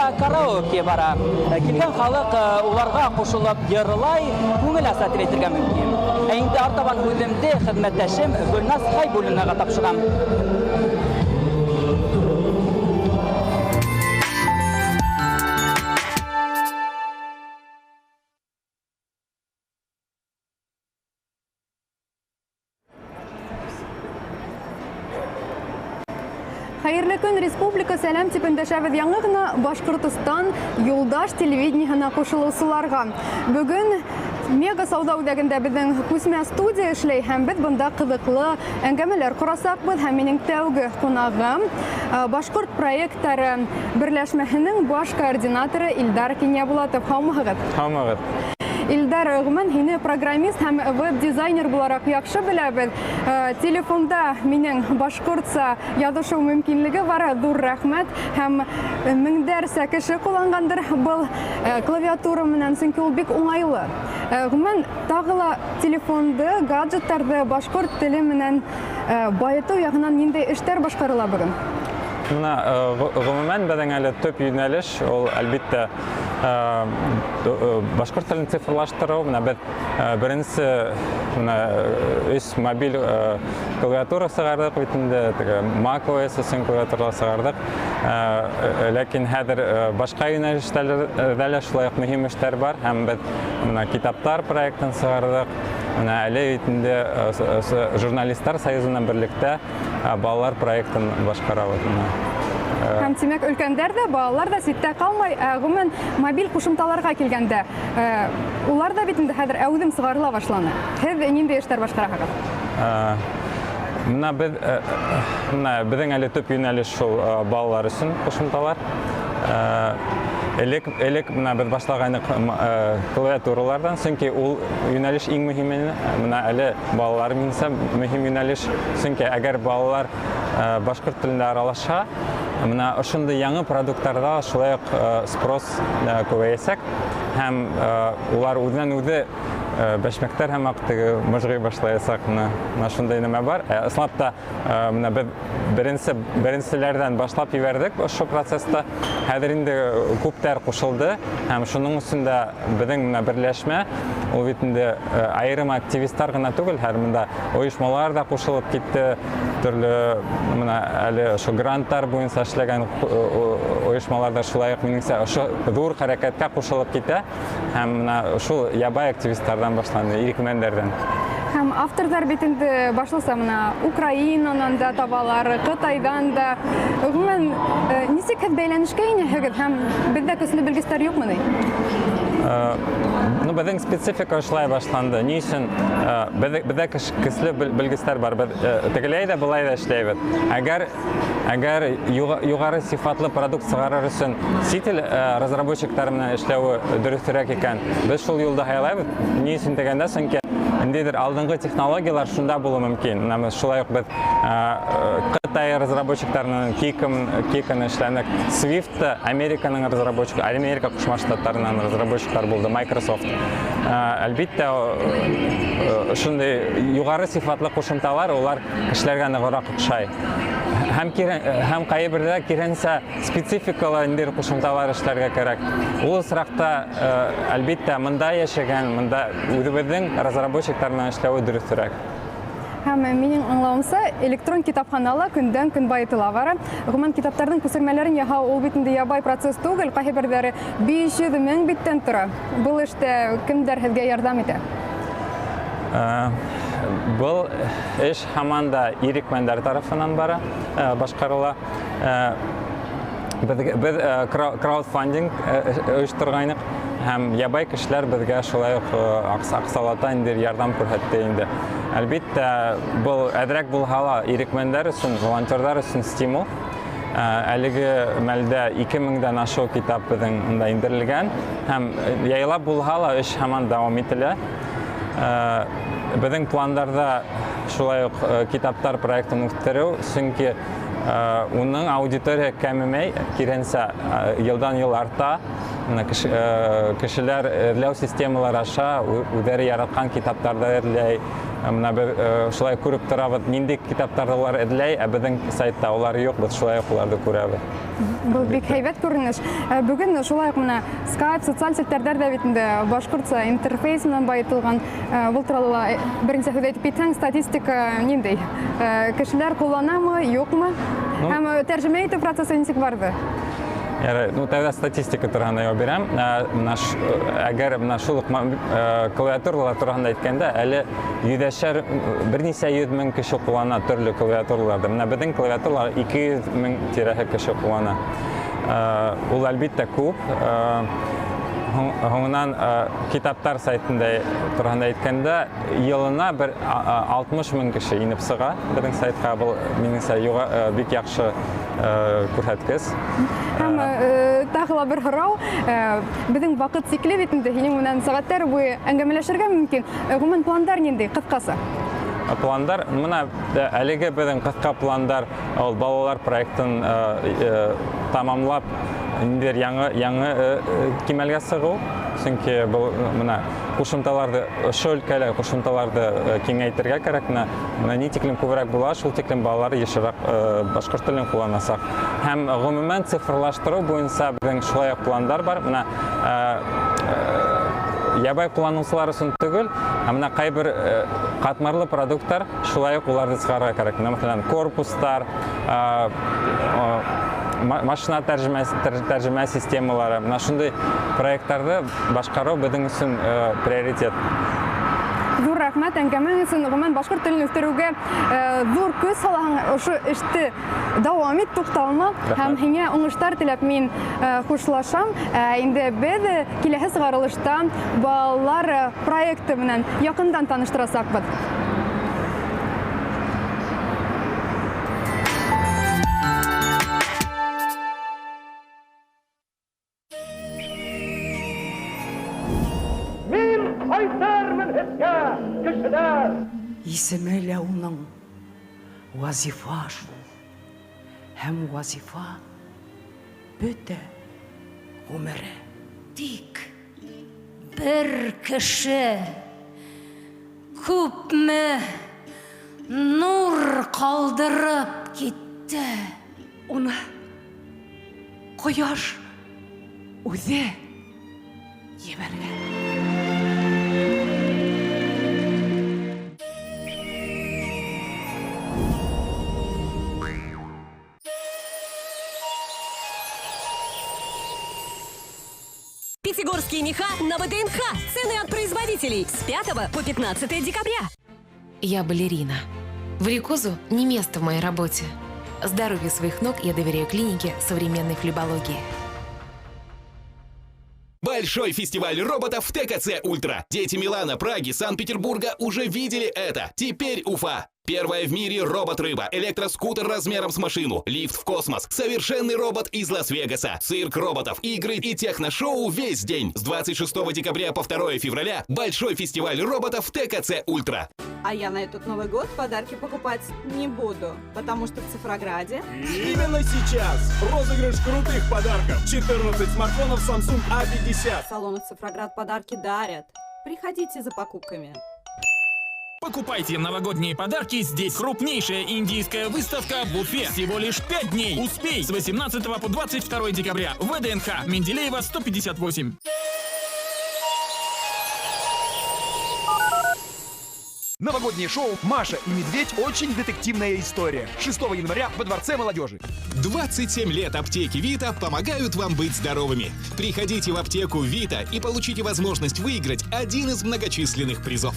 Бында караоке бара. Килгән халыҡ уларға ҡушылып йырлай, күңел аса тип әйтергә мөмкин. Ә инде артабан һүҙемде хеҙмәттәшем Гөлназ Хәйбуллинаға тапшырам. Хәйерле көн, республика, сәләм тип өндәшәбеҙ яңы ғына Башҡортостан юлдаш телевидениеһына ҡушылыусыларға. Бөгөн Мега сауҙа үҙәгендә беҙҙең күсмә студия эшләй һәм беҙ бында ҡыҙыҡлы әңгәмәләр ҡорасаҡбыҙ. Һәм минең тәүге ҡунағым Башҡорт проекттары берләшмәһенең баш координаторы Илдар Кинйәбулатов. Һаумыһығыҙ? Һаумыһығыҙ. Илдар, ғөмүмән, һине программист һәм веб-дизайнер булараҡ яҡшы беләбеҙ. Телефонда минең башҡортса яҙышыу мөмкинлеге бар, ҙур рәхмәт. Һәм меңдәрсә кеше ҡулланғандыр был клавиатура менән, сөнки ул бик уңайлы. Ғөмүмән, тағы ла телефонды, гаджеттарҙы башҡорт теле менән байытыу яғынан ниндәй эштәр башҡарыла бөгөн? Бына, ғөмүмән, беҙҙең әле төп йүнәлеш ул, әлбиттә, башҡорт телен цифрлаштырыу. Бына беҙ беренсе бына өс мобиль клавиатура сығарҙыҡ бит инде, теге Mac OS өсөн клавиатура сығарҙыҡ. Ләкин хәҙер башҡа йүнәлештәрҙә лә шулай уҡ мөһим эштәр бар, һәм беҙ бына китаптар проектын сығарҙыҡ. Бына әле бит инде журналисттар союзы менән берлектә балалар проектын башҡарабыҙ. Һәм тимәк, өлкәндәр дә, балалар ҙа ситтә ҡалмай. Ғөмүмән, мобиль ҡушымталарға килгәндә, улар ҙа бит инде хәҙер әүҙем сығарыла башланы. Һеҙ ниндәй эштәр башҡараһығыҙ? Бына беҙҙең әле төп йүнәлеш шул балалар өсөн ҡушымталар. Элек бына беҙ башлағайныҡ клавиатураларҙан, сөнки ул йүнәлеш иң мөһиме ине. Бына әле балалар минеңсә мөһим йүнәлеш, сөнки әгәр балалар башҡорт телендә аралаша, бына ошондай яңы продукттарҙа шулай уҡ спрос күбәйәсәк, һәм улар үҙенән үҙе бәшмәктәр һәм аҡ теге мыжғый башлаясаҡ. Бына шундай нәмә бар. Ысынлап та, бына беҙ беренселәрҙән башлап ебәрҙек ошо процесста. Хәҙер инде күптәр ҡушылды, һәм шуның өсөн дә беҙҙең бына берләшмә ул бит инде айырым активисттар ғына түгел, һәр бында ойошмалар ҙа ҡушылып китте, төрлө бына әле ошо гранттар буйынса эшләгән ойошмалар ҙа шулай уҡ минеңсә ошо ҙур хәрәкәткә ҡушылып китә, һәм бына шул ябай активисттарҙан башланды, ирекмәндәрҙән. Һәм авторҙар бит инде башлыса бына Украинанан да табалар, Ҡытайҙан да. Ғөмүмән, нисек һеҙ бәйләнешкә инәһегеҙ һәм беҙҙә көслө белгестәр юҡмы ни? Беҙҙең специфика ошолай башланды. Ни өсөн? Беҙҙә көслө белгестәр бар. Беҙ тегеләй ҙә былай ҙа эшләйбеҙ. Әгәр юғары сифатлы продукт сығарыр өсөн сит ил разработчиктар менән эшләүе дөрөҫөрәк икән, беҙ шул юлды һайлайбыҙ. Ни өсөн тигәндә, сөнки ниндәйҙер алдынғы технологиялар шунда булыуы мөмкин. Бына беҙ шулай уҡ Ҡытай разработчиктарынан Kikon эшләнек. Swift Американың разработчик, Америка Ҡушма Штаттарынан разработчиктар булды, Microsoft. Әлбиттә, шундай юғары сифатлы ҡушымталар улар кешеләргә нығыраҡ оҡшай. Һәм ҡайһы берҙә киренсә спецификалы ниндәйҙер ҡушымталар эшләргә кәрәк. Ул осраҡта, әлбиттә, мында йәшәгән, мында үҙебеҙҙең разработчиктар менән эшләүе дөрөҫөрәк. Һәм минең аңлауымса, электрон китапханала көндән көн байытыла бара. Ғөмүмән, китаптарҙың күсермәләрен яһау ул бит инде ябай процесс түгел, ҡайһы берҙәре 500 мең биттән тора. Был эштә кемдәр һеҙгә ярҙам итә? Был эш һаман да ирекмәндәр тарафынан бара, башҡарыла. Беҙ краудфандинг ойошторғайныҡ, һәм ябай кешеләр беҙгә шулай уҡ аҡсалата инде ярҙам күрһәтте инде. Әлбиттә, был әҙерәк булһа ла ирекмәндәр өсөн, волонтерҙар өсөн стимул. Әлеге мәлдә ике меңдән ашыу китап беҙҙең унда индерелгән, һәм яйлап булһа ла эш һаман дауам ителә. Беҙҙең пландарҙа шулай уҡ китаптар проектын үҫтереү, сөнки уның аудитория кәмемәй, киренсә, йылдан йыл арта. Бына кешеләр эҙләү системалары аша үҙҙәре яратҡан китаптарҙы эҙләй. Менә беҙ шулай күреп торабыҙ, ниндәй китаптарҙы улар эҙләй, ә беҙҙең сайтта улар юҡ, беҙ шулай уҡ уларҙы күрәбеҙ. Был бик һәйбәт күренеш. Бөгөн шулай уҡ менә Skype, социаль селтәрҙәр ҙә бит инде башҡортса интерфейс менән байытылған. Был турала ла беренсе һүҙ әйтеп китһәң, статистика ниндәй? Кешеләр ҡулланамы, юҡмы? Һәм тәржемә итеү процессы нисек барҙы? Ярай, ну, тәүҙә статистика тураһында яуап бирәм. Әгәр менә шул уҡ клавиатуралар тураһында әйткәндә, әле йөҙәшәр, бер нисә йөҙ мең кеше ҡуллана төрлө клавиатураларҙы. Менә беҙҙең клавиатуралар 200 мең тирәһе кеше ҡуллана. Ул әлбиттә күп. Һуңынан китаптар сайтында тураһында әйткәндә, йылына бер 60 мең кеше инеп сыға беҙҙең сайтҡа. Был минеңсә бик яҡшы күрһәткес. Һәм тағы ла бер һорау. Беҙҙең ваҡыт сикле бит инде, һинең менән сәғәттәр буйы әңгәмәләшергә мөмкин. Ғөмүмән, пландар ниндәй? Ҡыҫҡаса. Пландар, мына әлеге беҙҙең ҡыҫҡа пландар, ул балалар проектын тамамлап, ниндәйҙер яңы кимәлгә сығыу. Сөнки был мына ҡушымталарҙы, ошо өлкәлә ҡушымталарҙы киңәйтергә кәрәк. Мына ни тиклем күберәк була, шул тиклем балалар йышыраҡ башҡорт телен ҡулланасаҡ. Һәм ғөмүмән цифрлаштырыу буйынса беҙҙең шулай уҡ пландар бар. Мына ябай ҡулланыусылар өсөн түгел, ә мына ҡайбер ҡатмарлы продукттар шулай уҡ уларҙы сығарырға кәрәк. Мына, мәҫәлән, корпустар, машина тәржемә системалары. Мына шундай проекттарҙы башҡарыу беҙҙең өсөн приоритет. Ҙур рәхмәт әңгәмәң өсөн. Ғөмүмән, башҡорт телен үҫтереүгә ҙур көс һалаһың, ошо эште дауам ит, туҡталма. Рәхмәт. Һәм һиңә уңыштар теләп мин хушлашам. Инде беҙ киләһе сығарылышта балалар проекты менән яҡындан таныштырасаҡбыҙ. Исеме лә уның Вазифа шул. Һәм Вазифа бөтә ғүмере. Тик бер кеше күпме нур ҡалдырып китте. Уны ҡояш үҙе ебәргән. Пятигорские меха на ВДНХ. Цены от производителей с 5 по 15 декабря. Я балерина. Варикозу не место в моей работе. Здоровью своих ног я доверяю клинике современной флебологии. Большой фестиваль роботов в ТКЦ «Ультра». Дети Милана, Праги, Санкт-Петербурга уже видели это. Теперь Уфа. Первая в мире робот-рыба, электроскутер размером с машину, лифт в космос, совершенный робот из Лас-Вегаса, цирк роботов, игры и техношоу весь день. С 26 декабря по 2 февраля большой фестиваль роботов в ТКЦ «Ультра». А я на этот Новый год подарки покупать не буду, потому что в Цифрограде... Именно сейчас розыгрыш крутых подарков. 14 смартфонов Samsung A50. Салоны Цифроград подарки дарят. Приходите за покупками. Покупайте новогодние подарки здесь. Крупнейшая индийская выставка в Уфе. Всего лишь 5 дней. Успей с 18 по 22 декабря. ВДНХ. Менделеева, 158. Новогоднее шоу «Маша и медведь. Очень детективная история». 6 января во Дворце молодежи. 27 лет аптеки «Вита» помогают вам быть здоровыми. Приходите в аптеку «Вита» и получите возможность выиграть один из многочисленных призов.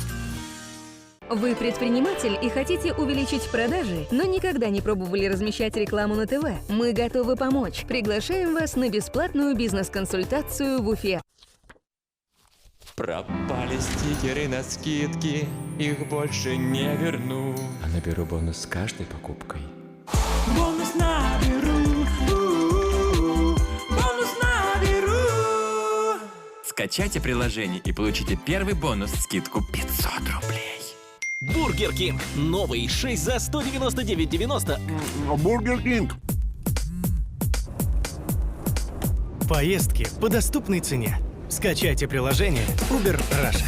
Вы предприниматель и хотите увеличить продажи, но никогда не пробовали размещать рекламу на ТВ? Мы готовы помочь. Приглашаем вас на бесплатную бизнес-консультацию в Уфе. Пропали стикеры на скидки, их больше не верну. А наберу бонус с каждой покупкой. Бонус наберу, у-у-у, бонус наберу. Скачайте приложение и получите первый бонус, скидку 500 рублей. Бургер Кинг. Новый 6 за 199,90. Бургер Кинг. Поездки по доступной цене. Скачайте приложение Uber Russia.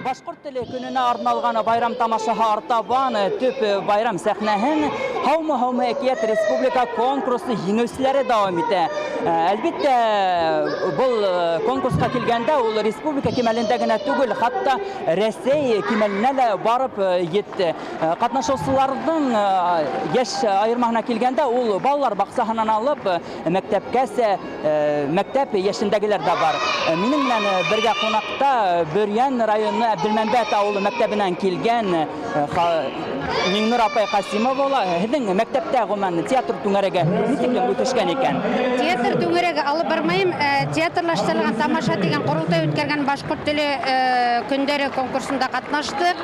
Башҡорт теле көнөнә арналған байрам тамашаһы артабан төп байрам сәхнәһен «Һаумы, һаумы, әкиәт» республика конкурсы еңеүселәре дауам итә. Әлбиттә, был конкурсҡа килгәндә ул республика кимәлендә генә түгел, хатта Рәсәй кимәленә лә барып етте. Ҡатнашыусыларҙың йәш айырмаһына килгәндә ул балалар баҡсаһынан алып мәктәпкәсә мәктәп йәшендәгеләр дә бар. Минең менән бергә ҡунаҡта Бөрйән районы Әбделмәмбәт ауылы мәктәбенән килгән Миңнур апай Ҡасимова ла. Һеҙҙең мәктәптә ғөмүмән театр түңәрәге ни тиклем үтешкән икән? Театр түңәрәге алып бармайым. Театрлаштырылған тамаша тигән ҡоролтай үткәргән башҡорт теле көндәре конкурсында ҡатнаштыҡ.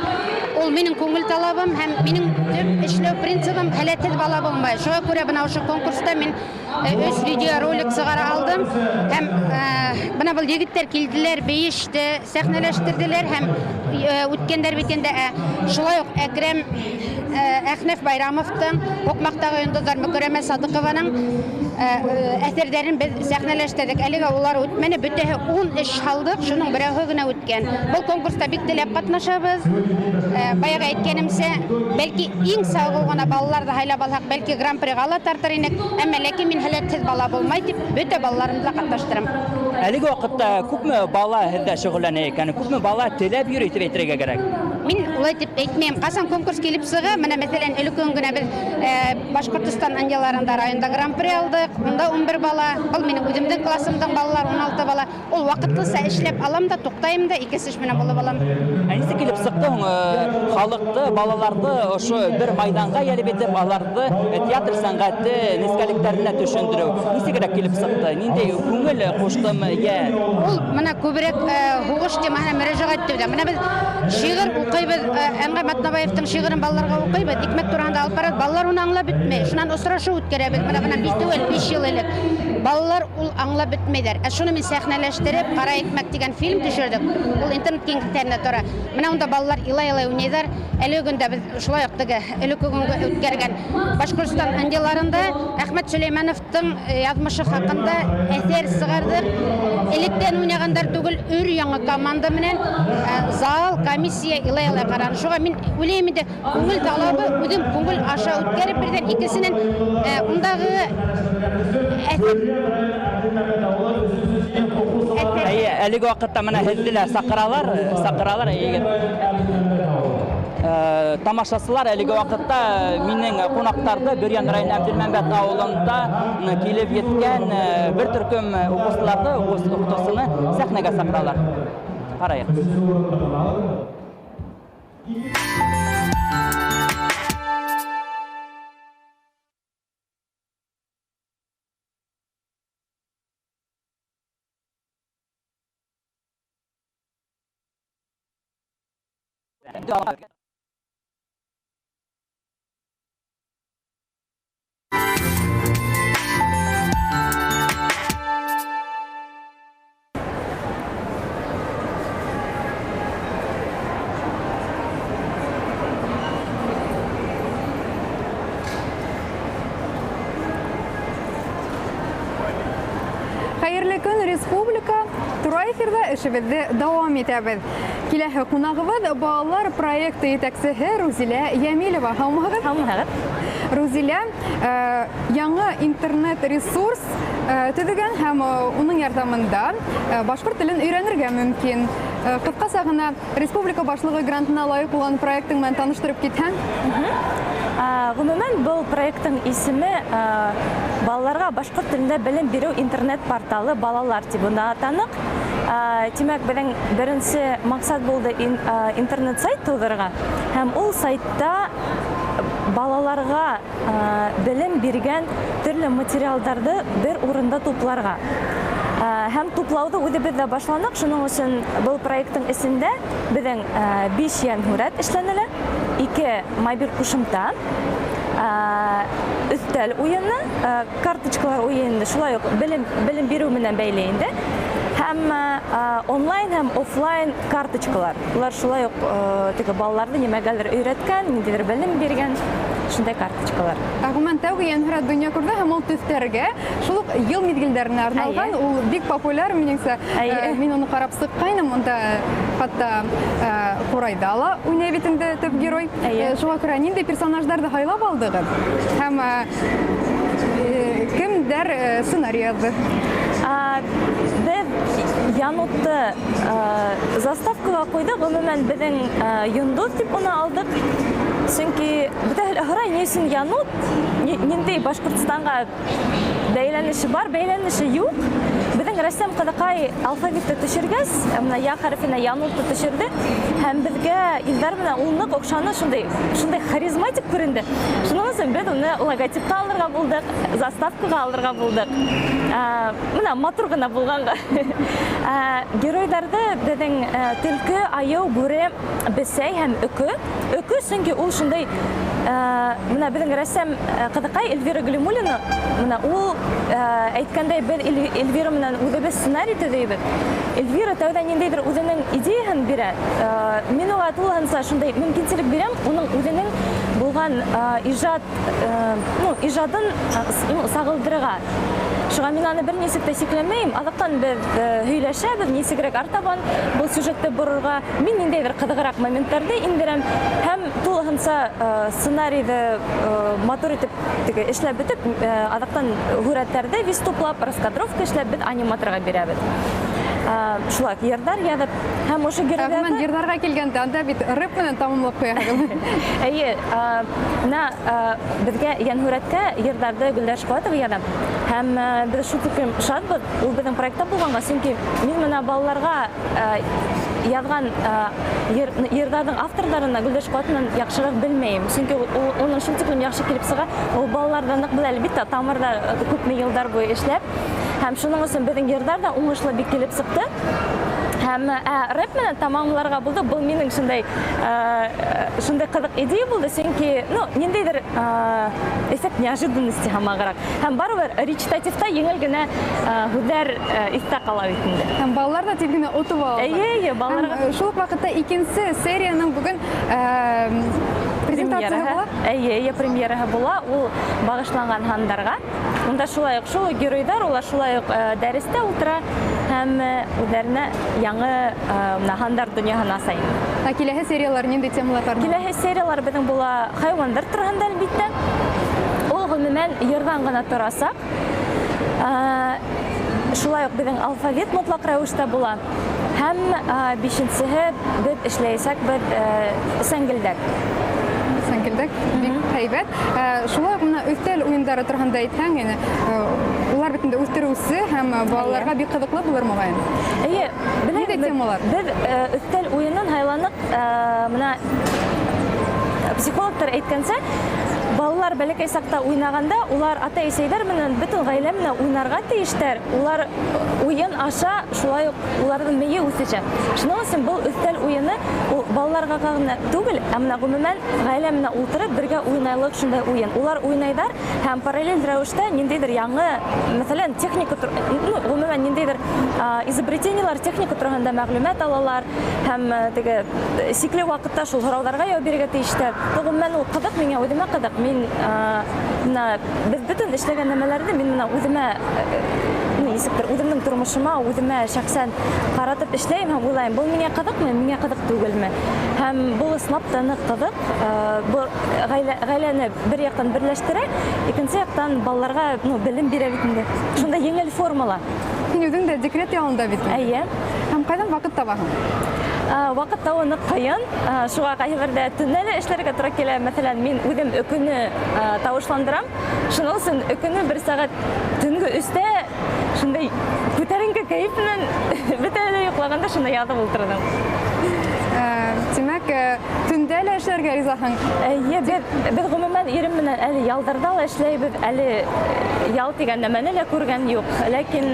Ул минең күңел талабым һәм минең төп эшләү принцибым һәләтһеҙ бала булмай. Шуға күрә бына ошо конкурста мин 3 видеоролик сығара алдым. Һәм бына был егеттәр килделәр, бейеште, сәхнәләштерҙеләр һәм үткәндәр бит инде. Шулай уҡ Әкрәм Әхнәф Байрамовтың Һуҡмаҡтағы йондоҙҙар, Мөкәрәмә Садыҡованың әҫәрҙәрен беҙ сәхнәләштерҙек. Әлегә улар үтмәне, бөтәһе 10 эш һалдыҡ, шуның берәүһе генә үткән. Был конкурста бик теләп ҡатнашабыҙ. Баяғы әйткәнемсә, бәлки иң сауығы ғына балаларҙы һайлап алһаҡ, бәлки гран-приға ла тартыр инек. Әммә ләкин мин һәләтһеҙ бала булмай тип бөтә балаларымды ла ҡатнаштырам. Әлеге ваҡытта күпме бала һеҙҙә шөғөлләнә икән? Күпме бала теләп йөрөй тип әйтергә кәрәк? Мин улай тип әйтмәйем. Ҡасан конкурс килеп сыға, бына мәҫәлән, өлкән генә беҙ Башҡортостан ынйыларында районда гран-при алдыҡ. Унда 11 бала, был минең үҙемдең классымдың балалары 16 бала. Ул ваҡытлыса эшләп алам да, туҡтайым да, икенсе эш менән булып алам. Ә нисек килеп сыҡты һуң халыҡты, балаларҙы ошо бер майҙанға йәлеп итеп, аларҙы театр сәнғәте нескәлектәренә төшөндөрөү? Нисегерәк килеп сыҡты? Ниндәй күңел ҡуштымы? Йә. Ул бына күберәк һуғыш темаһына мөрәжәғәт итеүҙә. Бына беҙ шиғыр уҡыйбыҙ, Әнғәм Атнабаевтың шиғырын балаларға уҡыйбыҙ, икмәк тураһында алып барабыҙ, балалар уны аңлап бөтмәй. Шунан осрашыу үткәрәбеҙ. Бына бына биш түгел, 5 йыл элек. Балалар ул аңлап бөтмәйҙәр. Ә шуны мин сәхнәләштереп, Ҡара икмәк тигән фильм төшөрҙөк. Ул интернет киңлектәрендә тора. Бына унда балалар илай-илай уйнайҙар. Әлеге көндә беҙ шулай уҡ теге элекке көнгә үткәргән Башҡортостан ынйыларында Әхмәт Сөләймәновтың яҙмышы хаҡында әҫәр сығарҙыҡ. Электән уйнағандар түгел, өр яңы команда менән зал, комиссия илай-илай ҡараны. Шуға мин уйлайым инде, күңел талабы үҙем күңел аша үткәреп берҙән, икенсенән ундағы әҫәр. Әйе, әлеге ваҡытта бына һеҙҙе лә саҡыралар, саҡыралар, егет. Тамашасылар әлеге ваҡытта минең ҡунаҡтарҙы Бөрйән районы Әбделмәмбәт ауылында килеп еткән бер төркөм уҡыусыларҙы, уҡытыусыны сәхнәгә саҡыралар. Ҡарайыҡ. Хәйерле көн, республика! Тура эфирҙа эшебеҙҙе дауам итәбеҙ. Киләһе ҡунағыбыҙ балалар проекты етәксеһе Рузилә Йәмилева. Һаумыһығыҙ? Һаумыһығыҙ. Рузилә, яңы интернет-ресурс төҙөгән һәм уның ярҙамында башҡорт телен өйрәнергә мөмкин. Ҡыҫҡаса ғына республика башлығы грантына лайыҡ булған проектың менән таныштырып китһәң. Ғөмүмән, был проекттың исеме балаларға башҡорт телендә белем биреү интернет-порталы балалар тип уны атаныҡ. Тимәк, беҙҙең беренсе маҡсат булды интернет-сайт тыуҙырырға һәм ул сайтта балаларға белем биргән төрлө материалдарҙы бер урында тупларға. Һәм туплауҙы үҙебеҙ ҙә башланыҡ, шуның өсөн был проекттың эсендә беҙҙең 5 йән һүрәт эшләнелә, 2 мобиль ҡушымта, өҫтәл уйыны, карточкалар уйыны, шулай уҡ белем биреү менән бәйле инде. Һәм онлайн һәм офлайн карточкалар. Улар шулай уҡ теге балаларҙы нимәгәлер өйрәткән, ниндәйҙер белем биргән. Шундай карточкалар. Ә ғөмүмән, тәүге йәнһүрәт донъя күрҙе һәм ул төҫтәргә, шул уҡ йыл миҙгелдәренә арналған. Ул бик популяр, минеңсә. Мин уны ҡарап сыҡҡайным, унда хатта ҡурайҙа ла уйнай бит инде төп герой. Шуға күрә ниндәй персонаждарҙы һайлап алдығыҙ? Һәм кемдәр сценарий яҙҙы? Беҙ Янутты заставкаға ҡуйҙыҡ, ғөмүмән, беҙҙең йондоҙ тип уны алдыҡ. Сөнки бөтәһе лә һорай, ни өсөн Янут, ниндәй Башҡортостанға бәйләнеше бар, бәйләнеше юҡ. Беҙҙең рәссам ҡыҙыҡай алфавитты төшөргәс, бына Я хәрефенә Янутты төшөрҙө, һәм беҙгә Илдар менән ул ныҡ оҡшаны, шундай харизматик күренде. Шуның өсөн беҙ уны логотипҡа алырға булдыҡ, заставкаға алырға булдыҡ. Бына матур ғына булғанға. Геройҙарҙы беҙҙең төлкө, айыу, бүре, бесәй һәм өкө. Өкө, сөнки ул шундай, бына беҙҙең рәссам ҡыҙыҡай Эльвира Ғилмуллина, бына ул, әйткәндәй, беҙ Эльвира менән үҙебеҙ сценарий төҙөйбөҙ. Эльвира тәүҙә ниндәйҙер үҙенең идеяһын бирә. Мин уға тулыһынса шундай мөмкинселек бирәм, уның үҙенең булған ижадын, сағылдырырға. Шуға мин аны бер нисек тә сикләмәйем. Аҙаҡтан беҙ һөйләшәбеҙ, нисегерәк артабан был сюжетты борорға. Мин ниндәйҙер ҡыҙығыраҡ моменттарҙы индерәм һәм тулыһынса сценарийҙы матур итеп теге эшләп бөтөп, аҙаҡтан һүрәттәрҙе вис туплап, раскадровка эшләп беҙ аниматорға бирәбеҙ. Шулай йырҙар яҙып һәм ошо геройҙарҙы Ғөмүмән, йырҙарға килгәндә, анда бит рэп менән тамамлап ҡуяһығыҙ. Эйе, бына беҙгә йәнһүрәткә йырҙарҙы Гөлдәр Шҡуатова яҙа. Һәм беҙ шул тиклем шатбыҙ, ул беҙҙең проектта булғанға, сөнки мин бына балаларға яҙған йырҙарҙың авторҙарына Гөлдәр Шҡуатовнан яҡшыраҡ белмәйем. Сөнки уның шул тиклем яҡшы килеп сыға, ул балаларҙы ныҡ белә, әлбиттә, тамырҙа күпме йылдар буйы эшләп. Һәм шуның өсөн беҙҙең йырҙар ҙа уңышлы бик килеп сыҡты. Һәм рэп менән тамамларға булды. Был минең шундай ҡыҙыҡ идея булды, сөнки, ниндәйҙер эффект неожиданности һамағыраҡ. Һәм барыбер речитативта еңел генә һүҙҙәр иҫтә ҡала бит инде. Һәм балалар ҙа тиҙ генә отоп ала. Эйе, эйе, балаларға. Һәм шул уҡ ваҡытта икенсе серияның бөгөн презентацияһы була. Эйе, эйе, премьераһы була. Ул бағышланған һандарға. Унда шулай уҡ шул уҡ геройҙар, улар шулай уҡ дәрестә ултыра һәм үҙҙәренә яңы бына һандар донъяһын аса инде. Ә киләһе сериялар ниндәй темалар бар? Киләһе сериялар беҙҙең була хайуандар тураһында, әлбиттә. Ул ғөмүмән йырҙан ғына торасаҡ. Шулай уҡ беҙҙең алфавит мотлаҡ рәүештә була. Һәм бишенсеһе беҙ эшләйәсәкбеҙ сәңгелдәк. Сәңгелдәк бик һәйбәт. Шулай уҡ бына өҫтәл уйындары тураһында әйтһәң, улар бит инде үҫтереүсе һәм балаларға бик ҡыҙыҡлы булыр моғайын. Эйе, Ниндәй темалар? Беҙ өҫтәл уйынын һайланыҡ, бына психологтар әйткәнсә, балалар бәләкәй саҡта уйнағанда улар ата-әсәйҙәр менән бөтөн ғаилә менән уйнарға тейештәр. Улар уйын аша шулай уҡ уларҙың мейе үҫешә. Шуның өсөн был өҫтәл уйыны ул балаларға ғына түгел, ә бына ғөмүмән ғаилә менән ултырып бергә уйнайлыҡ шундай уйын. Улар уйнайҙар һәм параллель рәүештә ниндәйҙер яңы, мәҫәлән, техника ғөмүмән ниндәйҙер, изобретениелар, техника тураһында мәғлүмәт алалар һәм теге сикле ваҡытта шул һорауҙарға яуап бирергә тейештәр. Ғөмүмән ул ҡыҙыҡ, миңә үҙемә ҡыҙыҡ. Мин, бына беҙ бөтөн эшләгән нәмәләрҙе мин бына үҙемә, нисектер, үҙемдең тормошома, үҙемә шәхсән ҡаратып эшләйем һәм уйлайым, был миңә ҡыҙыҡмы, миңә ҡыҙыҡ түгелме? Һәм был ысынлап та ныҡ ҡыҙыҡ. Был ғаиләне бер яҡтан берләштерә, икенсе яҡтан балаларға, белем бирә бит инде. Шундай еңел формала. Һин үҙең дә декрет ялында бит инде. Эйе. Һәм ҡайҙан ваҡыт табаһың? Ваҡыт табыу ныҡ ҡыйын. Шуға ҡайһы берҙә төнлә лә эшләргә тура килә. Мәҫәлән, мин үҙем өкөнө тауышландырам. Шуның өсөн өкөнө бер сәғәт төнгө өстә шундай күтәренке кәйеф менән бөтәһе лә йоҡлағанда шунда яҙып ултырҙым. Тимәк, төндә лә эшләргә ризаһың? Эйе, беҙ ғөмүмән ирем менән әле ялдарҙа ла эшләйбеҙ, әле ял тигән нәмәне лә күргән юҡ. Ләкин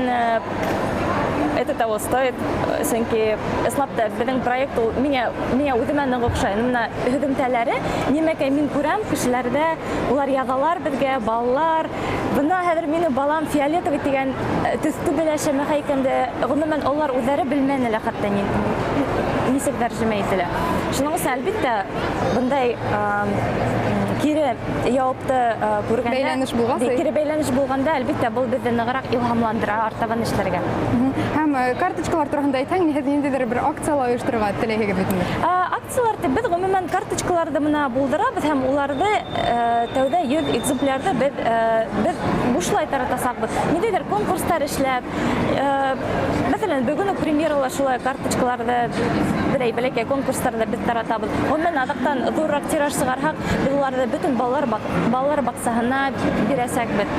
это того стоит, сөнки ысынлап та беҙҙең проект ул миңә үҙемә ныҡ оҡшай. Бына һөҙөмтәләре, нимәкәй мин күрәм кешеләрҙә, улар яҙалар беҙгә, балалар. Бына хәҙер минең балам фиолетовый тигән төҫтө белә шәмәхә икәнде, ғөмүмән улар үҙҙәре белмәне лә хатта нисек тәржемә ителә. Шуның өсөн, әлбиттә, бындай Кире яуапты күргәндә, Бәйләнеш булғас, кире бәйләнеш булғанда, әлбиттә, был беҙҙе нығыраҡ илһамландыра артабан эшләргә. Һәм карточкалар тураһында әйтһәң, һеҙ ниндәйҙер бер акциялар ойошторорға теләйһегеҙ бит инде. Акциялар тип беҙ ғөмүмән карточкаларҙы мына булдырабыҙ һәм уларҙы тәүҙә 100 экземплярҙы беҙ бушлай таратасаҡбыҙ. Ниндәйҙер конкурстар эшләп, мәҫәлән, бөгөн үк премьерала шулай карточкаларҙы берәй бәләкәй конкурстарҙа беҙ таратабыҙ. Ғөмүмән, аҙаҡтан ҙурыраҡ тираж сығарһаҡ, беҙ уларҙы бөтөн балалар баҡсаһына бирәсәкбеҙ.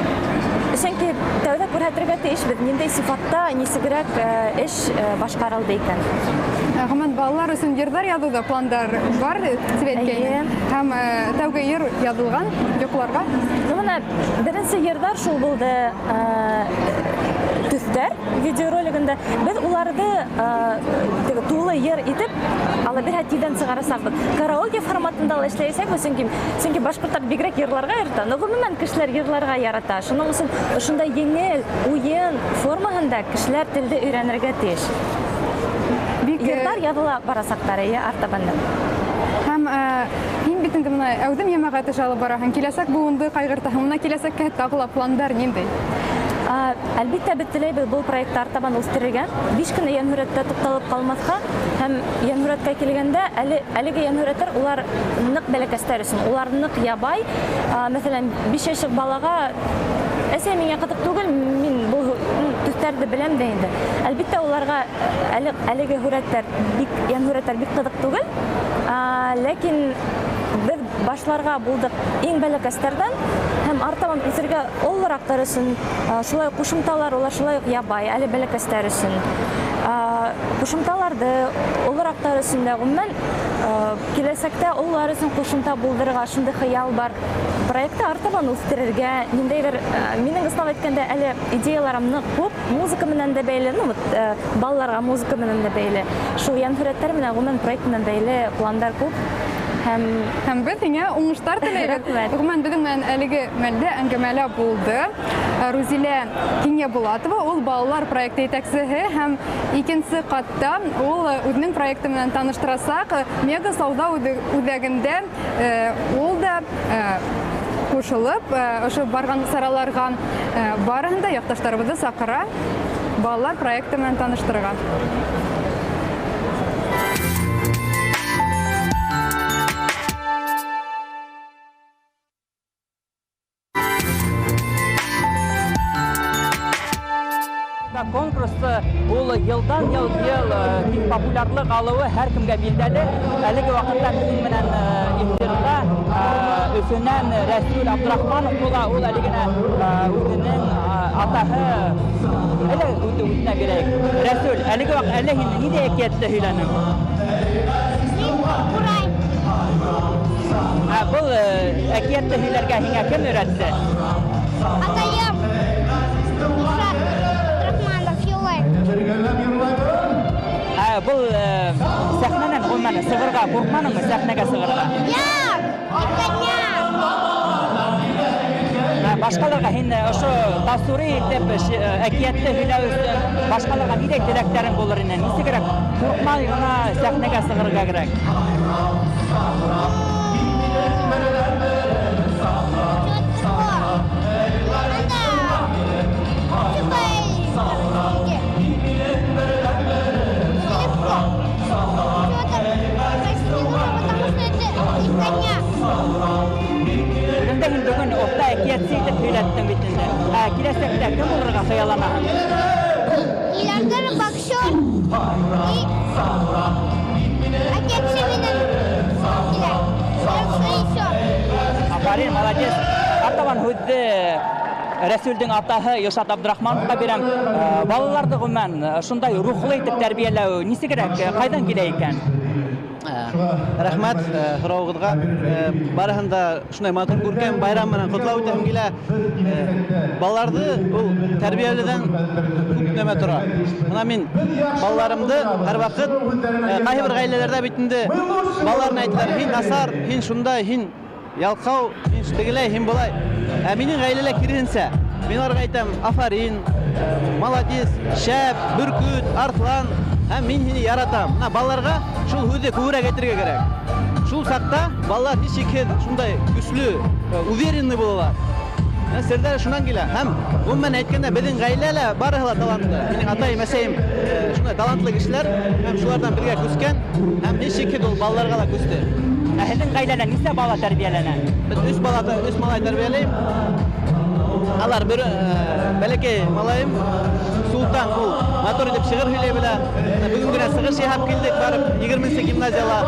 Сөнки тәүҙә күрһәтергә тейешбеҙ, ниндәй сифатта, нисегерәк эш башҡарылды икән. Ғөмүмән, балалар өсөн йырҙар яҙыуҙа пландар бар, тип әйткәйнең. Һәм тәүге йыр яҙылған йоҡларға. Бына беренсе йырҙар шул булды, төҫтәр видеоролигында. Беҙ уларҙы теге тулы йыр итеп, ала бирһә тиҙҙән сығарасаҡбыҙ. Караоке форматында ла эшләйәсәкбеҙ, сөнки башҡорттар бигерәк йырларға ярата. Но ғөмүмән кешеләр йырларға ярата. Шуның өсөн ошондай еңел уйын формаһында кешеләр телде өйрәнергә тейеш. Бик, Йырҙар яҙыла барасаҡтар, эйе, артабан да. Һәм һин бит инде бына әүҙем йәмәғәт эше алып бараһың, киләсәк быуынды ҡайғыртаһың. Бына киләсәккә тағы ла пландар ниндәй? Әлбиттә, беҙ теләйбеҙ был проектты артабан үҫтерергә, 5 кенә йәнһүрәттә туҡталып ҡалмаҫҡа. Һәм йәнһүрәткә килгәндә, әлеге йәнһүрәттәр улар ныҡ бәләкәстәр өсөн, улар ныҡ ябай. Мәҫәлән, 5 йәшлек балаға әсәй миңә ҡыҙыҡ түгел, мин был төҫтәрҙе беләм дә инде. Әлбиттә, уларға әлеге һүрәттәр бик, йәнһүрәттәр бик ҡыҙыҡ түгел. Ләкин беҙ башларға булдыҡ иң бәләкәстәрҙән һәм артабан үҫергә олораҡтар өсөн, шулай уҡ ҡушымталар, улар шулай уҡ ябай, әле бәләкәстәр өсөн. Ҡушымталарҙы олораҡтар өсөн дә, ғөмүмән, киләсәктә ололар өсөн ҡушымта булдырырға шундай хыял бар. Проектты артабан үҫтерергә, ниндәйҙер, минең ысынлап әйткәндә әле идеяларым ныҡ күп, музыка менән дә бәйле, балаларға музыка менән дә бәйле. Шул йәнһүрәттәр менән, ғөмүмән, проект менән бәйле пландар күп. Һәм беҙ һиңә уңыштар теләйбеҙ. Рәхмәт. Ғөмүмән, беҙҙең менән әлеге мәлдә әңгәмәлә булды. Рузилә Кинйәбулатова, ул балалар проекты етәксеһе, һәм икенсе ҡатта ул үҙенең проекты менән таныштырасаҡ. Мега сауҙа үҙәгендә ул да ҡушылып, ошо барған сараларға барыһын да яҡташтарыбыҙҙы саҡыра балалар проекты менән таныштырырға. Конкурсы ул йылдан йыл йыл киң популярлыҡ алыуы һәр кемгә билдәле. Әлеге ваҡытта беҙҙең менән эфирҙа Өфөнән Рәсүл Абдрахманов була. Ул әле генә үҙенең атаһы әле үҙенә бирәйек. Рәсүл, әлеге ваҡыт әле һин ниндәй әкиәтте һөйләнең? Ә был әкиәтте һөйләргә һиңә кем өйрәтте? Атайым. Ә был сәхнәнән ғөмүмән сығырға ҡурҡманыңмы, сәхнәгә сығырға? Юҡ, ҡурҡманым. Ә башҡаларға һин ошо тасури итеп әкиәтте һөйләү өсөн башҡаларға ниндәй теләктәрең булыр ине? Нисегерәк ҡурҡмай ғына сәхнәгә сығырға кәрәк? Бөгөн һин бөгөн оҫта әкиәтсе итеп һөйләттең бит инде. Ә киләсәктә кем булырға хыялланаһың? Миллиардер, боксер и әкиәтсе минең килә. Режиссер. Афарин, молодец. Артабан һүҙҙе Рәсүлдең атаһы Илшат Абдрахмановҡа бирәм. Балаларҙы ғөмүмән шундай рухлы итеп тәрбиәләү нисегерәк, ҡайҙан килә икән? Рәхмәт һорауығыҙға. Барыһын да шундай матур күркәм байрам менән ҡотлау итәһем килә. Балаларҙы ул тәрбиәләүҙән күп нәмә тора. Бына мин балаларымды һәр ваҡыт ҡайһы бер ғаиләләрҙә бит инде балаларына әйтәләр, һин насар, һин шундай, һин ялҡау, һин тегеләй, һин былай. Ә минең ғаиләлә киреһенсә. Мин уларға әйтәм, афарин, молодец, шәп, бөркөт, арыҫлан, һәм мин һине яратам. Бына балаларға шул һүҙҙе күберәк әйтергә кәрәк. Шул саҡта балалар һис шикһеҙ шундай көслө, уверенный булалар. Серҙәре шунан килә. Һәм ғөмүмән әйткәндә, беҙҙең ғаилә лә барыһы ла талантлы. Минең атайым, әсәйем шундай талантлы кешеләр, һәм шуларҙан бергә күскән, һәм һис шикһеҙ ул балаларға ла күсте. Ә һеҙҙең ғаиләлә нисә бала тәрбиәләнә? Беҙ өс бала, өс малай тәрбиәләйем. Алар бер бәләкәй малайым Султан, ул матур итеп шиғыр һөйләй белә. Бөгөн генә сығыш яһап килдек, барып 20-нсе гимназияла.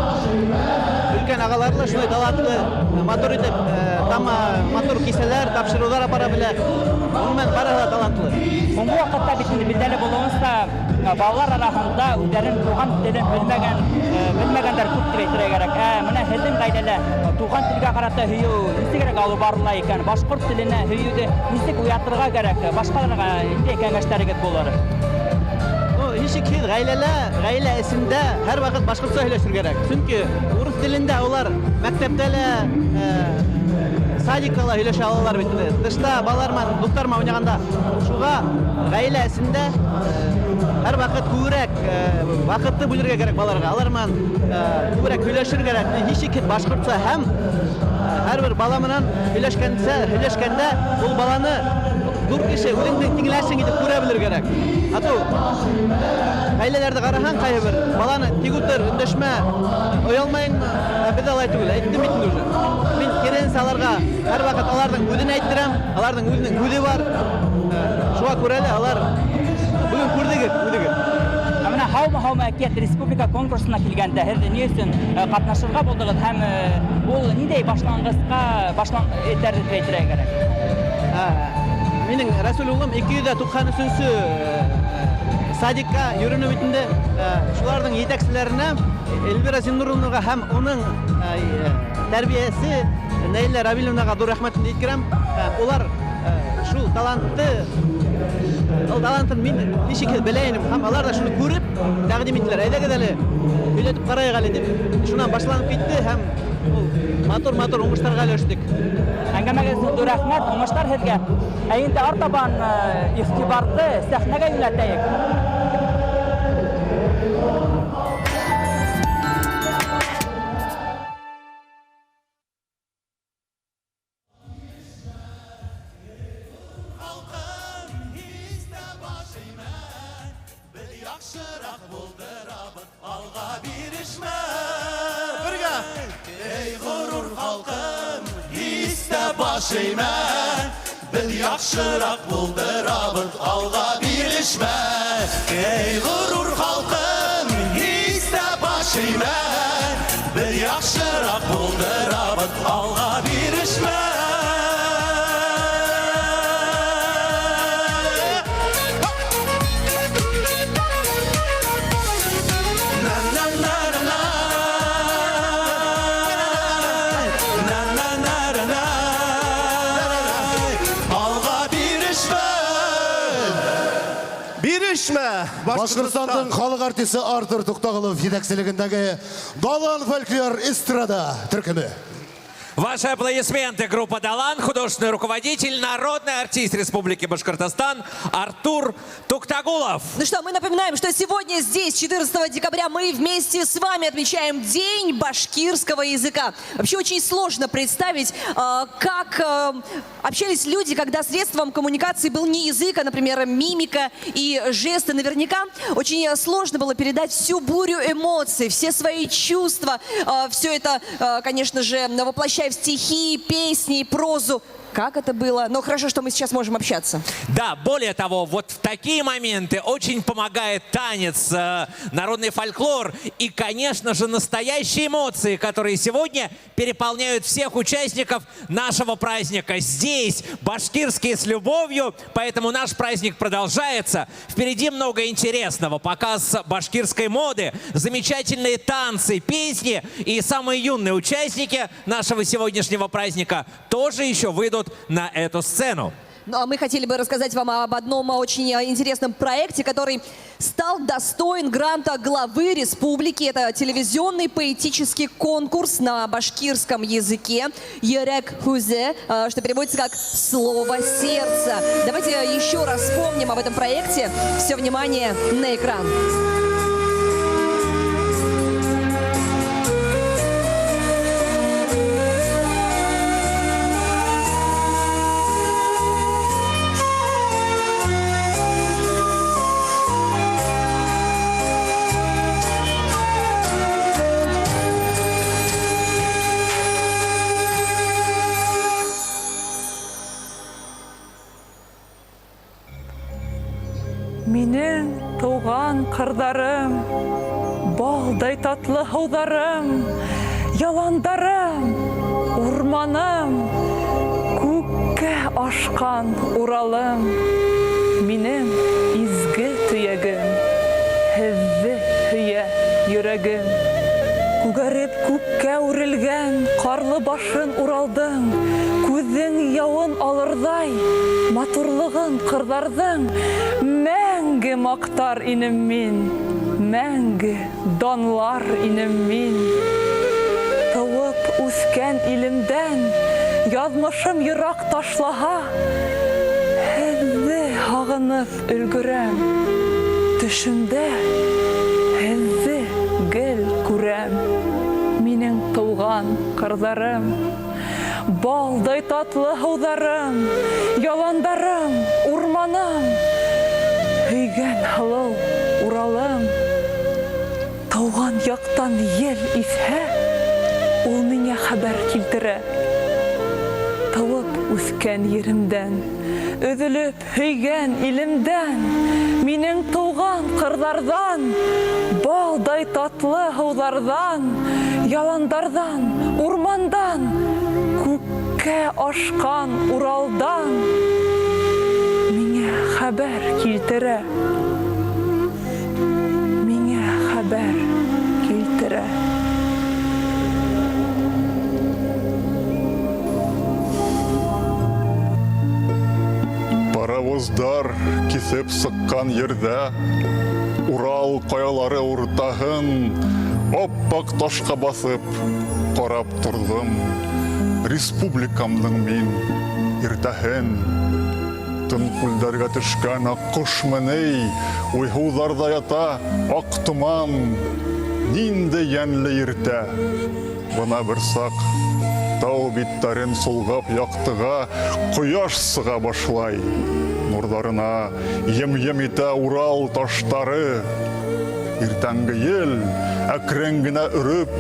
Өлкән ағалары ла шундай талантлы, матур итеп тама, матур кисәләр, тапшырыуҙар апара белә. Ғөмүмән, барыһы ла талантлы. Һуңғы ваҡытта бит инде билдәле булыуынса, балалар араһында үҙҙәрен туған телен белмәгәндәр күп тип әйтергә кәрәк. Бына һеҙҙең ғаиләлә туған телгә ҡарата һөйөү нисегерәк алып барыла икән? Башҡорт теленә һөйөүҙе нисек уятырға кәрәк? Башҡаларға ниндәй кәңәштәрегеҙ булыр? Һис шикһеҙ, ғаилә эсендә һәр ваҡыт башҡортса һөйләшер кәрәк. Сөнки урыҫ телендә улар мәктәптә лә, садикта ла һөйләшә алалар бит инде. Тышта балалар менән, дуҫтар менән уйнағанда, шуға ғаилә эсендә һәр ваҡыт күберәк ваҡытты бүлергә кәрәк балаларға. Алар менән күберәк һөйләшер кәрәк. Һис шикһеҙ башҡортса һәм һәр бер бала менән һөйләшкәндә ул баланы ҙур кеше үҙеңдең тиңләшең итеп күрә белер кәрәк. Атыу ғаиләләрҙе ҡараһаң, ҡайһы бер баланы тик ултыр, өндәшмә, оялмайыңмы? Ә беҙ алай түгел, әйттем бит инде уже. Мин киренсә аларға һәр ваҡыт аларҙың үҙен әйттерәм, аларҙың үҙенең һүҙе бар. Шуға күрә лә алар бөгөн күрҙегеҙ, үҙегеҙ. Ә бына «Һаумы, һаумы әкиәт» республика конкурсына килгәндә һеҙ ни өсөн ҡатнашырға булдығыҙ һәм ул ниндәй башланғысҡа этәрҙе тип әйтергә кәрәк? Минең Рәсүл улым ике йөҙ ҙә туҡһан өсөнсө садикка йөрөнө бит инде. Шуларҙың етәкселәренә Эльвира Зиннуровнаға һәм уның тәрбиәсе Наилә Равиловнаға ҙур рәхмәтемде еткерәм. Улар шул талантты, ул талантын мин нисек белә инем, һәм алар ҙа шуны күреп тәҡдим иттеләр. Әйҙәгеҙ әле, һөйләтеп ҡарайыҡ әле тип. Шунан башланып китте һәм ул матур-матур уңыштарға өләштек. Әңгәмәгеҙ өсөн ҙур рәхмәт, уңыштар һеҙгә. Ә инде артабан иғтибарҙы сәхнәгә йүнәлтәйек. Беҙ яҡшыраҡ булдырабыҙ, алға бирешмә. Эй, ғорур халҡым, һис тә баш эймә. Беҙ яҡшыраҡ булдырабыҙ, алға бирешмә. Башҡортостандың халыҡ артисы Артур Туҡтағылов етәкселегендәге Далан фольклор эстрада төркөмө. Ваши аплодисменты. Группа «Далан», художественный руководитель, народный артист Республики Башкортостан Артур Туктагулов. Ну что, мы напоминаем, что сегодня здесь, 14 декабря, мы вместе с вами отмечаем День башкирского языка. Вообще очень сложно представить, как общались люди, когда средством коммуникации был не язык, а, например, мимика и жесты. Наверняка очень сложно было передать всю бурю эмоций, все свои чувства. Все это, конечно же, воплощая в стихи, песни, прозу. Как это было? Но хорошо, что мы сейчас можем общаться. Да, более того, вот в такие моменты очень помогает танец, народный фольклор и, конечно же, настоящие эмоции, которые сегодня переполняют всех участников нашего праздника. Здесь башкирские с любовью, поэтому наш праздник продолжается. Впереди много интересного. Показ башкирской моды, замечательные танцы, песни и самые юные участники нашего сегодняшнего праздника тоже еще выйдут на эту сцену. Ну, а мы хотели бы рассказать вам об одном очень интересном проекте, который стал достоин гранта главы республики. Это телевизионный поэтический конкурс на башкирском языке «Йөрәк һүҙе», что переводится как «Слово сердца». Давайте еще раз вспомним об этом проекте. Все внимание на экран. ҡырҙарым, балдай татлы һыуҙарым, яландарым, урманым, күккә ашҡан Уралым, минең изге төйәгем, һеҙҙе һөйә йөрәгем. Күгәреп күккә үрелгән ҡарлы башын Уралдың, күҙҙең яуын алырҙай матурлығын ҡырҙарҙың, мәңге маҡтар инем мин, мәңге данлар инем мин. Тыуып үҫкән илемдән яҙмышым йыраҡ ташлаһа, һеҙҙе һағынып өлгөрәм, төшөмдә һеҙҙе гел күрәм, минең тыуған ҡырҙарым, балдай татлы һыуҙарым, яландарым, урманым, һөйгән һылыу Уралым. Тыуған яҡтан ел иҫһә, ул миңә хәбәр килтерә. Тыуып үҫкән еремдән, өҙөлөп һөйгән илемдән, минең тыуған ҡырҙарҙан, балдай татлы һыуҙарҙан, яландарҙан, урмандан, күккә ашҡан Уралдан миңә хәбәр килтерә, миңә хәбәр килтерә. Паровоздар киҫеп сыҡҡан ерҙә Урал ҡаялары уртаһын аппаҡ ташҡа баҫып ҡарап торҙом. Республикамдың мин иртәһен. Тын күлдәргә төшкән аҡҡош меней, уйһыуҙарҙа ята аҡ томан. Ниндәй йәнле иртә! Бына бер саҡ тау биттәрен солғап яҡтыға ҡояш сыға башлай. Нурҙарына ем-ем итә Урал таштары. Иртәнге ел әкрен генә өрөп,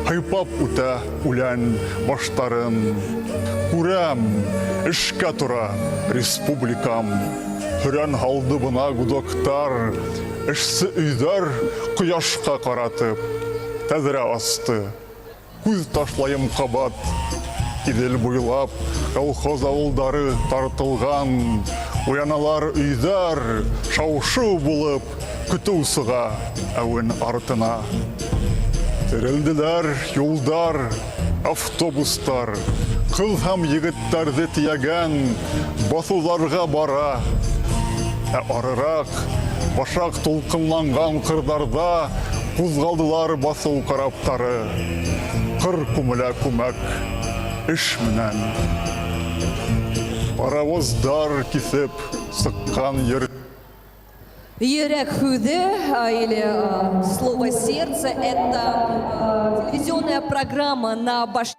һыйпап үтә үлән баштарын. Күрәм, эшкә тора республикам. Һөрән һалды бына гудоктар, эшсе өйҙәр ҡояшҡа ҡаратып, тәҙрә асты. Күҙ ташлайым ҡабат, Иҙел буйлап колхоз ауылдары тартылған. Уяналар өйҙәр, шау-шыу булып, көтөү сыға әүен артына. Терелделәр юлдар, автобустар, ҡыҙ һәм егеттәрҙе тейәгән баҫыуҙарға бара. Ә арыраҡ, башаҡ тулҡынланған ҡырҙарҙа ҡуҙғалдылар баҫыу караптары. Ҡыр күмелә күмәк эш менән. Паровоздар киҫеп сыҡҡан ер. Йөрәк һүҙе, или слово сердце, это телевизионная программа на баш.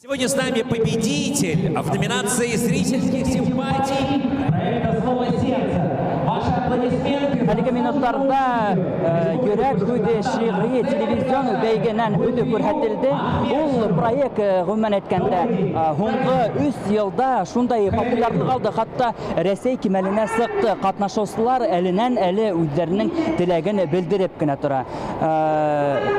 Сегодня с нами победитель в номинации зрительских симпатий проекта «Слово сердца». Ваши аплодисменты. Әлеге минуттарҙа Йөрәк һүҙе шиғри телевизион бәйгенән һүҙе күрһәтелде. Ул проект, ғөмүмән әйткәндә, һуңғы 3 йылда шундай популярлыҡ алды, хатта Рәсәй кимәленә сыҡты. Ҡатнашыусылар әленән әле үҙҙәренең теләген белдереп кенә тора.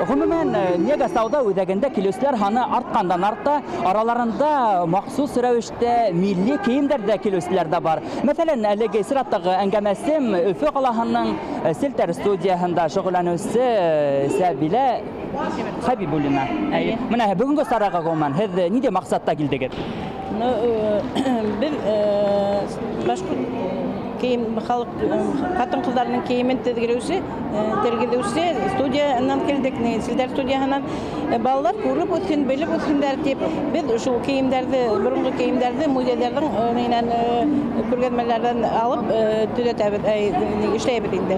Ғөмүмән, Мега сауҙа үҙәгендә килеүселәр һаны артҡандан арта, араларында махсус рәүештә милли кейемдәрҙә килеүселәр ҙә бар. Мәҫәлән, әлеге сираттағы әңгәмәсем Өфө ҡалаһының селтәр студияһында шөғөлләнеүсе Сәбилә Хәбибуллина. Бына бөгөнгө сараға ғөмүмән һеҙ ниндәй маҡсатта килдегеҙ? Беҙ башҡорт кейем халыҡ ҡатын-ҡыҙҙарының кейемен тегеүсе студиянан килдек, селтәр студияһынан. Балалар күреп үҫһен, белеп үҫһендәр тип, беҙ шул кейемдәрҙе, боронғо кейемдәрҙе музейҙарҙың нейенән күргәҙмәләрҙән алып төҙәтәбеҙ, эшләйбеҙ инде.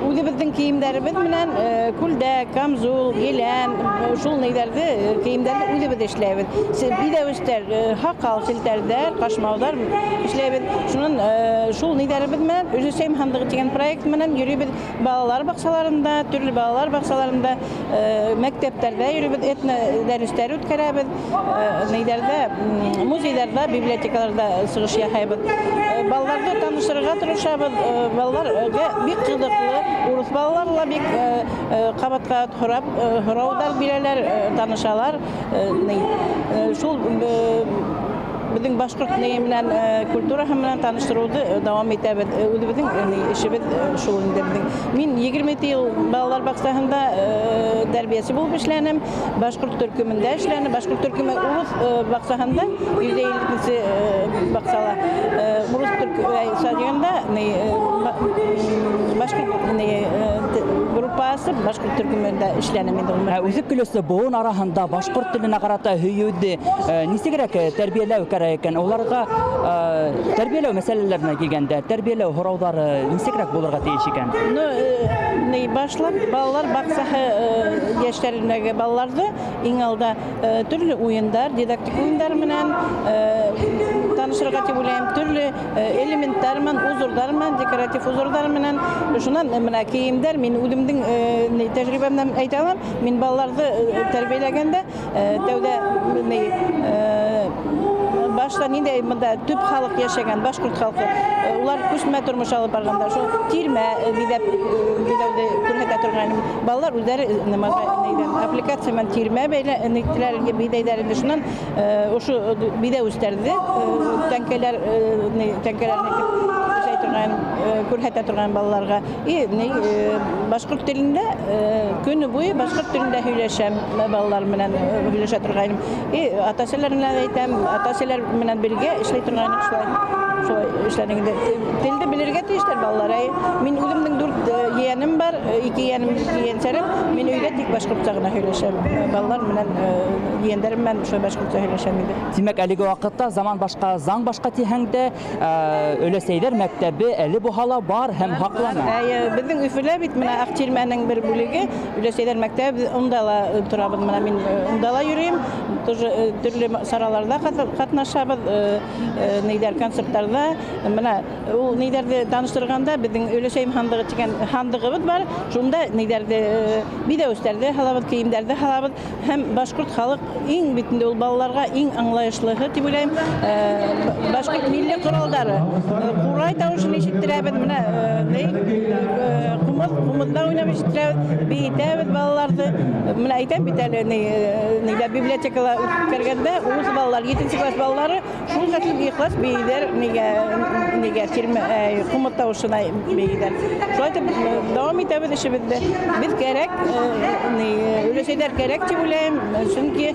Үҙебеҙ Үҙебеҙҙең кейемдәребеҙ менән күлдәк, камзул, елән, шул нейҙәрҙе, кейемдәрҙе үҙебеҙ эшләйбеҙ. Биҙәүестәр, һаҡал селтәрҙәр, ҡашмауҙар эшләйбеҙ. Шунан шул нейҙәребеҙ менән Өләсәйем һандығы тигән проект менән йөрөйбөҙ балалар баҡсаларында, төрлө балалар баҡсаларында, мәктәптәрҙә йөрөйбөҙ, этно дәрестәр үткәрәбеҙ, нейҙәрҙә, музейҙарҙа, библиотекаларҙа сығыш яһайбыҙ. Балаларҙы таныштырырға тырышабыҙ. Балаларға бик ҡыҙыҡлы, урыҫ балалары ла бик ҡабат-ҡабат һорап, һорауҙар бирәләр, танышалар. Шул беҙҙең башҡорт нейе менән, культураһы менән таныштырыуҙы дауам итәбеҙ. Үҙебеҙҙең эшебеҙ шул инде беҙҙең. Мин 20 йыл балалар баҡсаһында тәрбиәсе булып эшләнем, башҡорт төркөмөндә эшләнем. Башҡорт төркөмө урыҫ баҡсаһында, 150-нсе баҡсала, урыҫ садигында башҡорт группасы, башҡорт төркөмөндә эшләнем инде. Үҫеп килеүсе быуын араһында башҡорт теленә ҡарата һөйөүҙе нисегерәк тәрбиәләү кәрәк икән? Уларға тәрбиәләү мәсьәләләренә килгәндә, тәрбиәләү һорауҙары нисегерәк булырға тейеш икән? Башлап балалар баҡсаһы йәштәрендәге балаларҙы иң алда төрлө уйындар, дидактик уйындар менән танышырға тип уйлайым, төрлө элементтар менән, узорҙар менән, декоратив узорҙар менән. Шунан мына кейемдәр, мин үҙемдең тәжрибәмдән әйтә алам, мин балаларҙы тәрбиәләгәндә тәүҙә башта ниндәй бында төп халыҡ йәшәгән, башҡорт халҡы, улар күсмә тормош алып барғандар, шул тирмә биҙәп, биҙәүҙе күрһәтә торғайным. Балалар үҙҙәре аппликация менән тирмә бәйлә, нителәр, биҙәйҙәр инде. Шунан ошо биҙәүестәрҙе, тәңкәләр, тәңкәләрне эшләй торған, күрһәтә торған балаларға. И башҡорт телендә көнө буйы башҡорт телендә һөйләшәм, балалар менән һөйләшә торғайным. И ата-әсәләр менән әйтәм, ата-әсәләр менән бергә эшләй торғайныҡ шулай. Шулай эшләнек инде. Телде белергә тейештәр балалар. Әй, мин үҙемдең 4 ейәнем бар, 2 ейәнем, 2 ейәнсәрем. Мин өйҙә тик башҡортса ғына һөйләшәм. Балалар менән, ейәндәрем менән шулай башҡортса һөйләшәм инде. Тимәк, әлеге ваҡытта заман башҡа, заң башҡа тиһәң дә, өләсәйҙәр мәктәбе әле булһа ла бар һәм һаҡлана. Әйе, беҙҙең Өфөлә бит мына Аҡтирмәнең бер бүлеге, өләсәйҙәр мәктәбе, беҙ унда ла торабыҙ. Мына мин унда ла йөрөйөм. Тоже төрлө сараларҙа ҡатнашабыҙ, нейҙәр, концерттарҙа. Мына ул нейҙәрҙе таныштырғанда беҙҙең Өләсәйем һандығы тигән һандығыбыҙ бар. Шунда нейҙәрҙе, биҙәүестәрҙе һалабыҙ, кейемдәрҙе һалабыҙ. Һәм башҡорт халыҡ иң бит инде ул балаларға иң аңлайышлыһы тип уйлайым. Башҡорт милли ҡоралдары, ҡурай тауышын ишеттерәбеҙ. Мына ҡумыҙ, ҡумыҙҙа уйнап ишеттерәбеҙ, бейетәбеҙ балаларҙы. Мына әйтәм бит әле, нейҙә библиотекала үткәргәндә урыҫ балалар, 7 класс балалары шул хәтлем ихлас бейейҙәр, нигә тирмә, ҡумыҙ тауышына бейейҙәр. Шулай итеп дауам итәбеҙ эшебеҙҙе. Беҙ кәрәк, өләсәйҙәр кәрәк тип уйлайым, сөнки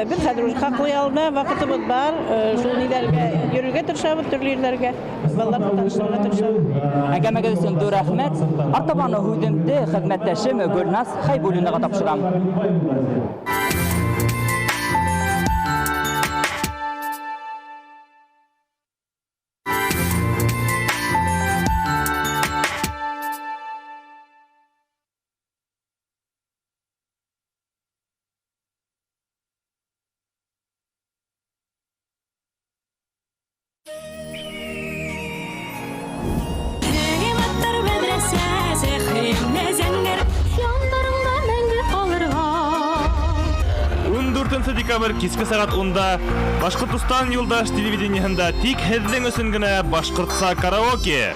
беҙ хәҙер уже хаҡлы ялда, ваҡытыбыҙ бар, шул нейҙәргә йөрөргә тырышабыҙ, төрлө ерҙәргә, балаларҙы таныштырырға тырышабыҙ. Әңгәмәгеҙ өсөн ҙур рәхмәт. Артабан һүҙемде хеҙмәттәшем Гөлназ Хәйбуллинаға тапшырам. Декабрь киске сәғәт 10-да Башҡортостан юлдаш телевидениеһында тик һеҙҙең өсөн генә башҡортса караоке.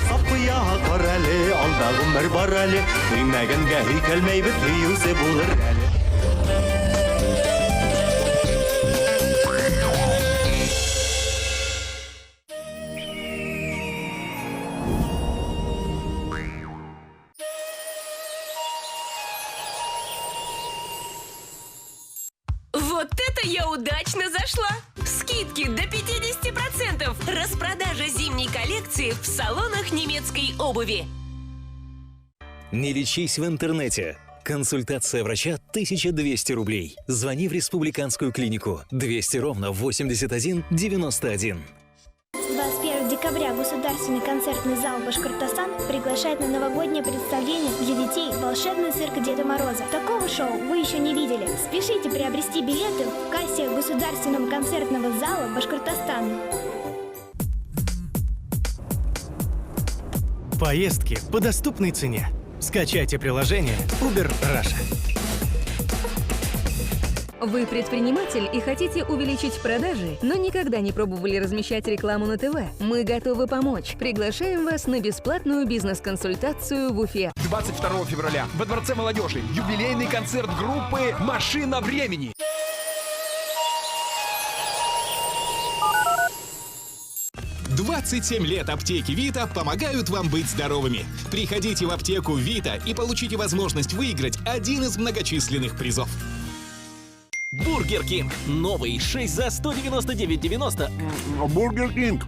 Сафия бар әле, алда ғүмер бар әле, һөймәгәнгә һөйкәлмәйбеҙ, һөйөүсе булыр әле. Вот это я удачно зашла! Скидки до 50%! Распродажа зимней коллекции в салонах немецкой обуви. Не лечись в интернете. Консультация врача 1200 рублей. Звони в республиканскую клинику 200 ровно 81 91. 21 декабря декабря Государственный концертный зал «Башкортостан» приглашает на новогоднее представление для детей «Волшебный цирк Деда Мороза». Такого шоу вы еще не видели. Спешите приобрести билеты в кассе Государственного концертного зала «Башкортостан». Поездки по доступной цене. Скачайте приложение Uber Russia. Вы предприниматель и хотите увеличить продажи, но никогда не пробовали размещать рекламу на ТВ? Мы готовы помочь. Приглашаем вас на бесплатную бизнес-консультацию в Уфе. 22 февраля во Дворце молодежи юбилейный концерт группы «Машина времени». 27 лет аптеки «Вита» помогают вам быть здоровыми. Приходите в аптеку «Вита» и получите возможность выиграть один из многочисленных призов. Бургер Кинг. Новый 6 за 199,90. Бургер Кинг.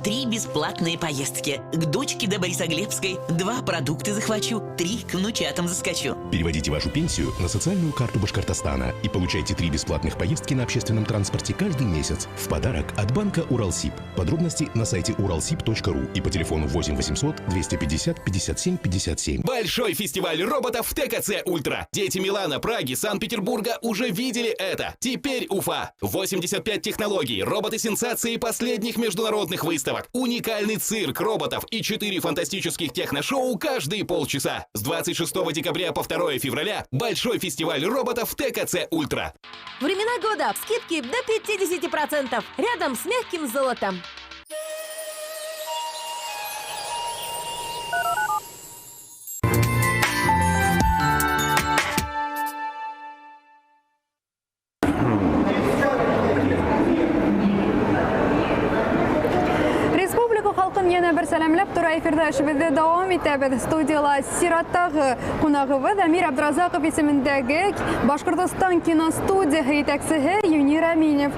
Три бесплатные поездки. К дочке до Борисоглебской. Два продукты захвачу. Три к внучатам заскочу. Переводите вашу пенсию на социальную карту Башкортостана и получайте три бесплатных поездки на общественном транспорте каждый месяц. В подарок от банка «Уралсиб». Подробности на сайте uralsib.ru и по телефону 8 800 250 57 57. Большой фестиваль роботов в ТКЦ «Ультра». Дети Милана, Праги, Санкт-Петербурга уже видели это. Теперь Уфа. 85 технологий, роботы-сенсации последних международных выставок, уникальный цирк роботов и 4 фантастических техношоу каждые полчаса. С 26 декабря по 2 февраля большой фестиваль роботов ТКЦ «Ультра». Времена года. Скидки до 50%. Рядом с мягким золотом. Республика халҡын йәнә бер сәләмләп тура эфирҙа эшебеҙҙе дауам итәбеҙ. Студияла сираттағы ҡунағыбыҙ Әмир Абдразаҡов исемендәге Башҡортостан киностудияһы етәксеһе Юнир Әминев.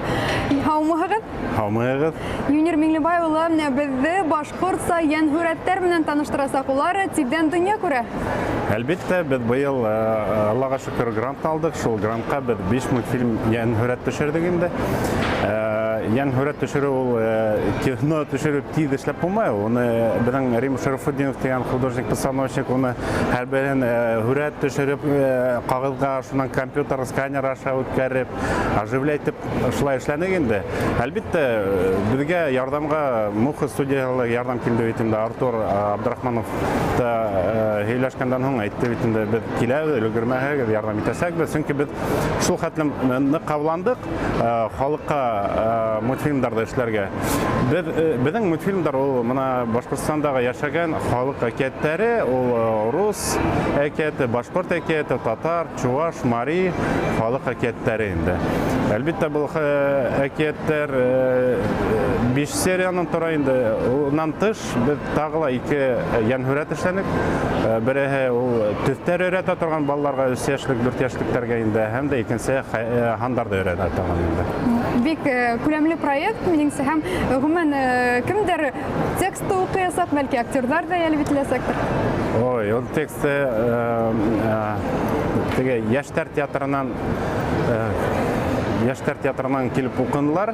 Һаумыһығыҙ? Һаумыһығыҙ. Юнир Миңлебай улы беҙҙе башҡортса йәнһүрәттәр менән таныштырасаҡ. Улар тиҙҙән донъя күрә. Әлбиттә, беҙ быйыл Аллаға шөкөр грант алдыҡ. Шул грантҡа беҙ 5 мультфильм йәнһүрәт төшөрҙөк инде. Йәнһүрәт төшөрөү ул кино төшөрөп тиҙ эшләп булмай. Уны беҙҙең Рим Шарафутдинов тигән художник-постановщик уны һәр береһен һүрәт төшөрөп ҡағыҙға, шунан компьютер сканер аша үткәреп, оживлять итеп шулай эшләнек инде. Әлбиттә, беҙгә ярҙамға Муха студияһы ярҙам килде бит инде. Артур Абдрахманов та һөйләшкәндән һуң әйтте бит инде, беҙ киләбеҙ, өлгөрмәһәгеҙ, ярҙам итәсәкбеҙ. Сөнки беҙ шул хәтлем ныҡ ҡабылландыҡ халыҡҡа мультфильмдарҙы эшләргә. Беҙҙең мультфильмдар ул мына Башҡортостандағы йәшәгән халыҡ әкиәттәре, ул рус әкиәте, башҡорт әкиәте, татар, чуваш, мари халыҡ әкиәттәре инде. Әлбиттә, был әкиәттәр 5 сериянан тора инде. Унан тыш беҙ тағы ла 2 йәнһүрәт эшләнек. Береһе ул төҫтәр өйрәтә торған балаларға, 3 йәшлек, 4 йәшлектәргә инде, һәм дә икенсеһе һандарҙы өйрәтә торған инде. Бик күләмле проект, минеңсә, һәм ғөмүмән кемдер текстты уҡыясаҡ, бәлки актерҙар ҙа йәлеп ителәсәктер. Ой, ул тексты теге йәштәр театрынан килеп уҡынылар.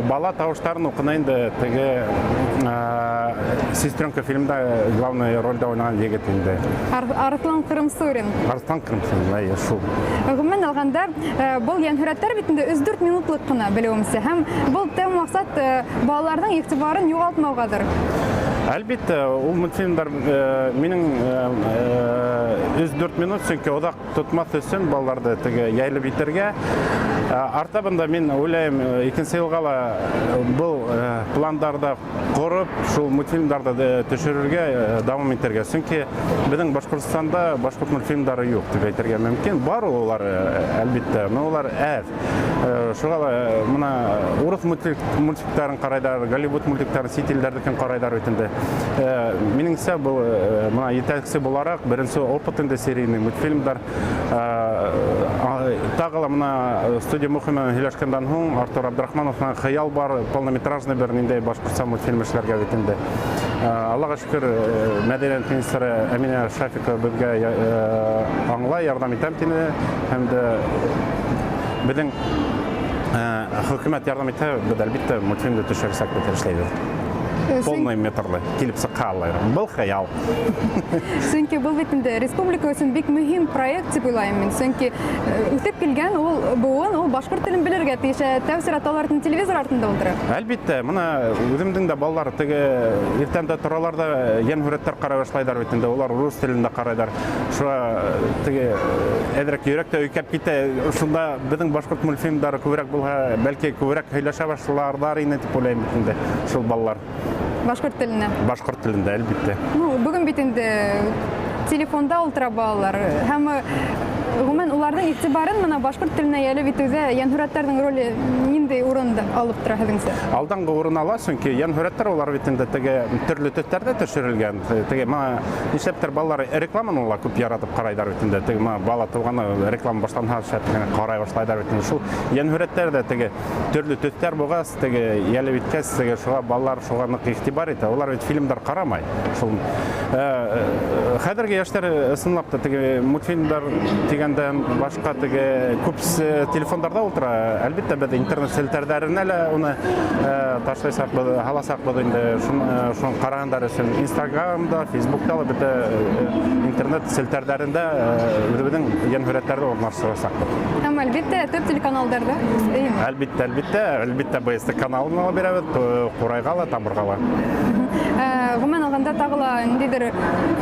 Бала тауыштарын уҡыны инде теге «Сестренка» фильмда главный ролдә уйнаған егет инде. Арыҫлан Ҡырымсурин. Арыҫлан Ҡырымсурин, эйе, шул. Ғөмүмән алғанда, был йәнһүрәттәр бит инде 3-4 минутлыҡ ҡына, белеүемсә, һәм был тәү маҡсат балаларҙың иғтибарын юғалтмауғалыр. Әлбиттә, ул мультфильмдар минең 3-4 минут, сөнки оҙаҡ тотмаҫ өсөн балаларҙы теге йәйлеп итергә. Артабында мин уйлайым, икенсе йылға ла был пландарҙы ҡороп, шул мультфильмдарҙы төшөрөргә дауам итергә. Сөнки беҙҙең Башҡортостанда башҡорт мультфильмдары юҡ тип әйтергә мөмкин. Бар улар, әлбиттә, но улар әҙ. Шуға ла мына урыҫ мультиктарын ҡарайҙар, Голливуд мультиктарын, сит илдәрҙекен ҡарайҙар бит инде. Минеңсә, был мына етәксе булараҡ беренсе опыт инде серийный мультфильмдар. Тағы ла мына студия Муха менән һөйләшкәндән һуң Артур Абдрахманов менән хыял бар, полнометражный бер ниндәй башҡортса мультфильм эшләргә бит инде. Аллаға шөкөр, мәҙәниәт министры Әминә Шафикова беҙгә аңлай, ярҙам итәм тине, һәм дә беҙҙең Хөкүмәт ярҙам итһә, беҙ әлбиттә мультфильмды төшөрсәк, эшләйбеҙ. Полный метрлы килеп сыҡһа, Алла. Был хыял. Сөнки был бит инде республика өсөн бик мөһим проект тип уйлайым мин. Сөнки үҫеп килгән ул быуын ул башҡорт телен белергә тейеш. Тәү сиратта улар телевизор артында ултыра. Әлбиттә, мына үҙемдең дә балалар теге иртән дә торалар да йән һүрәттәр ҡарай башлайҙар бит инде. Улар рус телендә ҡарайҙар. Шуға теге әҙерәк йөрәк тә өйкәп китә. Шунда беҙҙең башҡорт мультфильмдары күберәк булһа, бәлки күберәк һөйләшә башларҙар ине тип уйлайым бит инде шул балалар. Башҡорт теленә. Башҡорт телендә, әлбиттә. Ну, бөгөн бит инде телефонда ултыра балалар. Һәм ғөмүмән уларҙың иғтибарын мына башҡорт теленә йәлеп итеүҙә йәнһүрәттәрҙең роле ниндәй урынды алып тора һеҙҙеңсә? Алданғы урын ала, сөнки йәнһүрәттәр улар бит инде теге төрлө төҫтәрҙә төшөрөлгән. Теге мына нишләптер балалар рекламаны ла күп яратып ҡарайҙар бит инде. Теге мына бала тыуғаны реклама башланһа, шәп кенә ҡарай башлайҙар бит инде. Шул йәнһүрәттәр ҙә теге төрлө төҫтәр булғас, теге йәлеп иткәс, теге шуға балалар шуға ныҡ иғтибар итә. Улар бит фильмдар ҡарамай. Шул хәҙерге йәштәр ысынлап та теге мультфильмдар тигәндән башҡа теге күп телефондарҙа ултыра. Әлбиттә, беҙ интернет селтәрҙәренә лә уны ташлайсаҡбыҙ, һаласаҡбыҙ инде. Шуны ҡарағандар өсөн Инстаграмда, Фейсбукта ла бөтә интернет селтәрҙәрендә үҙебеҙҙең йәнһүрәттәрҙе урынлаштырасаҡбыҙ. Һәм әлбиттә төп телеканалдарҙа, эйме? Әлбиттә, әлбиттә, әлбиттә БСТ каналына ла бирәбеҙ, Ҡурайға ла, Тамырға ла. Ғөмүмән алғанда тағы ла ниндәйҙер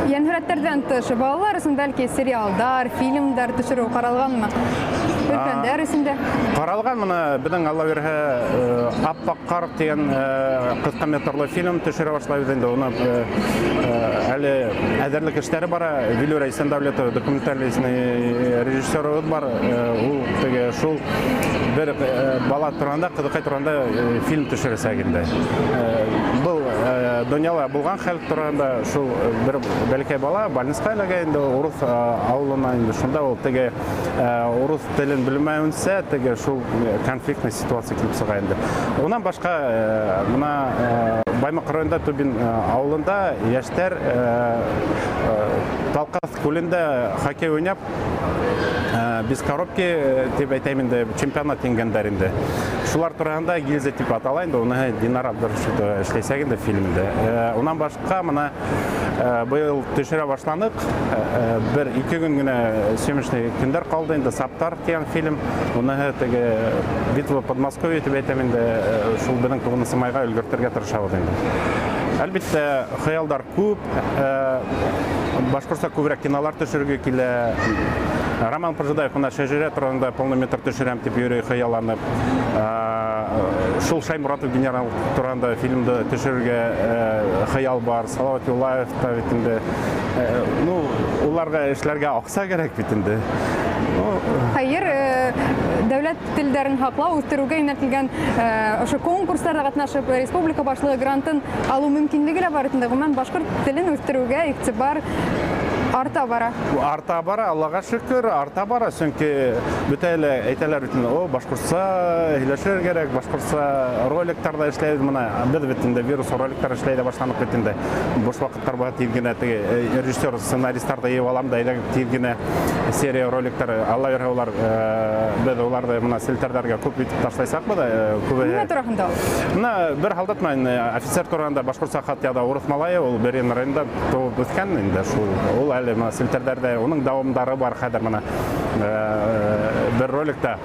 йәнһүрәттәрҙән тыш балалар өсөн бәлки сериалдар, фильмдар төшөрөү ҡаралғанмы? Өлкәндәр өсөн дә. Ҡаралған, мына беҙҙең Алла бирһә, Аппаҡ ҡар тигән ҡыҫҡа метрлы фильм төшөрә башлайбыҙ инде. Уны әле әҙерлек эштәре бара. Вилюра Исәндәүләтова документальный режиссерыбыҙ бар. Ул теге шул бер бала тураһында, ҡыҙыҡай тураһында фильм төшөрәсәк инде. Был донъяла булған хәл тураһында шул бер бәләкәй бала больницаға эләгә инде, урыҫ ауылына инде. Шунда ул теге урыҫ телен белмәүенсә, теге шул конфликтный ситуация килеп сыға инде. Унан башҡа мына Баймаҡ районында Түбин ауылында йәштәр Талҡаҫ күлендә хоккей уйнап, без коробки тип әйтәйем инде, чемпионат еңгәндәр инде. Шулар тураһында Гильза тип атала инде, уны Динар Абдрашитова эшләйсәк инде фильмде. Унан башҡа мына быйыл төшөрә башланыҡ. Бер-ике көн генә съемочный көндәр ҡалды инде. Саптар тигән фильм. Уныһы теге Битва под Москвой тип әйтәм инде, шул беҙҙең туғыҙынсы майға өлгөртергә тырышабыҙ инде. Әлбиттә, хыялдар күп. Башҡортса күберәк кинолар төшөрөргә килә. Роман Пожидаев мына Шәжәрә тураһында полный метр төшөрәм тип йөрөй хыялланып. Шул Шаймуратов генерал тураһында фильмды төшөрөргә хыял бар. Салават Юлаев та бит инде. Ну, уларға эшләргә аҡса кәрәк бит инде. Хәйер, дәүләт телдәрен һаҡлау, үҫтереүгә йүнәлтелгән ошо конкурстарҙа ҡатнашып, республика башлығы грантын алыу мөмкинлеге лә бар инде. Ғөмүмән, башҡорт телен үҫтереүгә иғтибар арта бара. Арта бара, Аллаға шөкөр, арта бара, сөнки бөтә лә әйтәләр бит инде, о, башҡортса һөйләшер кәрәк, башҡортса роликтар ҙа эшләйбеҙ, мына беҙ бит инде вирус роликтар эшләй ҙә башланыҡ бит инде. Буш ваҡыттар була, тиҙ генә теге режиссер, сценаристар ҙа йыйып алам да, әйҙә тиҙ генә серия роликтар, Алла бирһә, беҙ уларҙы мына селтәрҙәргә күп итеп ташлайсаҡбыҙ, күбеһе. Нимә тураһында ул? Мына бер һалдат менән офицер тураһында башҡортса хат яҙа урыҫ малайы, ул Бөрйән районында тыуып үҫкән инде, шул ул әле мына селтәрҙәрҙә уның дауамдары бар хәҙер мына бер роликта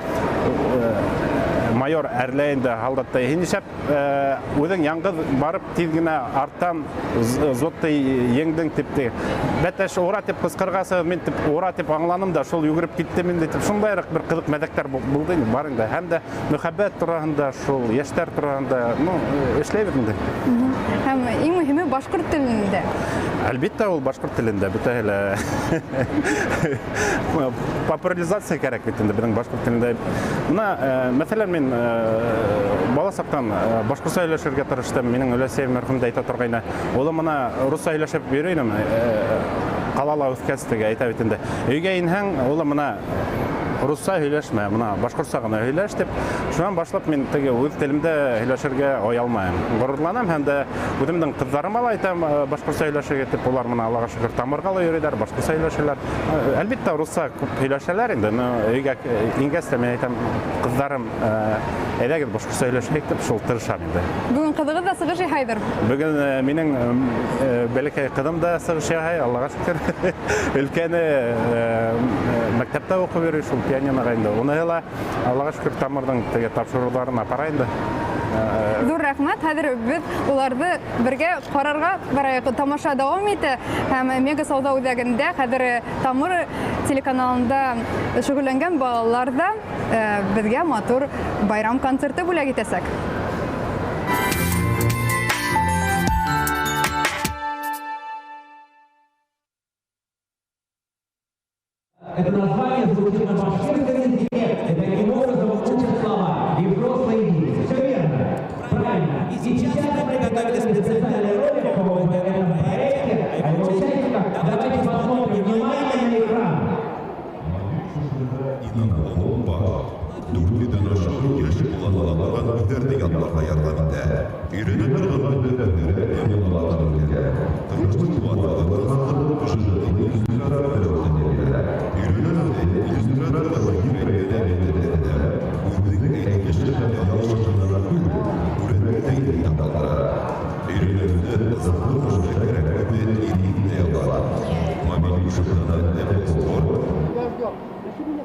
майор әрләй инде һалдатты. Һин нишләп үҙең яңғыҙ барып тиҙ генә арттан зотты еңдең тип те. Бәтәш ура тип ҡысҡырғасы, мин тип ура тип аңланым да, шул йүгереп киттем инде тип. Шундайыраҡ бер ҡыҙыҡ мәҙәктәр булды инде, бар инде. Һәм дә мөхәббәт тураһында, шул йәштәр тураһында, ну, эшләйбеҙ инде. Һәм иң мөһиме башҡорт телендә. Әлбиттә, ул башҡорт телендә, бөтәһе лә. Популяризация кәрәк бит инде беҙҙең башҡорт телендә. Мына, мәҫәлән, мин бала саҡтан башҡортса һөйләшергә тырыштым. Минең өләсәйем мәрхүм дә әйтә торғайны. Улым мына русса һөйләшеп йөрөй инем, ҡалала үҫкәс теге әйтә бит инде. Өйгә инһәң, улым мына Русса һөйләшмә, бына башҡортса ғына һөйләш тип. Шунан башлап мин теге үҙ телемдә һөйләшергә оялмайым. Ғорурланам һәм дә үҙемдең ҡыҙҙарыма ла әйтәм, башҡортса һөйләшергә тип, улар менән Аллаға шөкөр Тамырға ла йөрөйҙәр, башҡортса һөйләшәләр. Әлбиттә, русса күп һөйләшәләр инде, но өйгә ингәс тә мин әйтәм, ҡыҙҙарым, әйҙәгеҙ башҡортса һөйләшәйек тип, шул тырышам инде. Бөгөн ҡыҙығыҙ ҙа сығыш яһайҙыр? Бөгөн минең бәләкәй ҡыҙым да сығыш яһай, Аллаға шөкөр. Өлкәне мәктәптә уҡып йөрөй, шул пианиноға инде. Уныһы ла Аллаға шөкөр Тамырҙың теге тапшырыуҙарын апара инде. Ҙур рәхмәт. Хәҙер беҙ уларҙы бергә ҡарарға барайыҡ. Тамаша дауам итә һәм Мега сауҙа үҙәгендә хәҙер Тамыр телеканалында шөғөлләнгән балалар ҙа беҙгә матур байрам концерты бүләк итәсәк. Это название звучит на башкирском языке, и таким образом учат слова и взрослые, и дети. Все верно, правильно. И сейчас мы приготовили специальный ролик об этом проекте, о его участниках. Давайте посмотрим внимательно на экран.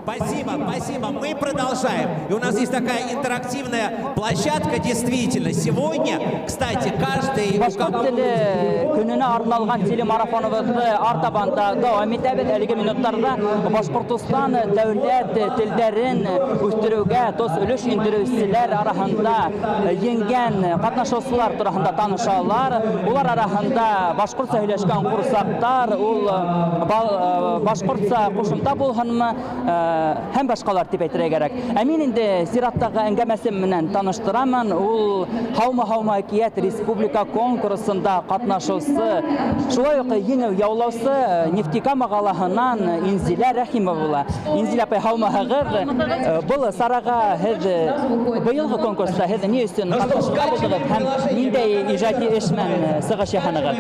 Спасибо, спасибо. Мы продолжаем. И у нас есть такая интерактивная площадка, действительно. Сегодня, кстати, каждый... Башҡорт теле көнөнә арналған телемарафоныбыҙҙы артабан да дауам итәбеҙ. Әлеге минуттарҙа Башҡортостан дәүләт телдәрен үҫтереүгә тос өлөш индереүселәр араһында еңгән ҡатнашыусылар тураһында танышалар. Улар араһында башҡортса һөйләшкән ҡурсаҡтар, ул башҡортса ҡушымта булһынмы, һәм башҡалар тип әйтергә кәрәк. Ә мин инде сираттағы әңгәмәсем менән таныштырамын. Ул «Һаумы-һаумы әкиәт» республика конкурсында ҡатнашыусы, шулай уҡ еңеү яулаусы Нефтекама ҡалаһынан Инзилә Рәхимова була. Инзилә апай, һаумыһығыҙ? Был сараға һеҙ быйылғы конкурста һеҙ ни өсөн ҡатнашырға булдығыҙ һәм ниндәй ижади эш менән сығыш яһанығыҙ?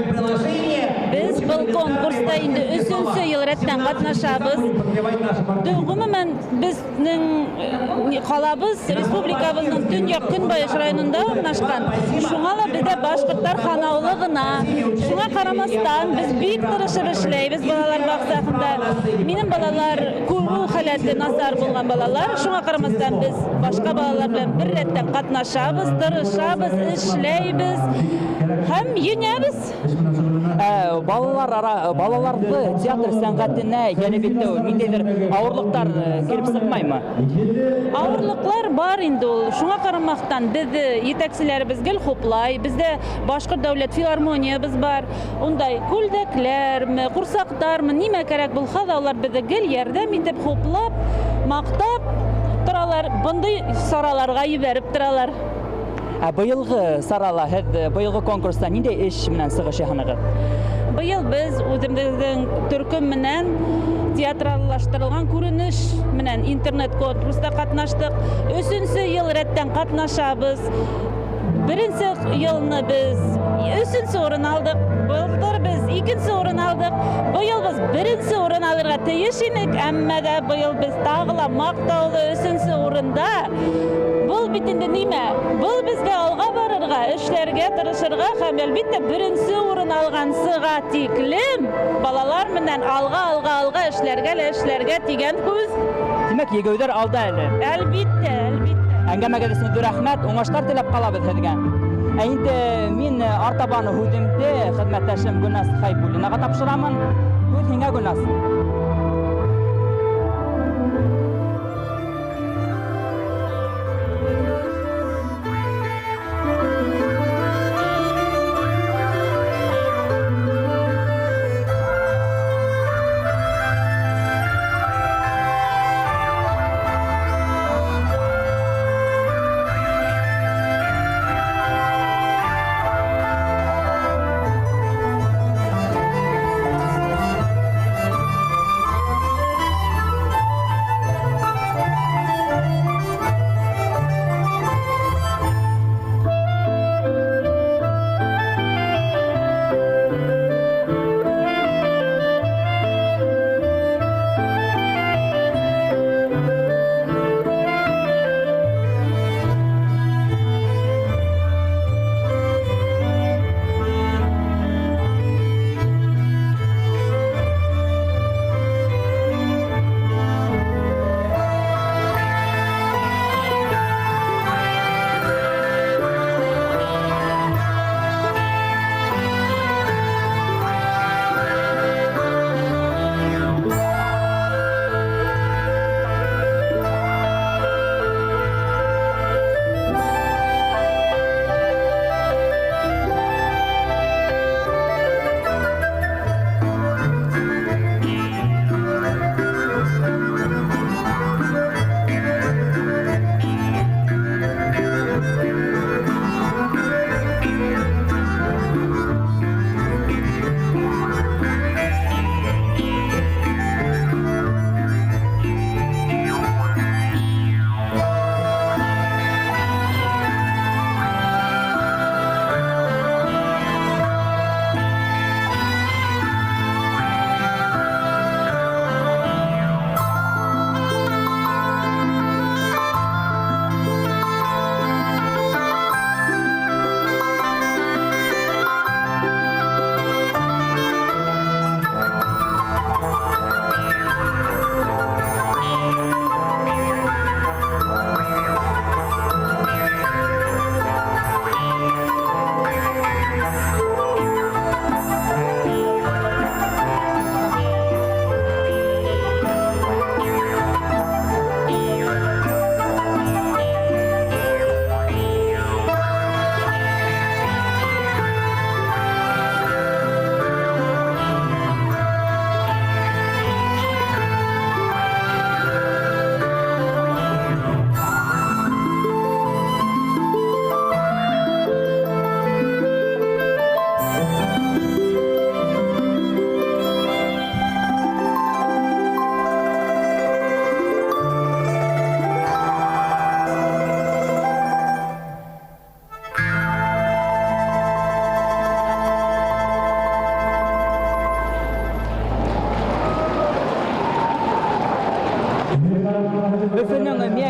Беҙ был конкурста инде өсөнсө йыл рәттән ҡатнашабыҙ. Ғөмүмән, беҙҙең ҡалабыҙ республикабыҙҙың төньяҡ-көнбайыш районында урынлашҡан. Шуңа ла беҙҙә башҡорттар һанаулы ғына. Шуңа ҡарамаҫтан, беҙ бик тырышып эшләйбеҙ балалар баҡсаһында. Минең балалар күреү халәте насар булған балалар. Шуңа ҡарамаҫтан, беҙ башҡа балалар белән бер рәттән ҡатнашабыҙ, тырышабыҙ, эшләйбеҙ һәм еңәбеҙ. Балаларҙы театр сәнғәтенә йәлеп итеү ниндәйҙер ауырлыҡтар килеп сыҡмаймы? Ауырлыҡлар бар инде ул. Шуңа ҡарамаҫтан, беҙҙе етәкселәребеҙ гел хуплай. Беҙҙә Башҡорт дәүләт филармониябыҙ бар. Ундай күлдәкләрме, ҡурсаҡтармы, нимә кәрәк булһа ла, улар беҙҙе гел ярҙам итеп, хуплап, маҡтап торалар. Бындай сараларға ебәреп торалар. Ә быйылғы сарала һеҙ быйылғы конкурста ниндәй эш менән сығыш яһанығыҙ? Быйыл беҙ үҙебеҙҙең төркөм менән театраллаштырылған күренеш менән интернет конкурста ҡатнаштыҡ. Өсөнсө йыл рәттән ҡатнашабыҙ. Беренсе йылны беҙ өсөнсө урын алдыҡ, былтыр беҙ икенсе урын алдыҡ. Быйыл беҙ беренсе урын алырға тейеш инек, әммә дә быйыл беҙ тағы ла маҡтаулы өсөнсө урында. Был бит инде нимә? Был беҙгә алға барырға, эшләргә тырышырға һәм әлбиттә беренсе урын алғансыға тиклем балалар менән алға, алға, алға эшләргә лә эшләргә тигән һүҙ. Тимәк, егеүҙәр алда әле. Әлбиттә, әлбиттә. Әңгәмәгеҙ өсөн ҙур рәхмәт, уңыштар теләп ҡалабыҙ һеҙгә. Ә инде мин артабан һүҙемде хеҙмәттәшем Гөлназ Хәйбуллинаға тапшырамын. Һүҙ һиңә, Гөлназ.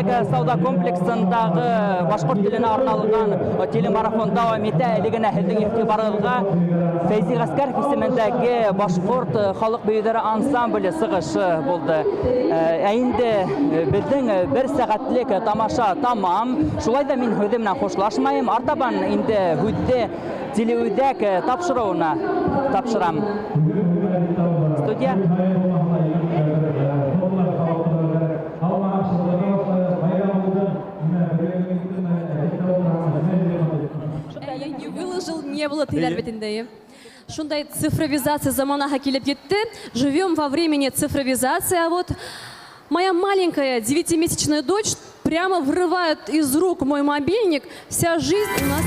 Мега сауҙа комплексындағы башҡорт теленә арналған телемарафон дауам итә. Әле генә һеҙҙең иғтибарығыҙға Фәйзи Ғәскәров исемендәге башҡорт халыҡ бейеүҙәре ансамбле сығышы булды. Ә инде беҙҙең бер сәғәтлек тамаша тамам. Шулай ҙа мин һүҙем менән хушлашмайым. Артабан инде һүҙҙе телеүҙәк тапшырыуына тапшырам. Студия. Не выложил, не было тиләр бит инде. Шундай цифровизация заманаға килеп етте. Живем во времени цифровизации, а вот моя маленькая 9-месячная дочь прямо врывает из рук мой мобильник. Вся жизнь у нас...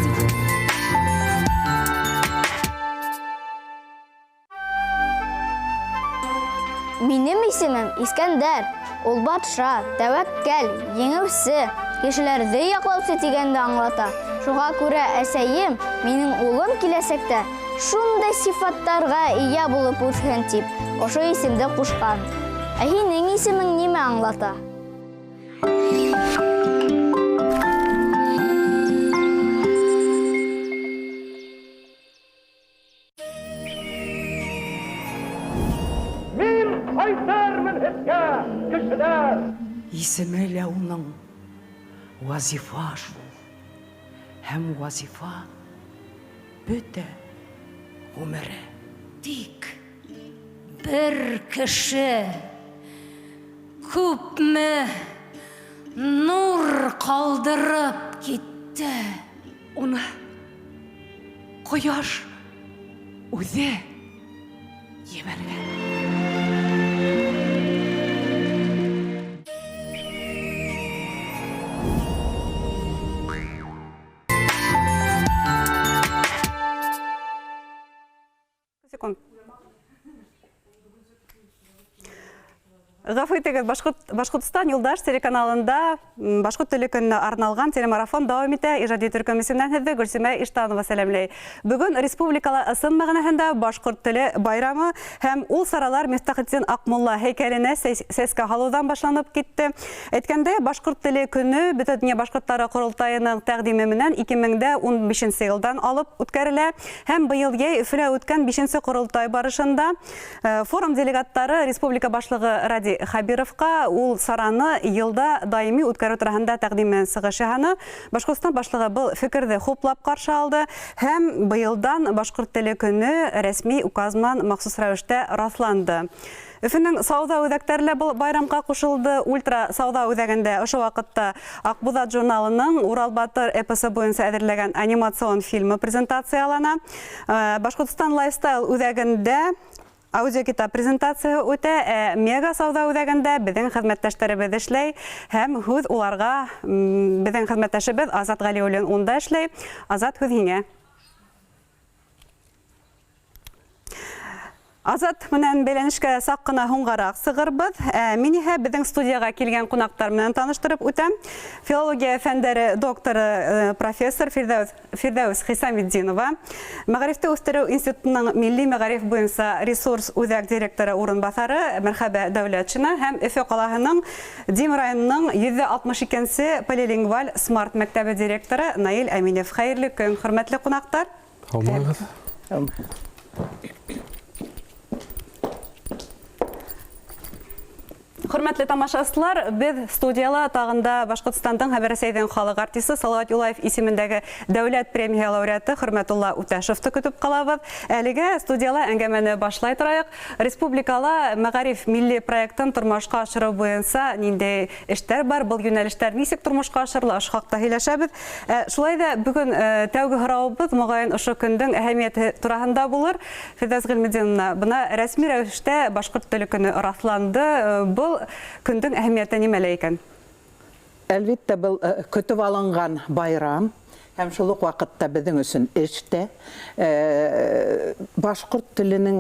Минем исемем Искәндәр. Ул батша, тәүәккәл, еңеүсе, кешеләрҙе яҡлаусы тигәнде аңлата. Шуға күрә әсәйем, минең улым киләсәктә шундай сифаттарға эйә булып үҫһен тип, ошо исемде ҡушҡан. Ә һинең исемең нимә аңлата? Мин ҡайтырмын һеҙгә, кешеләр! Исеме лә уның вазифа шул. Һәм вазифа бөтә ғүмере. Тик бер кеше күпме нур ҡалдырып китте. Уны ҡояш үҙе ебәргән. Секунд. Ғәфү итегеҙ, Башҡортостан Юлдаш телеканалында башҡорт теле көнөнә арналған телемарафон дауам итә. Ижади төркөм исеменән һеҙҙе Гөлсимә Иштанова сәләмләй. Бөгөн республикала ысын мәғәнәһендә башҡорт теле байрамы һәм ул саралар Мифтахетдин Аҡмулла һәйкәленә сәскә һалыуҙан башланып китте. Әйткәндәй, башҡорт теле көнө Бөтә донъя башҡорттары ҡоролтайының тәҡдиме менән 2015 йылдан алып үткәрелә һәм быйыл йәй Өфөлә үткән 5-нсе ҡоролтай барышында форум делегаттары республика башлығы Радий Хабировҡа ул сараны йылда даими үткәреү тураһында тәҡдим менән сығыш яһаны. Башҡортостан башлығы был фекерҙе хуплап ҡаршы алды һәм быйылдан башҡорт теле көнө рәсми указ менән махсус рәүештә раҫланды. Өфөнөң сауҙа үҙәктәре лә был байрамға ҡушылды. Ультра сауҙа үҙәгендә ошо ваҡытта Аҡбуҙат журналының Урал Батыр эпосы буйынса әҙерләгән анимацион фильмы презентациялана. Башҡортостан лайфстайл үҙәгендә аудиокитап презентацияһы үтә. Мега сауҙа үҙәгендә беҙҙең хеҙмәттәштәребеҙ эшләй һәм һүҙ уларға беҙҙең хеҙмәттәшебеҙ Азат Ғәлиуллин унда эшләй. Азат, һүҙ һиңә. Азат менән бәйләнешкә саҡ ҡына һуңғараҡ сығырбыҙ. Мин иһә беҙҙең студияға килгән ҡунаҡтар менән таныштырып үтәм. Филология фәндәре докторы, профессор Фирҙәүес Хисаметдинова, Мәғарифте үҫтереү институтының милли мәғариф буйынса ресурс үҙәк директоры урынбаҫары Мәрхәбә Дәүләтшина һәм Өфө ҡалаһының Дим районының 162-нсе полилингваль смарт мәктәбе директоры Наил Әминев. Хәйерле көн, хөрмәтле ҡунаҡтар. Һаумыһығыҙ. Хөрмәтле тамашасылар, беҙ студияла тағында Башҡортостандың һәм Рәсәйҙең халыҡ артисы Салауат Юлаев исемендәге дәүләт премия лауреаты Хөрмәтулла Үтәшевты көтөп ҡалабыҙ. Әлегә студияла әңгәмәне башлай торайыҡ. Республикала мәғариф милли проектын тормошҡа ашырыу буйынса ниндәй эштәр бар, был йүнәлештәр нисек тормошҡа ашырыла, ошо хаҡта һөйләшәбеҙ. Шулай ҙа бөгөн тәүге һорауыбыҙ моғайын ошо көндөң әһәмиәте тураһында булыр. Фирҙәүес Ғилметдиновна, бына рәсми рәүештә башҡорт теле көнө раҫланды. Был көндөң әһәмиәте нимәлә икән? Әлбиттә, был көтөп алынған байрам Һәм шул уҡ ваҡытта беҙҙең өсөн эш тә. Башҡорт теленең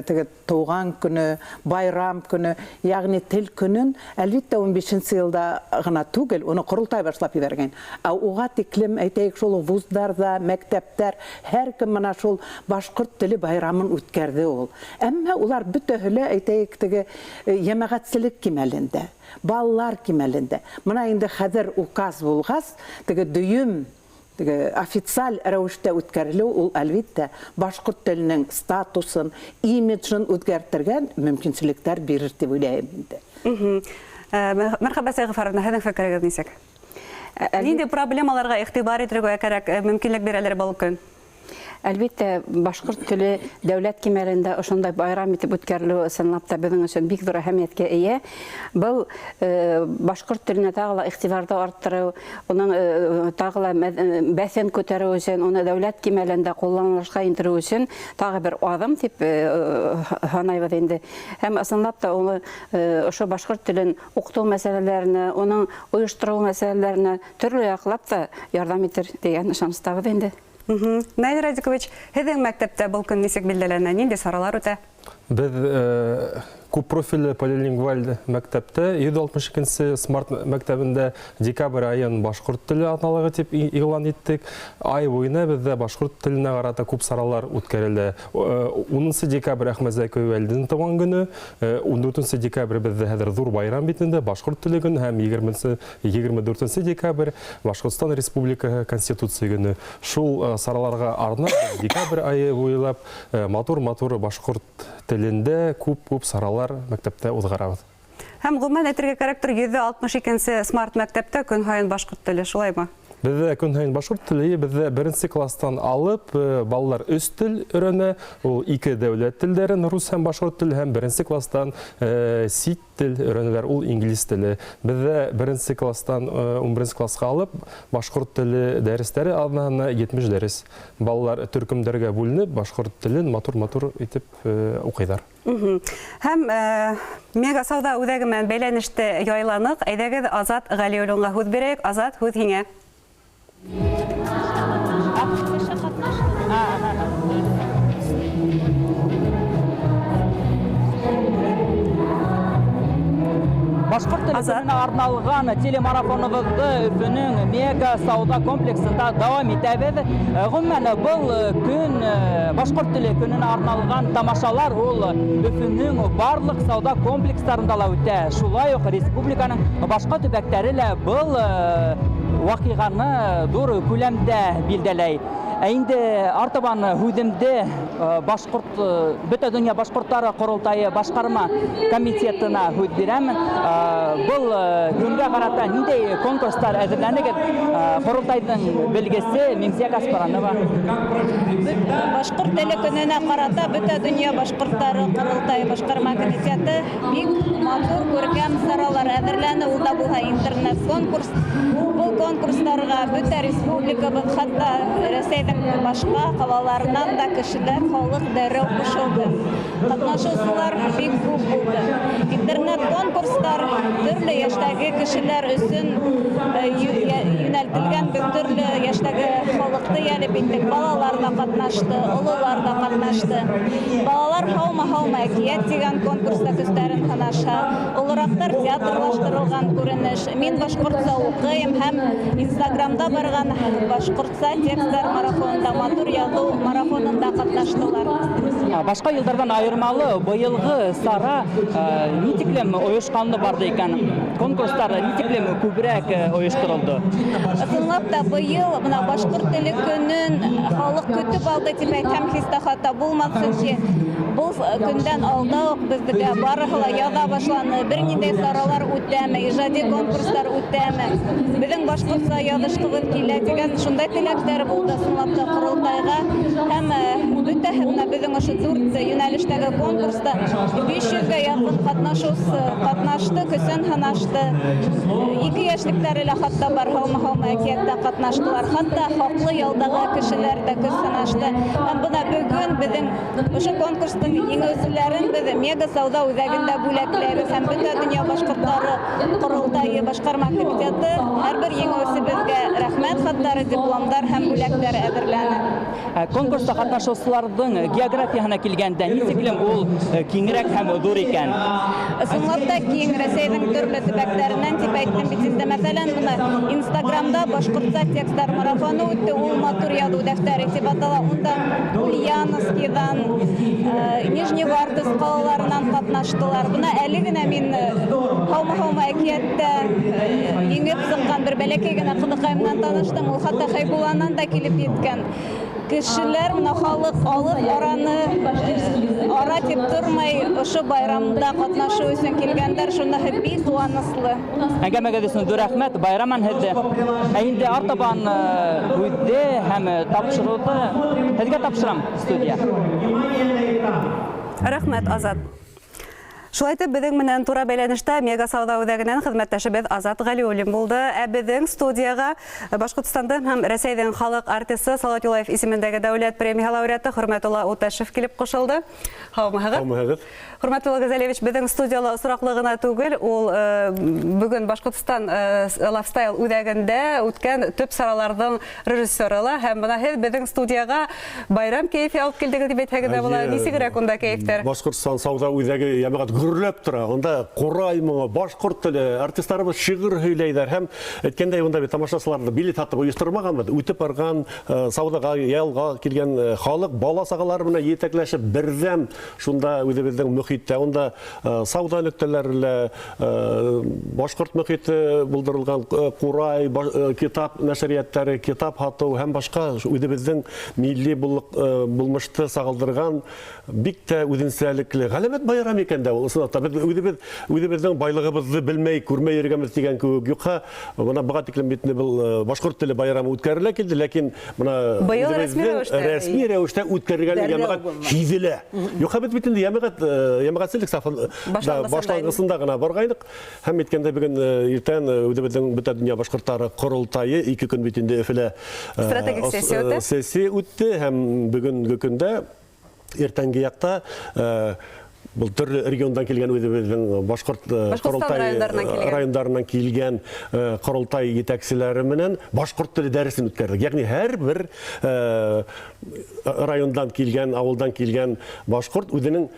теге тыуған көнө, байрам көнө, ягъни тел көнөн, әлбиттә, 15 йылда ғына түгел, уны ҡоролтай башлап ебәргән. Ә уға тиклем, әйтәйек, шул вуздарҙа, мәктәптәр, һәр кем мына шул башҡорт теле байрамын үткәрҙе ул. Әммә улар бөтәһе лә, әйтәйек, теге йәмәғәтселек кимәлендә, балалар кимәлендә. Мына инде хәҙер указ булғас, теге дөйөм официаль рәүештә үткәрелеү ул, әлбиттә, башҡорт теленең статусын, имиджын үҙгәртергә мөмкинселектәр бирер тип уйлайым инде. Мәрхәбә Сәйғәфәровна, һеҙҙең фекерегеҙ нисек? Ниндәй проблемаларға иғтибар итергә кәрәк, мөмкинлек бирәләр был көн? Әлбиттә, башҡорт теле дәүләт кимәлендә ошондай байрам итеп үткәрелеүе ысынлап та беҙҙең өсөн бик ҙур әһәмиәткә эйә. Был башҡорт теленә тағы ла иғтибарҙы арттырыу, уның тағы ла бәҫен күтәреү өсөн, уны дәүләт кимәлендә ҡулланылышҡа индереү өсөн тағы бер аҙым тип һанайбыҙ инде. Һәм ысынлап та уны ошо башҡорт телен уҡытыу мәсьәләләренә, уның ойоштороу мәсьәләләренә төрлө яҡлап та ярҙам итер тигән ышаныстабыҙ инде. Наил Радикович, һеҙҙең мәктәптә был көн нисек билдәләнә, ниндәй саралар үтә? Беҙ күп профилле полилингваль мәктәптә 162 смарт мәктәбендә декабрь айын башҡорт теле аҙналығы тип иғлан иттек. Ай буйына беҙҙә башҡорт теленә ҡарата күп саралар үткәрелә. 10 декабрь Әхмәт Зәки Вәлидинең тыуған көнө, 14 декабрь беҙҙә хәҙер ҙур байрам бит инде, башҡорт теле көнө, һәм 24 декабрь Башҡортостан Республикаһы Конституция көнө. Шул сараларға арнап декабрь айы буйлап матур-матур башҡорт телендә күп-күп саралар мәктәптә уҙғарабыҙ. Һәм ғөмүмән әйтергә кәрәктер, 162 смарт мәктәптә көн һайын башҡорт теле, шулаймы? Беҙҙә көн һайын башҡорт теле, беҙҙә беренсе класстан алып балалар өс тел өйрәнә, ул ике дәүләт телдәрен, рус һәм башҡорт теле, һәм беренсе класстан сит тел өйрәнәләр, ул инглиз теле. Беҙҙә беренсе класстан 11 классҡа алып башҡорт теле дәрестәре аҙнаһына 70 дәрес. Балалар төркөмдәргә бүленеп башҡорт телен матур-матур итеп уҡыйҙар. Һәм мега сауҙа үҙәге менән бәйләнеште яйланыҡ. Әйҙәгеҙ, Азат Ғәлиуллинға һүҙ бирәйек. Азат, һүҙ һиңә. Башҡорт теле көнөнә арналған телемарафоныбыҙҙы Өфөнөң мега сауҙа комплексында дауам итәбеҙ. Ғөмүмән, был көн башҡорт теле көнөнә арналған тамашалар ул Өфөнөң барлыҡ сауҙа комплекстарында ла үтә. Шулай уҡ республиканың башҡа төбәктәре лә был ваҡиғаны ҙур күләмдә билдәләй. Ә инде артабан һүҙемде башҡорт бөтә донъя башҡорттары ҡоролтайы башҡарма комитетына һүҙ бирәм. Был көнгә ҡарата ниндәй конкурстар әҙерләнегеҙ? Ҡоролтайҙың белгесе Миңзиә Каспаранова. Башҡорт теле көнөнә ҡарата бөтә донъя башҡорттары ҡоролтайы башҡарма комитеты бик матур күркәм саралар әҙерләне. Ул да булһа интернет конкурс. Был конкурстарға бөтә республикабыҙ, хатта Рәсәйҙең башҡа ҡалаларынан да кешеләр, халыҡ дәррәү ҡушылды. Ҡатнашыусылар бик күп булды. Интернет конкурстар төрлө йәштәге кешеләр өсөн йүнәлтелгән, беҙ төрлө йәштәге халыҡты йәлеп иттек. Балалар ҙа ҡатнашты, ололар ҙа ҡатнашты. Балалар һаумы-һаумы әкиәт тигән конкурста көстәрен һынаша. Олораҡтар театрлаштырылған күренеш. Мин башҡортса уҡыйым һәм Инстаграмда барған башҡортса текстар марафонында, матур яҙыу марафонында ҡатнаштылар. Башҡа йылдарҙан айырмалы быйылғы сара ни тиклем ойошҡанлы барҙы икән? Конкурстар ни тиклем күберәк ойошторолдо? Ысынлап та быйыл бына башҡорт теле көнөн халыҡ көтөп алды тип әйтһәм, һис тә хата булмаҫ, сөнки был көндән алда уҡ беҙгә барыһы ла яҙа башланы. Бер ниндәй саралар үтәме, ижади конкурстар үтәме, беҙҙең башҡортса яҙышҡыбыҙ килә тигән шундай теләктәр булды ысынлап та ҡоролтайға. Һәм бөтәһе бына беҙҙең ошо дүрт йүнәлештәге конкурста 500-гә яҡын ҡатнашыусы ҡатнашты, көсөн һынашты. Ике йәшлектәре лә хатта бар, һаумы-һаумы Һаумы-һаумы әкиәттә ҡатнаштылар. Хатта хаҡлы ялдағы кешеләр ҙә көс һынашты. Һәм бына бөгөн беҙҙең ошо конкурстың еңеүселәрен беҙ Мега сауҙа үҙәгендә бүләкләйбеҙ һәм бөтә донъя башҡорттары ҡоролтайы башҡарма комитеты һәр бер еңеүсебеҙгә рәхмәт хаттары, дипломдар һәм бүләктәр әҙерләне. Конкурста ҡатнашыусыларҙың географияһына килгәндә нисеклем ул киңерәк һәм ҙур икән? Ысынлап та киң, Рәсәйҙең төрлө төбәктәренән тип әйттем бит инде. Мәҫәлән, бына Инстаграмда башҡортса тексттар марафоны үтте, ул матур яҙыу дәфтәре тип атала. Унда Ульяновскийҙан, Нижневартовск ҡалаларынан ҡатнаштылар. Бына әле генә мин Һаумы-һаумы әкиәттә еңеп сыҡҡан бер бәләкәй генә ҡыҙыҡай менән таныштым. Ул хатта Хәйбулланан да килеп еткән. Кешеләр, бына халыҡ алып араны ара тип тормай, ошо байрамда ҡатнашыу өсөн килгәндәр, шуныһы бик ҡыуаныслы. Әңгәмәгеҙ өсөн ҙур рәхмәт, байраман һеҙҙе. Ә инде артабан һүҙҙе һәм тапшырыуҙы һеҙгә тапшырам, студия. Рәхмәт, Азат. Шулай итеп, беҙҙең менән тура бәйләнештә Мега сауҙа үҙәгенән хеҙмәттәшебеҙ Азат Ғәлиуллин булды. Ә беҙҙең студияға Башҡортостандың һәм Рәсәйҙең халыҡ артисы Салауат Юлаев исемендәге дәүләт премияһы лауреаты Хөрмәтулла Үтәшев килеп ҡушылды. Һаумыһығыҙ? Һаумыһығыҙ. Хөрмәтулла Ғәзәлиевич, беҙҙең студияла осраҡлы ғына түгел, ул бөгөн Башҡортостан Lifestyle үҙәгендә үткән төп сараларҙың режиссеры ла. Һәм бына һеҙ беҙҙең студияға байрам кәйефе алып килдегеҙ тип әйтһәгеҙ ҙә була. Нисегерәк унда кәйефтәр? Башҡортостан сауҙа үҙәге йәмәғәт гөрләп тора. Унда ҡурай моңо, башҡорт теле, артистарыбыҙ шиғыр һөйләйҙәр. Һәм әйткәндәй, унда бит тамашасыларҙы билет һатып ойоштормағанбыҙ. Үтеп барған сауҙаға, ялға килгән халыҡ бала сағалары менән етәкләшеп берҙәм шунда үҙебеҙҙең мөхиттә, унда сауҙа нөктәләре лә, башҡорт мөхите булдырылған, ҡурай, китап нәшриәттәре, китап һатыу һәм башҡа үҙебеҙҙең милли булмышты сағылдырған бик тә үҙенсәлекле ғәләмәт байрам икән дә ул. Ысынлап та, беҙ үҙебеҙҙең байлығыбыҙҙы белмәй, күрмәй йөрөгәнбеҙ тигән кеүек. Юҡһа, бына быға тиклем бит инде был башҡорт теле байрамы үткәрелә килде, ләкин бына быйыл рәсми үҙебеҙҙең рәүештә. рәсми рәүештә үткәрелгән Дәррәү йәмәғәт булмай. һиҙелә. Юҡһа, беҙ бит инде йәмәғәтселек сафында Башланғысында башланғысында ғына барғайныҡ. Һәм әйткәндә, бөгөн иртән үҙебеҙҙең бөтә донъя башҡорттары ҡоролтайы 2 көн бит инде Өфөлә, Стратегик сессия үтте. сессия үтте һәм бөгөнгө көндә иртәнге яҡта был төрлө региондан килгән үҙебеҙҙең башҡорт Башҡортостан ҡоролтай, райондарынан килгән. райондарынан килгән ҡоролтай етәкселәре менән башҡорт теле дәресен үткәрҙек. Йәғни һәр бер райондан килгән, ауылдан килгән башҡорт үҙенең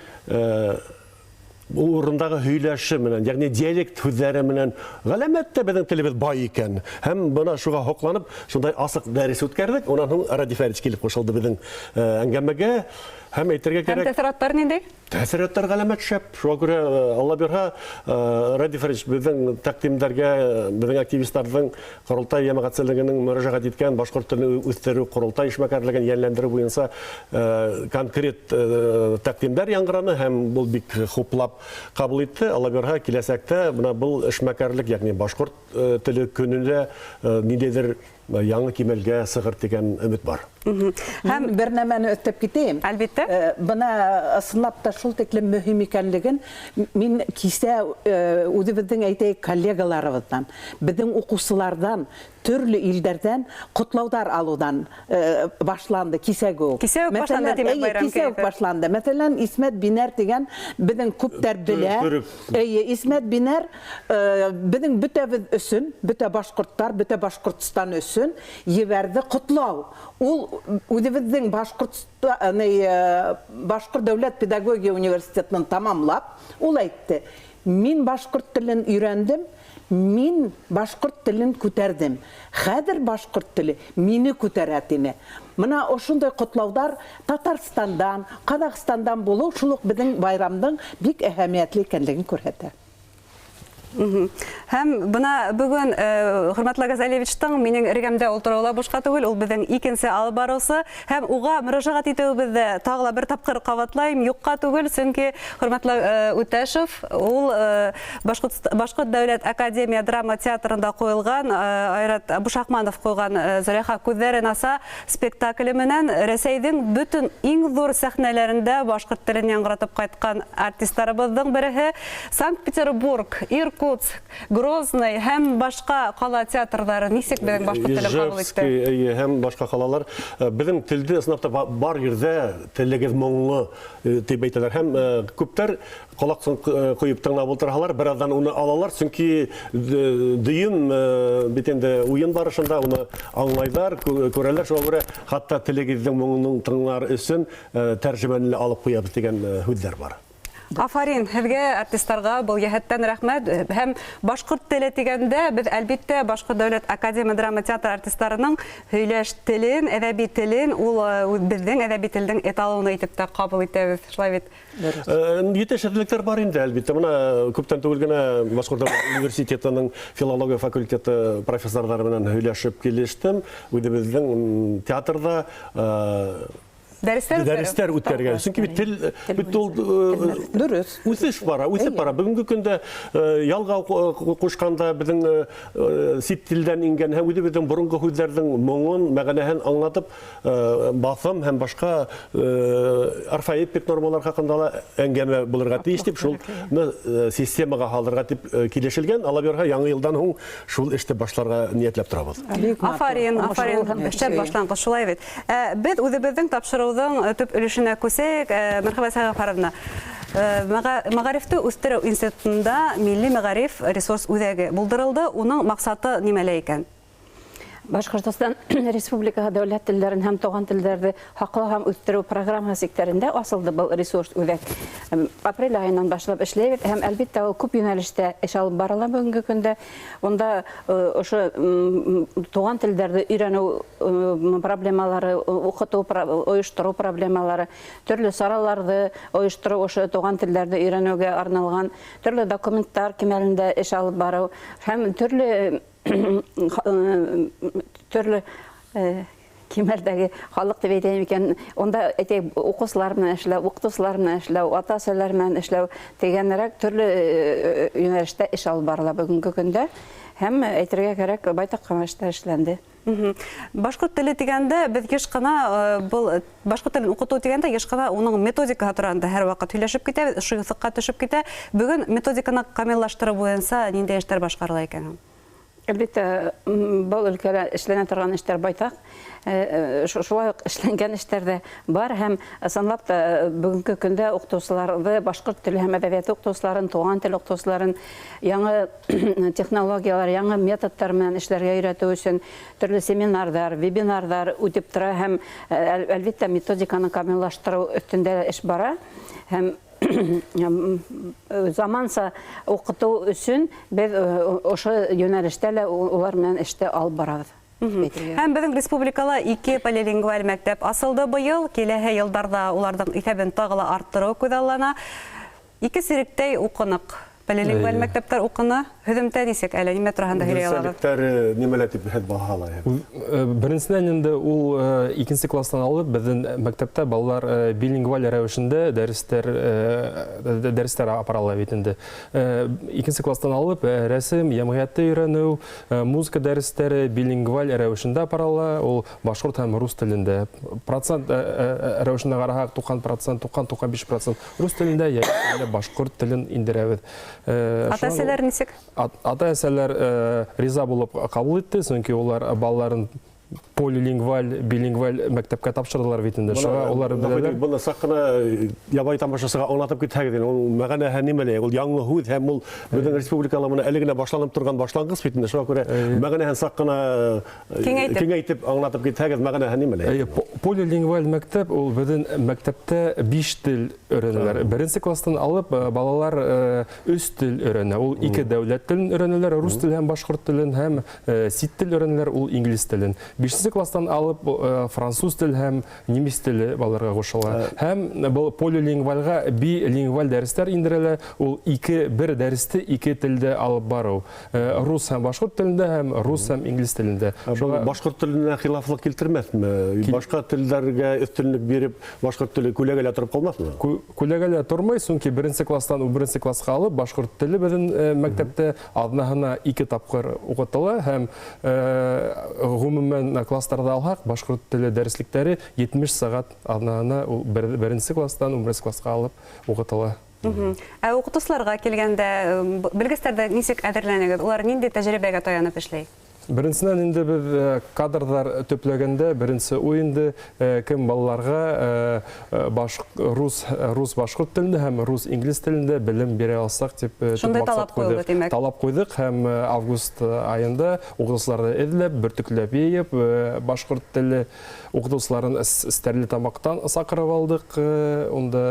ул урындағы һөйләше менән, йәғни диалект һүҙҙәре менән ғәләмәт тә беҙҙең телебеҙ бай икән. Һәм бына шуға һоҡланып, шундай асыҡ дәрес үткәрҙек. Унан һуң Радий Фәрич килеп ҡушылды беҙҙең әңгәмәгә. Һәм әйтергә Һәм кәрәк, тәьҫораттар ниндәй? Тәьҫораттар ғәләмәт шәп. Шуға күрә Алла бирһә, Радий Фәрич беҙҙең тәҡдимдәргә, беҙҙең активистарҙың ҡоролтай йәмәғәтселегенең мөрәжәғәт иткән башҡорт телен үҫтереү, ҡоролтай эшмәкәрлеген йәнләндереү буйынса конкрет тәҡдимдәр яңғыраны һәм был бик хуплап ҡабул итте. Алла бирһә, киләсәктә бына был эшмәкәрлек, йәғни башҡорт теле көнөндә ниндәйҙер яңы кимәлгә сығыр тигән өмөт бар. Һәм бер нәмәне өҫтәп китәйем. Әлбиттә. Бына ысынлап та шул тиклем мөһим икәнлеген мин кисә үҙебеҙҙең әйтәйек коллегаларыбыҙҙан, беҙҙең уҡыусыларҙан, төрлө илдәрҙән ҡотлауҙар алыуҙан башланды кисәге үк. Кисә үк башланды, Мәҫәлән, тимәк, эйе, байрам кисә үк кәйефе. башланды. Мәҫәлән, Исмәт Бинәр тигән беҙҙең күптәр белә. Төрөк. Эйе, Исмәт Бинәр беҙҙең бөтәбеҙ өсөн, бөтә башҡорттар, бөтә Башҡортостан өсөн ебәрҙе ҡотлау. Ул үҙебеҙҙең Башҡорт дәүләт педагогия университетын тамамлап, ул әйтте: Мин башҡорт телен өйрәндем, мин башҡорт телен күтәрҙем. Хәҙер башҡорт теле мине күтәрә тине. Бына ошондай ҡотлауҙар Татарстандан, Ҡаҙағстандан булыу шул уҡ беҙҙең байрамдың бик әһәмиәтле икәнлеген күрһәтә. Һәм бына бөгөн Хөрмәтле Газалиевичтың минең эргәмдә ултырыуы ла бушҡа түгел, ул беҙҙең икенсе алып барыусы һәм уға мөрәжәғәт итеүебеҙҙе тағы ла бер тапҡыр ҡабатлайым, юҡҡа түгел, сөнки Хөрмәтле Үтәшев ул Башҡорт дәүләт академия драма театрында ҡуйылған Айрат Бушахманов ҡуйған Зөләйха күҙҙәрен аса спектакле менән Рәсәйҙең бөтөн иң ҙур сәхнәләрендә башҡорт телен яңғыратып ҡайтҡан артистарыбыҙҙың береһе. Санкт-Петербург, Иркутск, Иркутск, Грозный һәм башҡа ҡала театрҙары нисек беҙҙең башҡорт телен ҡабул итте? Ижевский һәм башҡа ҡалалар. Беҙҙең телде ысынлап та бар ерҙә телегеҙ моңло тип әйтәләр. Һәм күптәр ҡолаҡ ҡуйып тыңлап ултырһалар, бер аҙҙан уны алалар, сөнки дөйөм бит инде уйын барышында уны аңлайҙар, күрәләр. Шуға күрә хатта телегеҙҙең моңон тыңлар өсөн тәржемәне лә алып ҡуябыҙ тигән һүҙҙәр бар. Афарин һеҙгә, артистарға был йәһәттән рәхмәт. Һәм башҡорт теле тигәндә беҙ әлбиттә Башҡорт дәүләт академия драма театр артистарының һөйләш телен, әҙәби телен, ул беҙҙең әҙәби телдең эталоны итеп тә ҡабул итәбеҙ, шулай бит? Етешһеҙлектәр бар инде, әлбиттә. Бына күптән түгел генә Башҡорт дәүләт университетының филология факультеты профессорҙары менән һөйләшеп килештем. Үҙебеҙҙең театрҙа Дәрестәр үткәрү. Дәрестәр үткәргән. Сөнки бит тел, бит ул, Дөрөҫ. үҫеш бара, үҫеп бара. Бөгөнгө көндә ялға ҡушҡанда беҙҙең сит телдән ингән һәм үҙебеҙҙең боронғо һүҙҙәрҙең моңон, мәғәнәһен аңлатып, баҫым һәм башҡа орфоэпик нормалар хаҡында ла әңгәмә булырға тейеш тип, шулны системаға һалырға тип килешелгән. Алла бирһә, яңы йылдан һуң шул эште башларға ниәтләп торабыҙ. Бик матур. Афарин, Уңышлы афарин. булһын. Шәп башланғыс, шулай бит. Беҙ үҙебеҙҙең тапшырыуҙың төп өлөшөнә күсәйек. Мәрхәбә Сәғәфәровна, Мәғарифте үҫтереү институтында Милли мәғариф ресурс үҙәге булдырылды. Уның маҡсаты нимәлә икән? Башҡортостан Республикаһы дәүләт телдәрен һәм туған телдәрҙе һаҡлау һәм үҫтереү программаһы сиктәрендә асылды был ресурс үҙәк. Апрель айынан башлап эшләйбеҙ һәм әлбиттә ул күп йүнәлештә эш алып барыла бөгөнгө көндә. Унда ошо туған телдәрҙе өйрәнеү проблемалары, уҡытыу ойоштороу проблемалары, төрлө сараларҙы ойоштороу, ошо туған телдәрҙе өйрәнеүгә арналған төрлө документтар кимәлендә эш алып барыу һәм төрлө кимәлдәге халыҡ тип әйтәйем икән, унда әйтәйек, уҡыусылар менән эшләү, уҡытыусылар менән эшләү, ата-әсәләр менән эшләү тигәнерәк төрлө йүнәлештә эш алып барыла бөгөнгө көндә. Һәм әйтергә кәрәк, байтаҡ ҡына эштәр эшләнде. Башҡорт теле тигәндә беҙ йыш ҡына был башҡорт телен уҡытыу тигәндә йыш ҡына уның методикаһы тураһында һәр ваҡыт һөйләшеп китәбеҙ, ошо юҫыҡҡа төшөп китә. Бөгөн методиканы камиллаштырыу буйынса ниндәй эштәр башҡарыла икән? Әлбиттә, был өлкәлә эшләнә торған эштәр байтаҡ. Шулай уҡ эшләнгән эштәр ҙә бар һәм ысынлап та бөгөнгө көндә уҡытыусыларҙы, башҡорт теле һәм әҙәбиәте уҡытыусыларын, туған тел уҡытыусыларын яңы технологиялар, яңы методтар менән эшләргә өйрәтеү өсөн төрлө семинарҙар, вебинарҙар үтеп тора һәм әлбиттә методиканы камиллаштырыу өҫтөндә эш бара һәм заманса уҡытыу өсөн беҙ ошо йүнәлештә лә улар менән эште алып барабыҙ. Һәм беҙҙең республикала 2 полилингваль мәктәп асылды быйыл. Киләһе йылдарҙа уларҙың иҫәбен тағы ла арттырыу күҙаллана. 2 сиректәй уҡыныҡ. Полилингваль мәктәптәр уҡыны. Һөҙөмтә нисек әле? Нимә тураһында һөйләй алабыҙ? Үҙенсәлектәре нимәлә тип һеҙ баһалайһығыҙ? Беренсенән инде ул икенсе класстан алып беҙҙең мәктәптә балалар билингваль рәүешендә дәрестәр апарала бит инде. Икенсе класстан алып рәсем, йәмғиәтте өйрәнеү, музыка дәрестәре билингваль рәүешендә апарала, ул башҡорт һәм рус телендә. Процент рәүешендә ҡараһаҡ, туҡһан процент, туҡһан, туҡһан биш процент рус телендә, йәки башҡорт телен индерәбеҙ. Ата-әсәләр нисек? Ата-әсәләр риза булып ҡабул итте, сөнки улар балаларын полилингваль, билингваль мәктәпкә тапшырҙылар бит инде. Шуға улар беләләр. Бына саҡ ҡына ябай тамашасыға аңлатып китһәгеҙ инде, ул мәғәнәһе нимәлә? Ул яңы һүҙ һәм ул беҙҙең республикала бына әле генә башланып торған башланғыс бит инде. Шуға күрә мәғәнәһен саҡ ҡына Киңәйтеп. киңәйтеп аңлатып китһәгеҙ, мәғәнәһе нимәлә? Эйе, полилингваль мәктәп ул беҙҙең мәктәптә 5 тел өйрәнәләр. Беренсе класстан алып балалар 3 тел өйрәнә. Ул 2 дәүләт телен өйрәнәләр, рус теле һәм башҡорт телен һәм сит тел өйрәнәләр, ул инглиз телен. 5 класстан алып француз теле һәм немец теле балаларға ҡушыла. Һәм был полилингвальға билингваль дәрестәр индерелә, ул бер дәресте 2 телдә алып барыу. Рус һәм башҡорт телендә һәм рус һәм инглиз телендә. Был Шуға башҡорт теленә хилафлыҡ килтермәҫме? Башҡа телдәргә өҫтөнлөк биреп, башҡорт теле күләгәлә тороп ҡалмаҫмы? Күләгәлә тормай, сөнки беренсе класстан ун беренсе классҡа алып башҡорт теле беҙҙең мәктәптә аҙнаһына 2 тапҡыр уҡытыла һәм ғөмүмән класстарҙа алһаҡ, башҡорт теле дәреслектәре 70 сәғәт аҙнаһына ул беренсе класстан ун беренсе классҡа алып уҡытыла. Ә уҡытыусыларға килгәндә, белгестәрҙе нисек әҙерләнегеҙ? Улар ниндәй тәжрибәгә таянып эшләй? Беренсенән инде беҙ кадрҙар төпләгәндә беренсе уй инде кем балаларға рус башҡорт телендә һәм рус инглиз телендә белем бирә алсаҡ тип шундай талап ҡуйылды, тимәк. Талап ҡуйҙыҡ һәм август айында уҡытыусыларҙы эҙләп, бөртөкләп йыйып, башҡорт теле уҡытыусыларын Стәрлетамаҡтан саҡырып алдыҡ, унда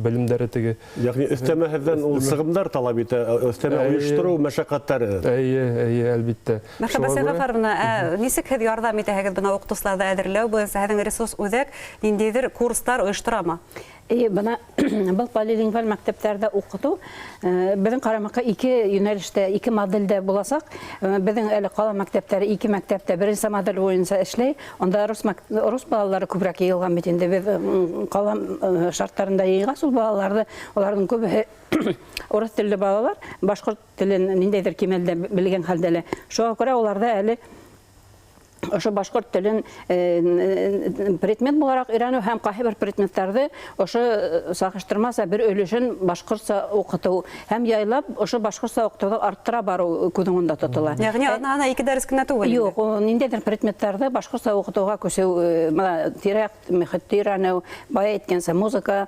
белемдәре теге. Йәғни өҫтәмә һеҙҙән ул сығымдар талап итә, өҫтәмә ойоштороу мәшәҡәттәре. Эйе, эйе, әлбиттә. Мәрхәбә Сәйғәфәровна, нисек һеҙ ярҙам итәһегеҙ бына уҡытыусыларҙы әҙерләү буйынса? Һеҙҙең ресурс үҙәк ниндәйҙер курстар ойошторамы? Эйе, бына был полилингваль мәктәптәрҙә уҡытыу беҙҙең ҡарамаҡҡа ике йүнәлештә, ике моделдә буласаҡ. Беҙҙең әле ҡала мәктәптәре ике мәктәптә беренсе модель буйынса эшләй. Унда рус балалары күберәк йыйылған бит инде. Беҙ ҡала шарттарында йыйғас ул балаларҙы, уларҙың күбеһе урыҫ телле балалар, башҡорт телен ниндәйҙер кимәлдә белгән хәлдә лә. Шуға күрә уларҙа әле ошо башҡорт телен предмет булараҡ өйрәнеү һәм ҡайһы бер предметтарҙы ошо сағыштырмаса бер өлөшөн башҡортса уҡытыу һәм яйлап ошо башҡортса уҡытыуҙы арттыра барыу күҙ уңында тотола. Йәғни аҙнаһына ике дәрес кенә түгел? Юҡ, ниндәйҙер предметтарҙы башҡортса уҡытыуға күсеү, бына тирә-яҡ мөхитте өйрәнеү, бая әйткәнсә музыка,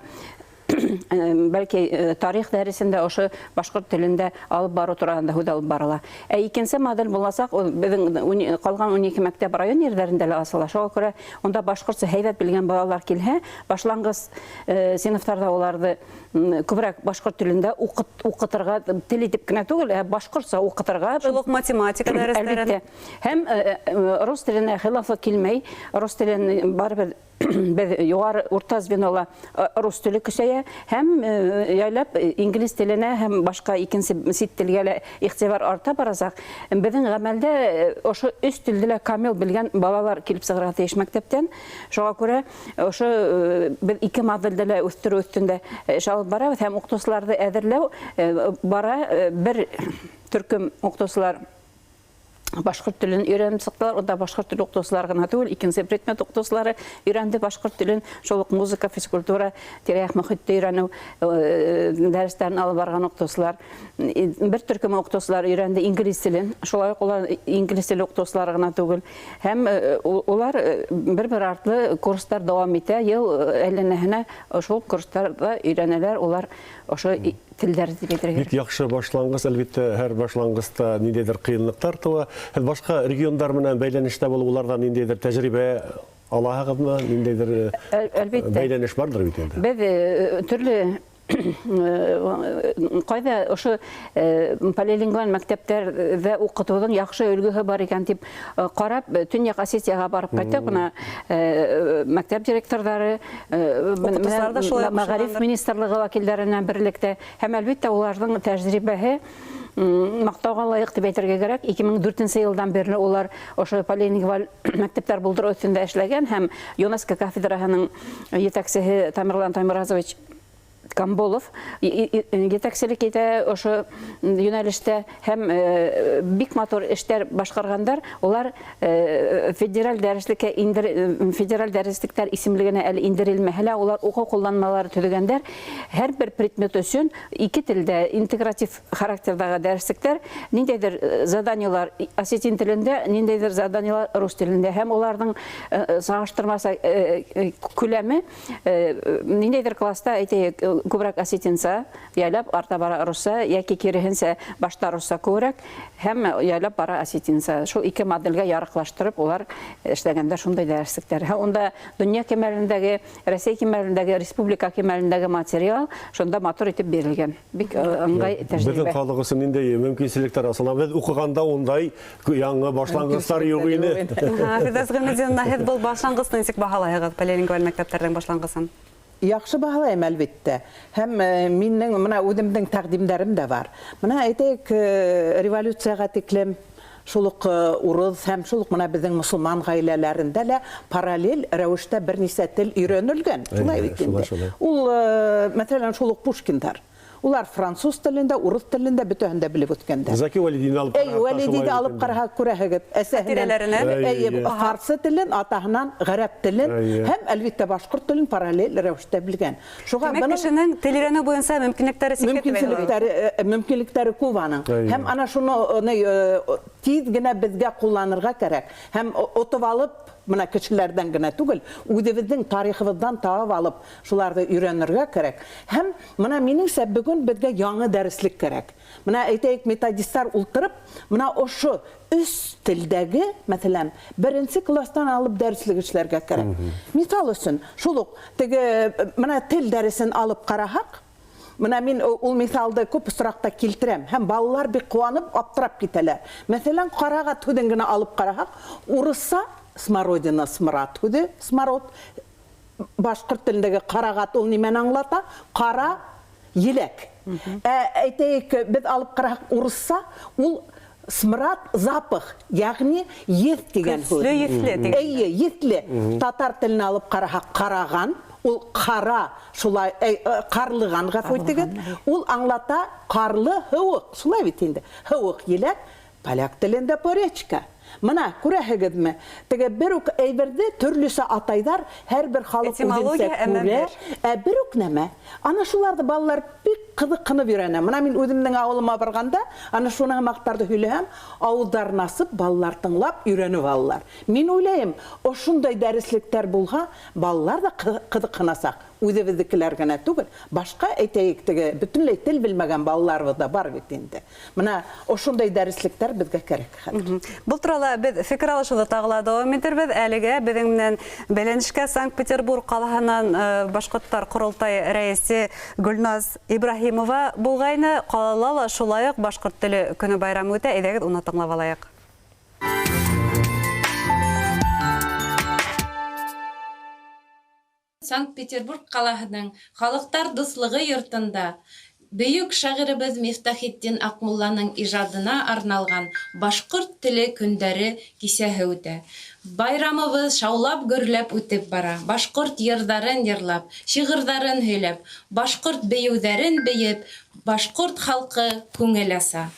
бәлки тарих дәресендә ошо башҡорт телендә алып барыу тураһында һүҙ алып барыла. Ә икенсе модель буласаҡ, ул беҙҙең ҡалған 12 мәктәп район ерҙәрендә лә асыла. Шуға күрә унда башҡортса һәйбәт белгән балалар килһә, башланғыс синыфтарҙа уларҙы күберәк башҡорт телендә уҡытырға, тел итеп кенә түгел, ә башҡортса уҡытырға. Шул уҡ математика дәрестәрен. Әлбиттә. Һәм рус теленә хилафлыҡ килмәй, рус телен барыбер беҙ юғары урта звенола рус теле көсәйә һәм яйлап инглиз теленә һәм башҡа икенсе сит телгә лә иғтибар арта барасаҡ. Беҙҙең ғәмәлдә ошо өс телде лә камил белгән балалар килеп сығырға тейеш мәктәптән. Шуға күрә ошо беҙ ике моделде лә үҫтереү өҫтөндә эш алып барабыҙ һәм уҡытыусыларҙы әҙерләү бара. Бер төркөм уҡытыусылар башҡорт телен өйрәнеп сыҡтылар. Унда башҡорт теле уҡытыусылары ғына түгел, икенсе предмет уҡытыусылары өйрәнде башҡорт телен. Шул уҡ музыка, физкультура, тирә-яҡ мөхитте өйрәнеү дәрестәрен алып барған уҡытыусылар. Бер төркөм уҡытыусылар өйрәнде инглиз телен. Шулай уҡ улар инглиз теле уҡытыусылары ғына түгел. Һәм улар бер-бер артлы курстар дауам итә. Йыл әйләнәһенә шул курстарҙа өйрәнәләр улар ошо телдәр тип әйтергә. Бик яҡшы башланғыс, әлбиттә, һәр башланғыста ниндәйҙер ҡыйынлыҡтар тыуа. Һеҙ башҡа региондар менән бәйләнештә булып, уларҙан ниндәйҙер тәжрибә алаһығыҙмы, ниндәйҙер Әлбиттә. бәйләнеш барҙыр бит инде? Беҙ төрлө ҡайҙа ошо полилингваль мәктәптәрҙә уҡытыуҙың яҡшы өлгөһө бар икән тип ҡарап, Төньяҡ Осетияға барып ҡайттыҡ. Бына мәктәп директорҙары, Уҡытыусылар ҙа шулай мәғариф уҡышҡандар. министрлығы вәкилдәре менән берлектә. Һәм әлбиттә уларҙың тәжрибәһе маҡтауға лайыҡ тип әйтергә кәрәк. 2004 йылдан бирле улар ошо полилингваль мәктәптәр булдырыу өҫтөндә эшләгән һәм ЮНЕСКО кафедраһының етәксеһе Тамерлан Таймуразович Камболов етәкселек итә ошо йүнәлештә һәм бик матур эштәр башҡарғандар. Улар федераль дәреслеккә федераль дәреслектәр исемлегенә әле индерелмәһә лә, улар уҡыу ҡулланмалары төҙөгәндәр. Һәр бер предмет өсөн ике телдә интегратив характерҙағы дәреслектәр, ниндәйҙер заданиелар осетин телендә, ниндәйҙер заданиелар рус телендә һәм уларҙың сағыштырмаса күләме ниндәйҙер класста, әйтәйек, күберәк осетинса, яйлап арта бара русса, йәки киреһенсә башта русса күберәк һәм яйлап бара осетинса. Шул ике модельгә яраҡлаштырып улар эшләгәндә шундай дәреслектәр. Һәм унда донъя кимәлендәге, Рәсәй кимәлендәге, республика кимәлендәге материал шунда матур итеп бирелгән. Бик ыңғай тәжрибә. Беҙҙең халыҡ өсөн ниндәй мөмкинселектәр асыла? Беҙ уҡығанда ундай яңы башланғыстар юҡ ине. Фирҙәүес Ғилметдиновна, һеҙ был башланғысты нисек баһалайһығыҙ, полилингваль мәктәптәрҙең башланғысын? Яҡшы баһалайым, әлбиттә. Һәм минең бына үҙемдең тәҡдимдәрем дә бар. Бына әйтәйек, революцияға тиклем шул уҡ урыҫ һәм шул уҡ бына беҙҙең мосолман ғаиләләрендә лә параллель рәүештә бер нисә тел өйрәнелгән. Шулай бит инде. Шулай. Ул, мәҫәлән, шул уҡ Пушкиндар. Улар француз телен дә, урыҫ телен дә бөтәһен дә белеп үҫкәндәр. Зәки Вәлидине алып Әй, Вәлидине алып ҡараһаҡ күрәһегеҙ, әсәһенән, әй, фарсы телен, атаһынан ғәрәп телен һәм әлбиттә башҡорт телен параллель рәүештә белгән. Шуға бының кешенең тел өйрәнеү буйынса мөмкинлектәре сикле. Мөмкинлектәре күп аның. Һәм ана шуны тиҙ генә беҙгә ҡулланырға кәрәк. Һәм отоп алып, мына кешеләрҙән генә түгел, үҙебеҙҙең тарихыбыҙҙан табып алып, шуларҙы өйрәнергә кәрәк. Һәм мына минеңсә бөгөн беҙгә яңы дәреслек кәрәк. Мына әйтәйек, методисттар ултырып, мына ошо өс телдәге, мәҫәлән, беренсе класстан алып дәреслек эшләргә кәрәк. Миҫал өсөн, шул уҡ теге мына тел дәресен алып ҡараһаҡ, мына мин ул миҫалды күп осраҡта килтерәм, һәм балалар бик ҡыуанып аптырап китәләр. Мәҫәлән, ҡарағат һүҙен генә алып ҡараһаҡ, урыҫса смородина смрад һүҙе, смород, башҡорт телендәге ҡарағат ул нимәне аңлата? Ҡара еләк. Әйтәйек, беҙ алып ҡараһаҡ урыҫса, ул смрад запах, ягъни еҫ тигән һүҙ. Көслө еҫле тигән. Эйе, еҫле. Татар теленә алып ҡараһаҡ, ҡараған, ул ҡара, шулай, ҡарлыған, ғәфү итегеҙ, ул аңлата ҡарлы һыуыҡ, шулай бит инде. Һыуыҡ еләк, поляк телендә поречка. Мына күрәһегеҙме? Теге бер үк әйберҙе төрлөсә атайҙар, һәр бер халыҡ үҙенсә күрә, ә бер үк нәмә. Ана шуларҙы балалар бик ҡыҙыҡһынып өйрәнә. Мына мин үҙемдең ауылыма барғанда, ана шуны һымаҡтарҙы һөйләһәм, ауыҙҙарын асып, балалар тыңлап өйрәнеп алалар. Мин уйлайым, ошондай дәреслектәр булһа, балалар ҙа ҡыҙыҡһынасаҡ. Үҙебеҙҙекеләр генә түгел, башҡа әйтәйек, теге бөтөнләй тел белмәгән балаларыбыҙ ҙа бар бит инде. Мына ошондай дәреслектәр беҙгә кәрәк хәҙер. Был турала беҙ фекер алышыуҙы тағы ла дауам итербеҙ. Әлегә беҙҙең менән бәйләнешкә Санкт-Петербург ҡалаһынан башҡорттар ҡоролтай рәйесе Гөлназ Ибраһимова булғайны. Ҡалала ла шулай уҡ башҡорт теле көнө байрамы үтә. Әйҙәгеҙ, уны тыңлап алайыҡ. Санкт-Петербург ҡалаһының Халыҡтар дуҫлығы йортонда бөйөк шағирыбыҙ Мифтахетдин Аҡмулланың ижадына арналған башҡорт теле көндәре кисәһе үтә. Байрамыбыҙ шаулап гөрләп үтеп бара. Башҡорт йырҙарын йырлап, шиғырҙарын һөйләп, башҡорт бейеүҙәрен бейеп, башҡорт халҡы күңел аса.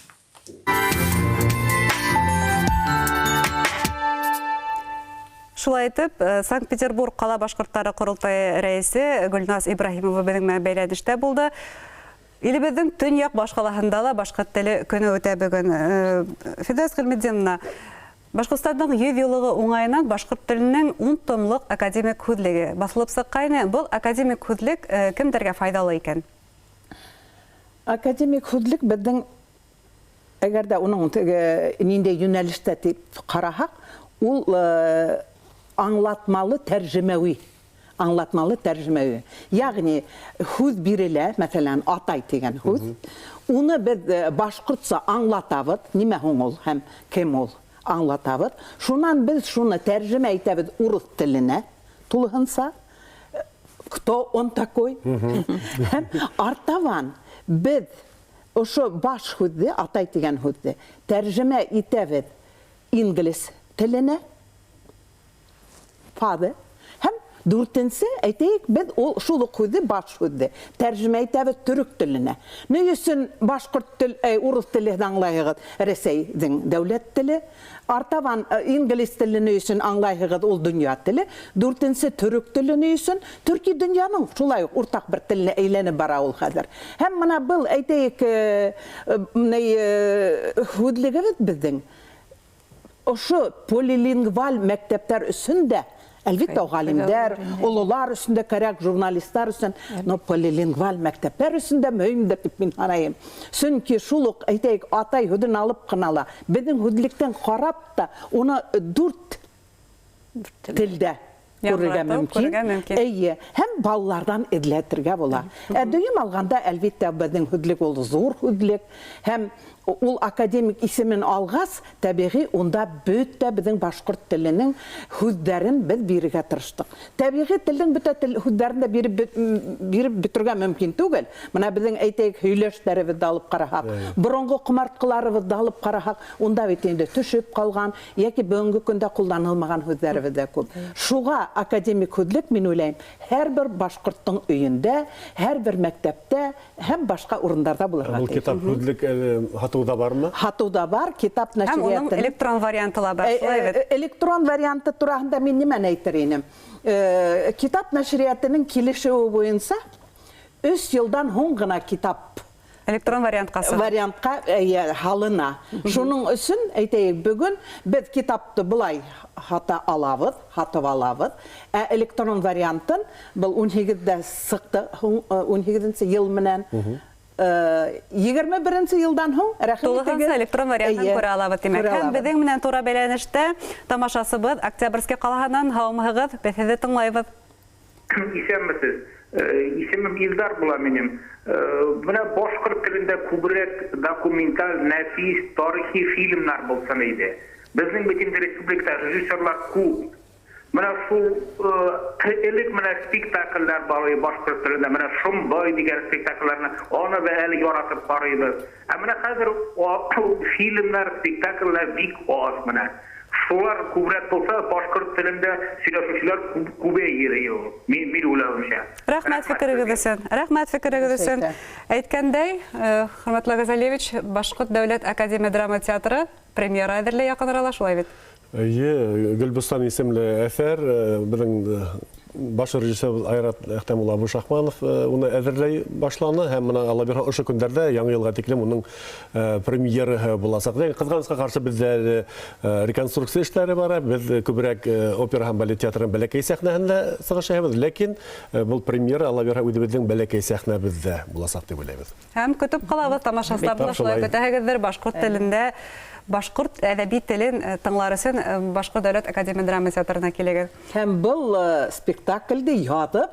Шулай итеп, Санкт-Петербург ҡала башҡорттары ҡоролтайы рәйесе Гөлназ Ибраһимова беҙҙең менән бәйләнештә булды. Илебеҙҙең төньяҡ баш ҡалаһында ла башҡорт теле көнө үтә бөгөн. Фирҙәүес Ғилметдиновна, Башҡортостандың 100 йыллығы уңайынан башҡорт теленең 10 томлыҡ академик һүҙлеге баҫылып сыҡҡайны. Был академик һүҙлек кемдәргә файҙалы икән? Академик һүҙлек беҙҙең, әгәр дә уның теге ниндәй йүнәлештә тип ҡараһаҡ, ул аңлатмалы тәржемәүи. Аңлатмалы тәржемәүи. Ягъни һүҙ бирелә, мәҫәлән, атай тигән һүҙ. Уны беҙ башҡортса аңлатабыҙ, нимә һуң ул һәм кем ул аңлатабыҙ. Шунан беҙ шуны тәржемә итәбеҙ урыҫ теленә тулыһынса, кто он такой? Һәм артабан беҙ ошо баш һүҙҙе, атай тигән һүҙҙе тәржемә итәбеҙ инглиз теленә, father. Һәм дүртенсе, әйтәйек, беҙ ул шул уҡ һүҙҙе, баш һүҙҙе тәржемә итәбеҙ төрөк теленә. Ни өсөн башҡорт тел, урыҫ телен аңлайһығыҙ, Рәсәйҙең дәүләт теле, артабан инглиз теле ни өсөн аңлайһығыҙ, ул донъя теле, дүртенсе төрөк теле ни өсөн, төрки донъяның шулай уҡ уртаҡ бер теленә әйләнеп бара ул хәҙер. Һәм мына был, әйтәйек, һүҙлегебеҙ беҙҙең ошо полилингваль мәктәптәр өсөн дә, әлбиттә, ғалимдәр, ололар өсөн дә кәрәк, журналистлар өсөн, но полилингваль мәктәптәр өсөн дә мөһимдер тип мин һанайым. Сөнки шул уҡ, әйтәйек, атай һүҙен алып ҡына ла, беҙҙең һүҙлектән ҡарап та уны дүрт телдә күрергә мөмкин. Эйе, һәм балаларҙан эҙләтергә була. Ә дөйөм алғанда, әлбиттә, беҙҙең һүҙлек ул ҙур һүҙлек, һәм ул академик исемен алғас, тәбиғи унда бөтә беҙҙең башҡорт теленең һүҙҙәрен беҙ бирергә тырыштыҡ. Тәбиғи телдең бөтә һүҙҙәрен дә биреп бөтөргә мөмкин түгел. Мына беҙҙең, әйтәйек, һөйләштәребеҙҙе алып ҡараһаҡ, боронғо ҡомартҡыларыбыҙҙы алып ҡараһаҡ, унда бит инде төшөп ҡалған йәки бөгөнгө көндә ҡулланылмаған һүҙҙәребеҙ ҙә күп. Шуға академик һүҙлек, мин уйлайым, һәр бер башҡорттоң өйөндә, һәр бер мәктәптә һәм башҡа урындарҙа булырға Был тейеш. китап һүҙлек әле һатыуҙа бармы? Һатыуҙа бар, китап Һәм уның нәшриәтен. электрон варианты ла бар, шулай бит? Электрон варианты тураһында мин нимәне әйтер инем? Китап нәшриәтенең килешеүе буйынса 3 йылдан һуң ғына китап электрон вариантҡа сыға. Вариантҡа, эйе, һалына. Шуның өсөн, әйтәйек, бөгөн беҙ китапты былай һата алабыҙ, һатып алабыҙ. Ә электрон вариантын был ун һигеҙҙә сыҡты, һуң, ун һигеҙенсе йыл менән. 21 йылдан һуң, рәхим Тулыһынса итегеҙ. электрон вариантын Эйе, күрә алабыҙ, тимәк. күрә Һәм алабыҙ. беҙҙең менән тура бәйләнештә тамашасыбыҙ Октябрьский ҡалаһынан. Һаумыһығыҙ, беҙ һеҙҙе тыңлайбыҙ. Иҫәнмеһеҙ. Исемем Илдар була минең. Бына башҡорт телендә күберәк документаль, нәфис, тарихи фильмнар булсын ине. Беҙҙең бит инде республикада режиссерлар күп. Бына шул элек менә спектакльләр бар ине башҡорт телендә, менә Шомбай дигән спектакльләрне аны да әле яратып ҡарайбыҙ. Ә менә хәҙер фильмнар, спектакльләр бик аҙ менә. Шулар күберәк булса, башҡорт телендә сөйләшеүселәр күбәйер ине ул. Мин уйлауымса. Рәхмәт фекерегеҙ өсөн. Рәхмәт фекерегеҙ өсөн. Әйткәндәй, хөрмәтле Газалиевич, Башҡорт дәүләт академия драма театры премьера әҙерләй яҡын арала, шулай бит? Эйе, Гөлбостан исемле әҫәр, беҙҙең баш режиссер Айрат Әхтәм улы Абушахманов уны әҙерләй башланы һәм бына Алла бирһә ошо көндәрҙә яңы йылға тиклем уның премьераһы буласаҡ. Ләкин ҡыҙғанысҡа ҡаршы беҙҙә әле реконструкция эштәре бара. Беҙ күберәк опера һәм балет театрының бәләкәй сәхнәһендә сығыш яһайбыҙ, ләкин был премьера Алла бирһә үҙебеҙҙең бәләкәй сәхнәбеҙҙә буласаҡ тип уйлайбыҙ. Һәм көтөп ҡалабыҙ тамашасыларҙы Бик шулай шулай. көтәһегеҙҙер башҡорт телендә, башҡорт әҙәби телен тыңлар өсөн Башҡорт дәүләт академия драма театрына килегеҙ. Һәм был спектаклде яҙып,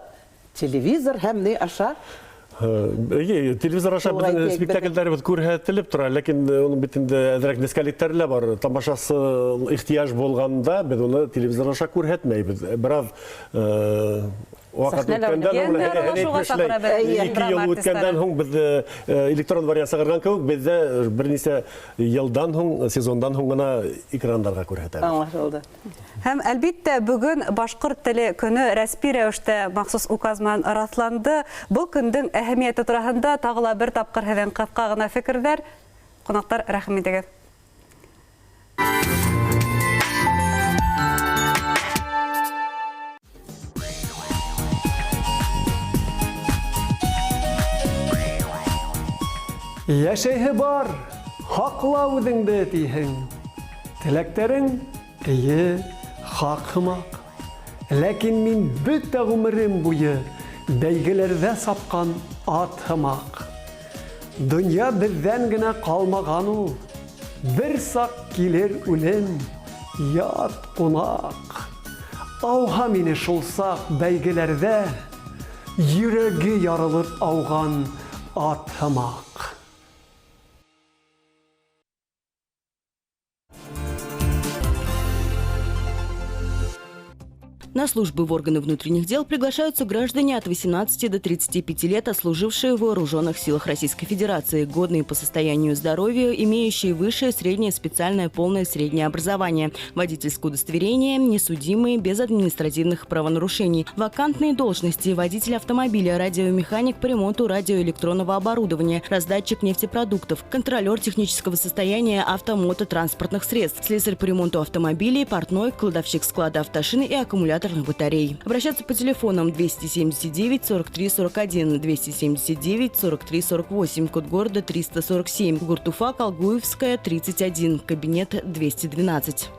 телевизор һәм ни аша? Эйе, телевизор аша Шулай беҙҙең тиек, беҙҙең спектаклдәребеҙ күрһәтелеп тора, ләкин уның бит инде әҙерәк нескәлектәре лә бар. Тамашасы ихтыяж булғанда беҙ уны телевизор аша күрһәтмәйбеҙ. Бер аҙ ваҡыт Сәхнәлә үткәндән уйнап. һуң, Йәнле аралашыуға саҡыра беҙ ике драма йыл үткәндән артистары. һуң беҙ электрон вариант сығарған кеүек, беҙҙә бер нисә йылдан һуң, сезондан һуң ғына экрандарға күрһәтәбеҙ. Аңлашылды. Һәм әлбиттә бөгөн башҡорт теле көнө рәсми рәүештә махсус указ менән раҫланды. Был көндөң әһәмиәте тураһында тағы ла бер тапҡыр һеҙҙән ҡыҫҡа ғына фекерҙәр. Ҡунаҡтар, рәхим итегеҙ. Йәшәйһе бар, һаҡла үҙеңде тиһең. Теләктәрең эйе, хаҡ һымаҡ. Ләкин мин бөтә ғүмерем буйы бәйгеләрҙә сапҡан ат һымаҡ. Донъя беҙҙән генә ҡалмаған ул. Бер саҡ килер үлем, ят ҡунаҡ. Ауһа мине шул саҡ бәйгеләрҙә йөрәге ярылып ауған ат һымаҡ. На службы в органы внутренних дел приглашаются граждане от 18 до 35 лет, отслужившие в вооруженных силах Российской Федерации, годные по состоянию здоровья, имеющие высшее, среднее, специальное, полное среднее образование, водительское удостоверение, несудимые, без административных правонарушений, вакантные должности, водитель автомобиля, радиомеханик по ремонту радиоэлектронного оборудования, раздатчик нефтепродуктов, контролер технического состояния автомототранспортных средств, слесарь по ремонту автомобилей, портной, кладовщик склада автошины и аккумуляторных батарей. Обращаться по телефонам 279 43 41, 279 43 48, код города 347, город Уфа, Колгуевская, 31, кабинет 212.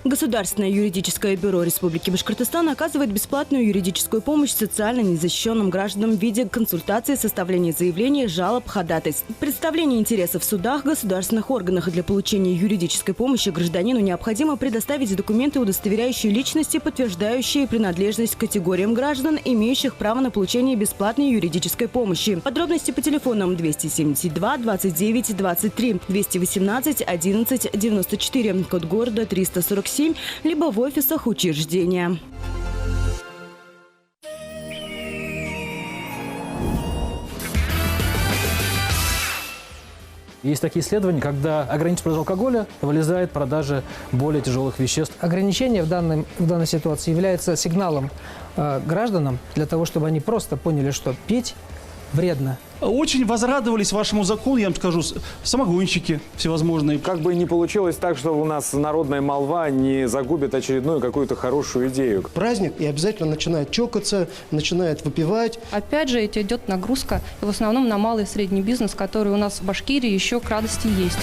Государственное юридическое бюро Республики Башкортостан оказывает бесплатную юридическую помощь социально незащищенным гражданам в виде консультации, составления заявлений, жалоб, ходатайств. Представление интересов в судах, государственных органах. Для получения юридической помощи гражданину необходимо предоставить документы, удостоверяющие личности, подтверждающие принадлежность к категориям граждан, имеющих право на получение бесплатной юридической помощи. Подробности по телефонам 272 29 23, 218 11 94, код города 347, либо в офисах учреждения. Есть такие исследования, когда ограничить продажу алкоголя, вылезает продажа более тяжелых веществ. Ограничение в данной ситуации является сигналом гражданам для того, чтобы они просто поняли, что пить вредно. Очень возрадовались вашему закону, я вам скажу, самогонщики всевозможные. Как бы ни получилось так, что у нас народная молва не загубит очередную какую-то хорошую идею. Праздник и обязательно начинает чокаться, начинает выпивать. Опять же, это идет нагрузка в основном на малый и средний бизнес, который у нас в Башкирии еще к радости есть.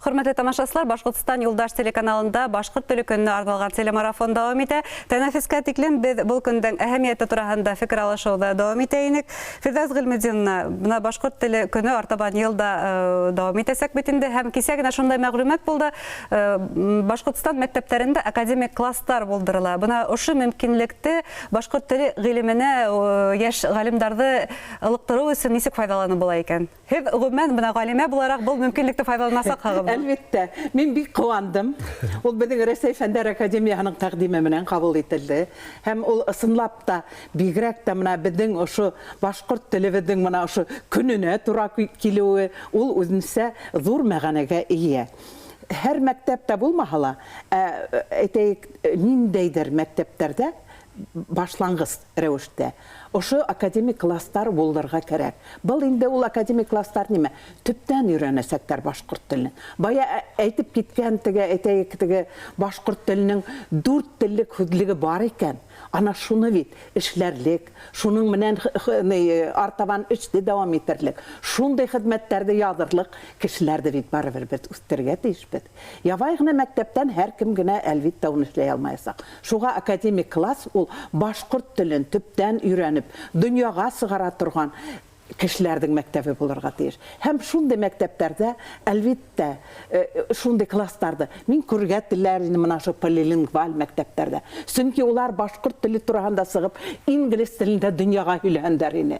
Хөрмәтле тамашасылар, Башҡортостан Юлдаш телеканалында Башҡорт теле көнөнә арналған телемарафон дауам итә. Тәнәфескә тиклем беҙ был көндөң әһәмиәте тураһында фекер алышыуҙы дауам итә инек. Фирҙәүес Ғилметдиновна, бына Башҡорт теле көнө артабан йылда дауам итәсәк бит инде, һәм кисә генә шундай мәғлүмәт булды. Башҡортостан мәктәптәрендә академик класстар булдырыла. Бына ошо мөмкинлекте башҡорт теле ғилеменә йәш ғалимдарҙы ылыҡтырыу өсөн нисек файҙаланып була икән? Һеҙ ғөмүмән бына ғалимә булараҡ был мөмкинлекте файҙаланасаҡһығыҙмы? Әлбиттә, мин бик ҡыуандым. Ул беҙҙең Рәсәй Фәндәр Академияһының тәҡдиме менән ҡабул ителде. Һәм ул ысынлап та бигерәк тә бына беҙҙең ошо башҡорт телебеҙҙең бына ошо көнөнә тура килеүе, ул үҙенсә ҙур мәғәнәгә эйә. Һәр мәктәптә булмаһа ла, әйтәйек, ниндәйҙер мәктәптәрҙә башланғыс рәүештә ошо академик класстар булдырырға кәрәк. Был инде ул академик класстар нимә? Төптән өйрәнәсәктәр башҡорт телен. Бая әйтеп киткән теге, әйтәйек, теге башҡорт теленең 4 теллек һүҙлеге бар икән. Ана шуны бит эшләрлек, шуның менән артабан эште дауам итерлек, шундай хеҙмәттәрҙе яҙырлыҡ кешеләрҙе бит барыбер беҙ үҫтерергә тейешбеҙ. Ябай ғына мәктәптән һәр кем генә әлбиттә уны эшләй алмаясаҡ. Шуға академик класс ул башҡорт телен төптән өйрәнеп, донъяға сығара торған кешеләрҙең мәктәбе булырға тейеш. Һәм шундай мәктәптәрҙә, әлбиттә, шундай класстарҙы мин күрергә теләр инем бына ошо полилингваль мәктәптәрҙә. Сөнки улар башҡорт теле тураһында сығып, инглиз телендә донъяға һөйләгәндәр ине.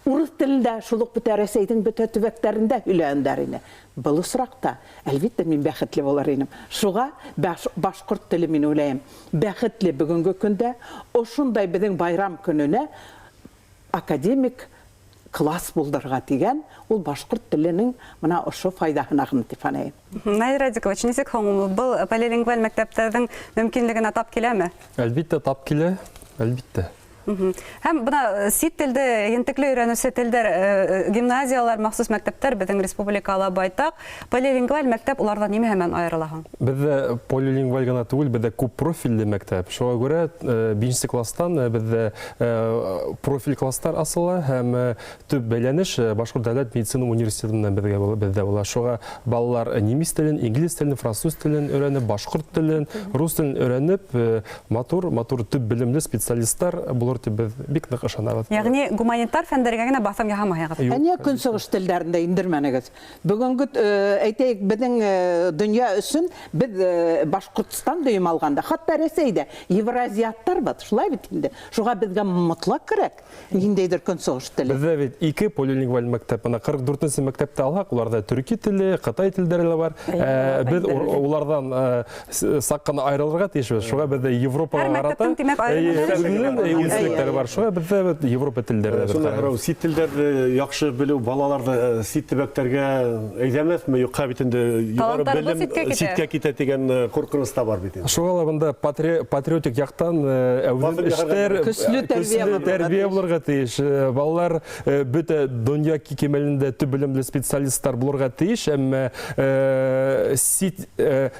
Урыҫ телендә шул уҡ бөтә Рәсәйҙең бөтә төбәктәрендә һөйләгәндәр ине. Был осраҡта, әлбиттә, мин бәхетле булыр инем. Шуға башҡорт теле, мин уйлайым, бәхетле бөгөнгө көндә ошондай беҙҙең байрам көнөнә академик класс булдырырға тигән, ул башҡорт теленең бына ошо файҙаһына ғына тип һанайым. Наил Радикович, нисек һуң был полилингваль мәктәптәрҙең мөмкинлегенә тап киләме? Әлбиттә, тап килә, әлбиттә. Һәм бына сит телде ентекле өйрәнеүсе телдәр, гимназиялар, махсус мәктәптәр беҙҙең республикала байтаҡ. Полилингваль мәктәп уларҙан нимә менән айырыла һуң? Беҙҙә полилингваль гына түгел, беҙҙә күп профилле мәктәп. Шуға күрә 5-нсе класстан беҙҙә профиль класстар асыла һәм төп бәйләнеш Башҡорт дәүләт медицина университеты менән беҙҙә була. Шуға балалар немец телен, инглиз телен, француз телен өйрәнеп, башҡорт телен, рус телен өйрәнеп, матур төп белемле специалисттар булыр дип беҙ бик ныҡ ышанабыҙ. Йәғни гуманитар фәндәргә генә баҫым яһамайһығыҙ. Ә ниңә көнсығыш телдәрен дә индермәнегеҙ? Бөгөнгө, әйтәйек, беҙҙең донъя өсөн беҙ Башҡортостан дөйөм алғанда, хатта Рәсәйҙә евразиаттар бар, шулай бит инде. Шуға беҙгә мотлаҡ кәрәк ниндәйҙер көнсығыш теле. Беҙҙә бит 2 полилингваль мәктәп, бына 44-нсе мәктәптә алһаҡ, уларҙа төрки теле, ҡытай телдәре лә бар. Беҙ уларҙан саҡ ҡына айырылырға тейешбеҙ. Шуға беҙҙә Европаға ҡарата бар. Шуға беҙҙә Европа телдәре дә бар. Сит телдәрҙе яҡшы белеү балаларҙы сит төбәктәргә әйҙәмәҫме? Юҡҡа бит инде юғары белем ситкә китә тигән ҡурҡыныс та бар бит инде. Шуға ла бында патриотик яҡтан әүҙем эштәр, көслө тәрбиә булырға тейеш. Балалар бөтә донъя кимәлендә төп белемле специалисттар булырға тейеш, әммә сит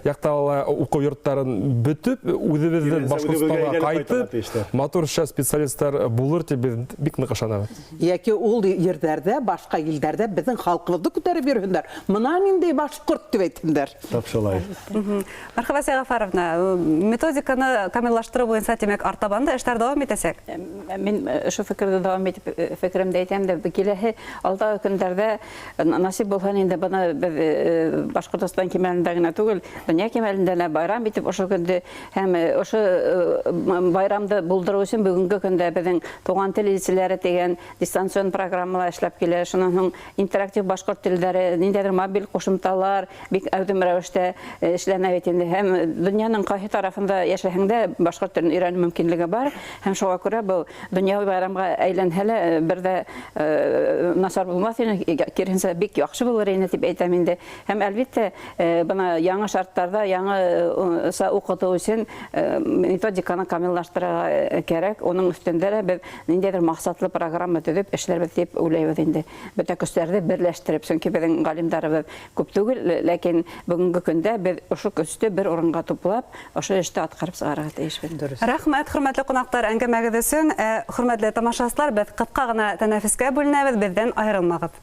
яҡта ла уҡыу йорттарын бөтөп, үҙебеҙҙең Башҡортостанға ҡайтып, матур специалисттар булыр тип беҙ бик ныҡ ышанабыҙ. Йәки ул ерҙәрҙә, башҡа илдәрҙә беҙҙең халҡыбыҙҙы күтәреп йөрөһөндәр. Мына ниндәй башҡорт тип әйтһендәр. Тап шулай. Мәрхәбә Сәйғәфәровна, методиканы камиллаштырыу буйынса, тимәк, артабан да эштәр дауам итәсәк. Мин ошо фекерҙе дауам итеп, фекеремде әйтәм дә, киләһе алдағы көндәрҙә насип булһын инде, бына беҙ Башҡортостан кимәлендә генә түгел, донъя кимәлендә лә байрам итеп ошо көндө һәм ошо байрамды булдырыу өсөн бөгөнгө көндә беҙҙең туған тел илселәре тигән дистанцион программалар эшләп килә. Шунан һуң интерактив башҡорт телдәре, ниндәйҙер мобиль ҡушымталар бик әүҙем рәүештә эшләнә бит инде. Һәм донъяның ҡайһы тарафында йәшәһәң дә башҡорт телен өйрәнеү мөмкинлеге бар. Һәм шуға күрә был донъяуи байрамға әйләнһә лә бер ҙә насар булмаҫ ине, киреһенсә бик яҡшы булыр ине тип әйтәм инде. Һәм әлбиттә бына яңы шарттарҙа яңыса уҡытыу өсөн методиканы камиллаштырырға кәрәк. Уның өҫтөндә лә беҙ ниндәйҙер маҡсатлы программа төҙөп эшләрбеҙ тип уйлайбыҙ инде. Бөтә көстәрҙе берләштереп, сөнки беҙҙең ғалимдарыбыҙ күп түгел, ләкин бөгөнгө көндә беҙ ошо көстө бер урынға туплап, ошо эште атҡарып сығарырға тейешбеҙ. Дөрөҫ. Рәхмәт, хөрмәтле ҡунаҡтар, әңгәмәгеҙ өсөн. Хөрмәтле тамашасылар, беҙ ҡыҫҡа ғына тәнәфескә бүленәбеҙ, беҙҙән айырылмағыҙ.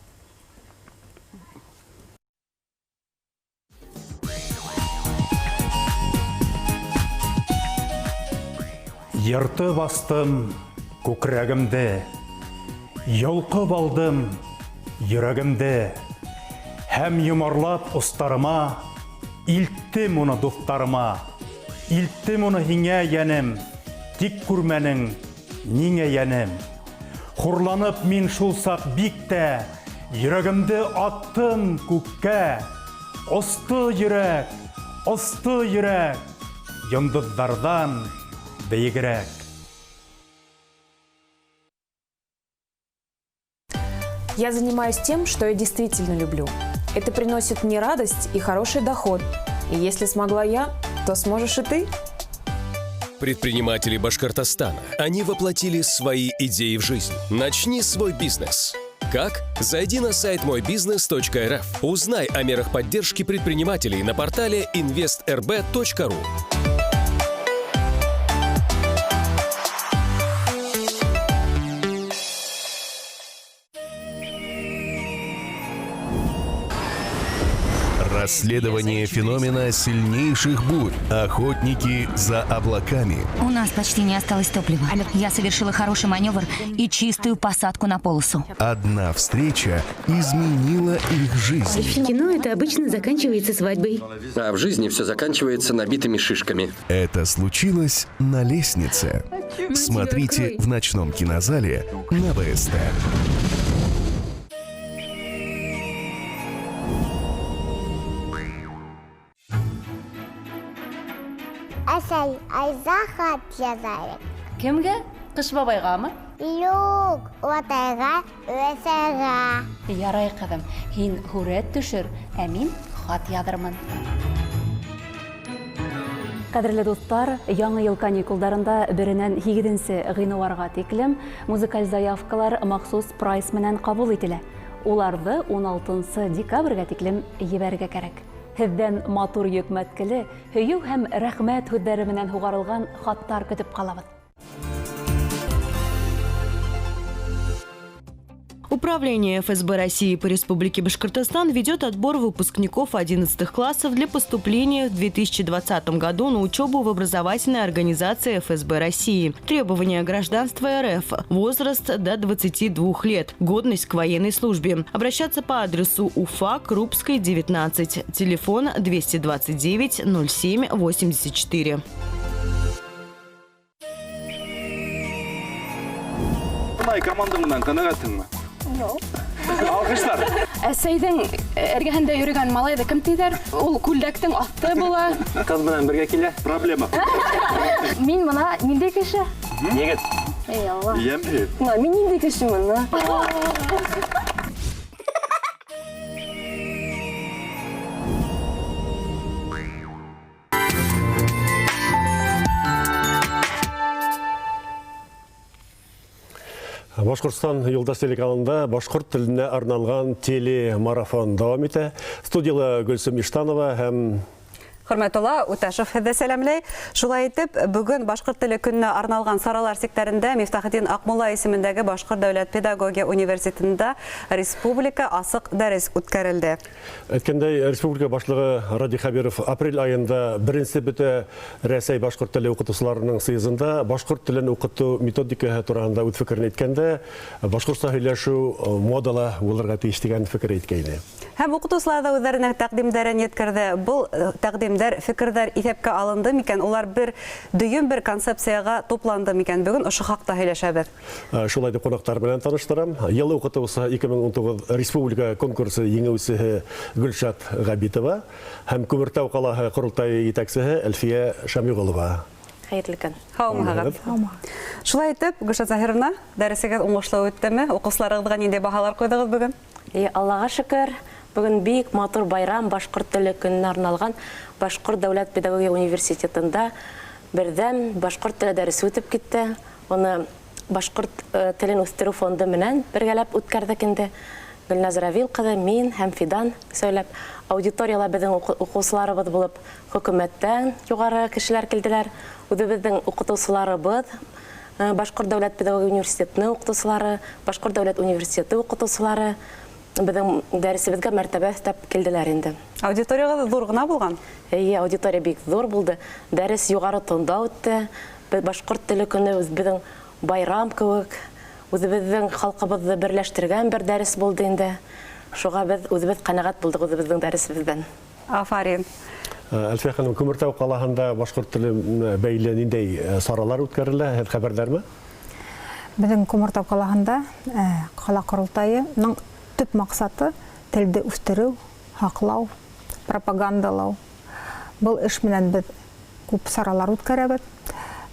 Йыртып астым күкрәгемде, йолҡоп алдым йөрәгемде, һәм йомарлап остарыма, илттем уны дуҫтарыма, илттем уны һиңә, йәнем, тик күрмәнең ниңә, йәнем. Хурланып мин шул саҡ бик тә, йөрәгемде аттым күккә, осто йөрәк, осто йөрәк, йондоҙҙарҙан бейегерәк. Я занимаюсь тем, что я действительно люблю. Это приносит мне радость и хороший доход. И если смогла я, то сможешь и ты. Предприниматели Башкортостана. Они воплотили свои идеи в жизнь. Начни свой бизнес. Как? Зайди на сайт мойбизнес.рф. Узнай о мерах поддержки предпринимателей на портале investrb.ru. Расследование феномена сильнейших бурь. Охотники за облаками. У нас почти не осталось топлива. Я совершила хороший маневр и чистую посадку на полосу. Одна встреча изменила их жизнь. В кино это обычно заканчивается свадьбой. А в жизни все заканчивается набитыми шишками. Это случилось на лестнице. Смотрите в ночном кинозале на БСТ. Әсәй, айҙа хат яҙайыҡ. Кемгә? Ҡыш бабайғамы? Юҡ, олатайға, өләсәйгә. Ярай, ҡыҙым, һин һүрәт төшөр, ә мин хат яҙырмын. Ҡәҙерле дуҫтар, яңы йыл каникулдарында 1-ҙән 8 ғинуарға тиклем музыкаль заявкалар махсус прайс менән ҡабул ителә. Уларҙы 16 декабргә тиклем ебәрергә кәрәк. Һеҙҙән матур йөкмәткеле, һөйөү һәм рәхмәт һүҙҙәре менән һуғарылған хаттар көтөп ҡалабыҙ. Управление ФСБ России по Республике Башкортостан ведет отбор выпускников 11 классов для поступления в 2020 году на учебу в образовательной организации ФСБ России. Требования гражданства РФ. Возраст до 22 лет. Годность к военной службе. Обращаться по адресу Уфа, Крупской, 19. Телефон 229 07 84. Команда менән ҡәнәғәтһеңме? Юҡ. Алҡыштар. Әсәйҙең эргәһендә йөрөгән малайҙы кем тиҙәр? Ул күлдәктең аҫты була. Ҡыҙ менән бергә килә. Проблема. Мин бына ниндәй кеше? Егет. Эй, Алла. Йәмһеҙ. Бына мин ниндәй кешемен, а? Башҡортостан Юлдаш телеканалында башҡорт теленә арналған телемарафон дауам итә. Студияла Гөлсөм Иштанова һәм Хөрмәтулла Үтәшев һеҙҙе сәләмләй. Шулай итеп, бөгөн башҡорт теле көнөнә арналған саралар сиктәрендә Мифтахетдин Аҡмулла исемендәге Башҡорт дәүләт педагогия университетында республика асыҡ дәрес үткәрелде. Әйткәндәй, республика башлығы Радий Хәбиров апрель айында беренсе бөтә Рәсәй башҡорт теле уҡытыусыларының съездында башҡорт телен уҡытыу методикаһы тураһында үҙ фекерен әйткәндә, башҡортса һөйләшеү модала булырға тейеш тигән фекер әйткәйне. Һәм уҡытыусылар ҙа үҙҙәренең тәҡдимдәрен еткерҙе. Был тәҡдимдәр, фекерҙәр иҫәпкә алынды микән? Улар бер дөйөм бер концепцияға тупланды микән? Бөгөн ошо хаҡта һөйләшәбеҙ. Шулай итеп ҡунаҡтар менән таныштырам. Йыл уҡытыусыһы 2019 республика конкурсы еңеүсеһе Гөлшат Ғәбитова һәм Күмертау ҡалаһы ҡоролтайы етәксеһе Әлфиә Шамиғолова. Хәйерле көн. Һаумыһығыҙ. Шулай итеп, Гөлшат Заһировна, дәресегеҙ уңышлы үттеме? Уҡыусыларығыҙға ниндәй баһалар ҡуйҙығыҙ бөгөн? Аллаға шөкөр, бөгөн бик матур байрам, башҡорт теле көнөнә арналған Башҡорт дәүләт педагогия университетында берҙәм башҡорт теле дәресе үтеп китте. Уны башҡорт телен үҫтереү фонды менән бергәләп үткәрҙек инде. Гөлназ Равил ҡыҙы, мин һәм Фидан сөйләп, аудиторияла беҙҙең уҡыусыларыбыҙ булып хөкүмәттән юғары кешеләр килделәр. Үҙебеҙҙең уҡытыусыларыбыҙ, Башҡорт дәүләт педагогия университетының уҡытыусылары, Башҡорт дәүләт университеты уҡытыусылары беҙҙең дәресебеҙгә мәртәбә өҫтәп килделәр инде. Аудиторияғыҙ ҙур ғына булған? Эйе, аудитория бик ҙур булды. Дәрес юғары тонда үтте. Беҙ башҡорт теле көнө беҙҙең байрам кеүек, үҙебеҙҙең халҡыбыҙҙы берләштергән бер дәрес булды инде. Шуға беҙ үҙебеҙ ҡәнәғәт булдыҡ үҙебеҙҙең дәресебеҙҙән. Афарин. Әлфиә ханым, Күмертау ҡалаһында башҡорт теле бәйле ниндәй саралар үткәрелә? Һеҙ хәбәрҙәрме? Беҙҙең Күмертау ҡалаһында ҡала ҡоролтайының төп маҡсаты телде үҫтереү, һаҡлау, пропагандалау. Был эш менән беҙ күп саралар үткәрәбеҙ.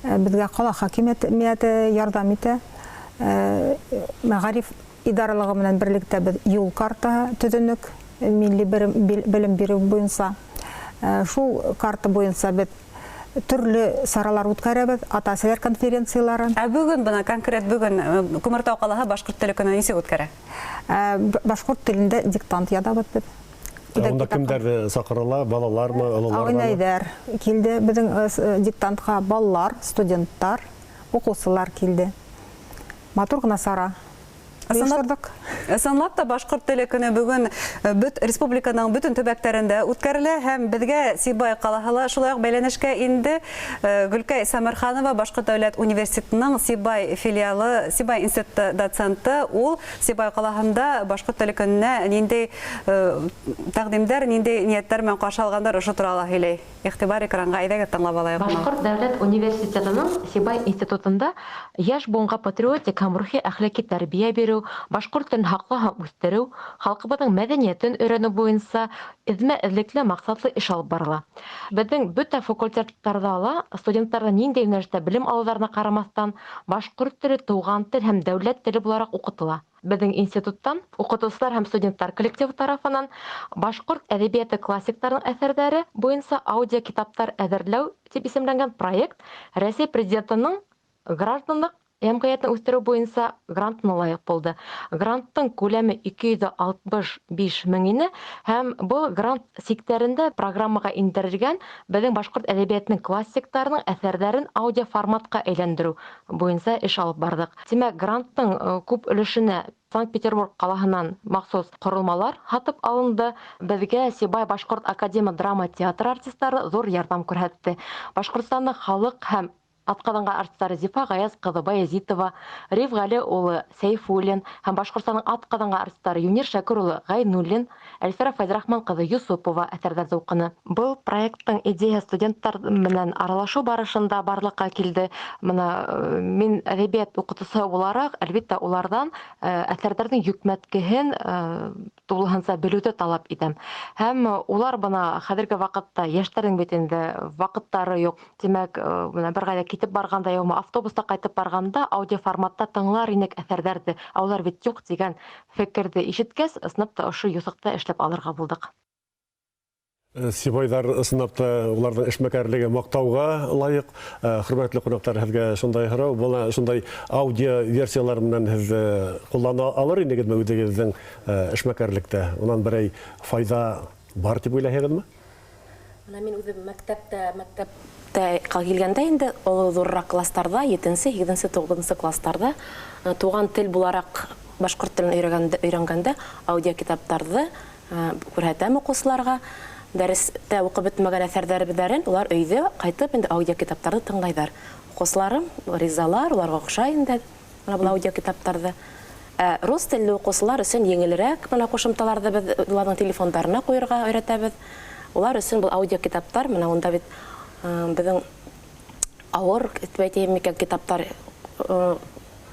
Беҙгә ҡала хакимиәте ярҙам итә. Мәғариф идаралығы менән берлектә беҙ юл картаһы төҙөнөк милли белем биреү буйынса. Шул карта буйынса беҙ төрлө саралар үткәрәбеҙ, ата-әсәләр конференциялары. Ә бөгөн бына конкрет бөгөн Күмертау ҡалаһы башҡорт теле көнөн нисек үткәрә? Башҡорт телендә диктант яҙабыҙ беҙ. Унда кемдәрҙе саҡырыла? Балалармы, ололармы? Ағайҙар килде беҙҙең диктантҡа, балалар, студенттар, уҡыусылар килде. Матур ғына сара. Ысынлап та башҡорт теле көнө бөгөн бөт республиканың бөтөн төбәктәрендә үткәрелә һәм беҙгә Сибай ҡалаһы ла шулай уҡ бәйләнешкә инде. Гөлкәй Сәмерханова Башҡорт дәүләт университетының Сибай филиалы, Сибай институты доценты, ул Сибай ҡалаһында башҡорт теле көнөнә ниндәй тәҡдимдәр, ниндәй ниәттәр менән ҡаршы алғандар, ошо турала һөйләй. Иғтибар экранға, әйҙәгеҙ тыңлап алайыҡ. Башҡорт дәүләт университетының Сибай институтында йәш быуынға патриотик һәм рухи әхлаҡи тәрбиә биреү, башҡорт телен һаҡлау һәм үҫтереү, халҡыбыҙҙың мәҙәниәтен өйрәнеү буйынса эҙмә-эҙлекле маҡсатлы эш алып барыла. Беҙҙең бөтә факультеттарҙа ла студенттарҙа ниндәй йүнәлештә белем алыуҙарына ҡарамаҫтан, башҡорт теле тыуған тел һәм дәүләт теле булараҡ уҡытыла. Беҙҙең институттан уҡытыусылар һәм студенттар коллективы тарафынан башҡорт әҙәбиәте классиктарының әҫәрҙәре буйынса аудиокитаптар әҙерләү тип исемләнгән проект Рәсәй президентының гражданлыҡ йәмғиәтен үҫтереү буйынса грантына лайыҡ булды. Гранттың күләме 265 мең ине һәм был грант сиктәрендә программаға индерелгән беҙҙең башҡорт әҙәбиәтенең классиктарының әҫәрҙәрен аудиоформатҡа әйләндереү буйынса эш алып барҙыҡ. Тимәк, гранттың күп өлөшөнә Санкт-Петербург ҡалаһынан махсус ҡоролмалар һатып алынды. Беҙгә Сибай башҡорт академия драма театры артистары ҙур ярҙам күрһәтте. Башҡортостандың халыҡ һәм атҡаҙанған артистары Зифа Ғаяз ҡыҙы Баязитова, Риф Ғәли улы Сәйфуллин һәм Башҡортостандың атҡаҙанған артистары Юнир Шәкүр улы Ғәйнуллин, Әлфирә Фәйзрахман ҡыҙы Юсупова әҫәрҙәрҙе уҡыны. Был проекттың идеяһы студенттар менән аралашыу барышында барлыҡҡа килде. Бына мин әҙәбиәт уҡытыусыһы булараҡ, әлбиттә, уларҙан әҫәрҙәрҙең йөкмәткеһен тулыһынса белеүҙе талап итәм. Һәм улар бына хәҙерге ваҡытта йәштәрҙең бит инде ваҡыттары юҡ. Тимәк, бына бер ҡайҙа китеп барғанда, йәме автобуста ҡайтып барғанда аудиоформатта тыңлар инек әҫәрҙәрҙе, ә улар бит юҡ тигән фекерҙе ишеткәс, ысынлап та ошо юҫыҡта эшләп алырға булдыҡ. Сибайҙар ысынлап та уларҙың эшмәкәрлеге маҡтауға лайыҡ. Хөрмәтле ҡунаҡтар, һеҙгә шундай һорау, бына шундай аудио версиялар менән һеҙ ҡуллана алыр инегеҙме үҙегеҙҙең эшмәкәрлектә? Унан берәй файҙа бар тип уйлайһығыҙмы? Бына мин үҙем мәктәптә килгәндә инде оло ҙурыраҡ класстарҙа, 7-нсе, 8-нсе, 9-нсы класстарҙа туған тел булараҡ башҡорт телен өйрәнгәндә аудиокитаптарҙы күрһәтәм уҡыусыларға. Дәрестә уҡып бөтмәгән әҫәрҙәребеҙҙәрен улар өйҙә ҡайтып инде аудиокитаптарҙы тыңлайҙар. Уҡыусыларым ризалар, уларға оҡшай инде бына был аудиокитаптарҙы. Ә рус телле укучылар өсөн еңелерәк менә кушымталарҙы беҙ уларҙың телефондарына ҡуйырға өйрәтәбеҙ. Улар өсөн был аудиокитаптар, менә унда бит беҙҙең ауыр тип әйтәйем микән, китаптар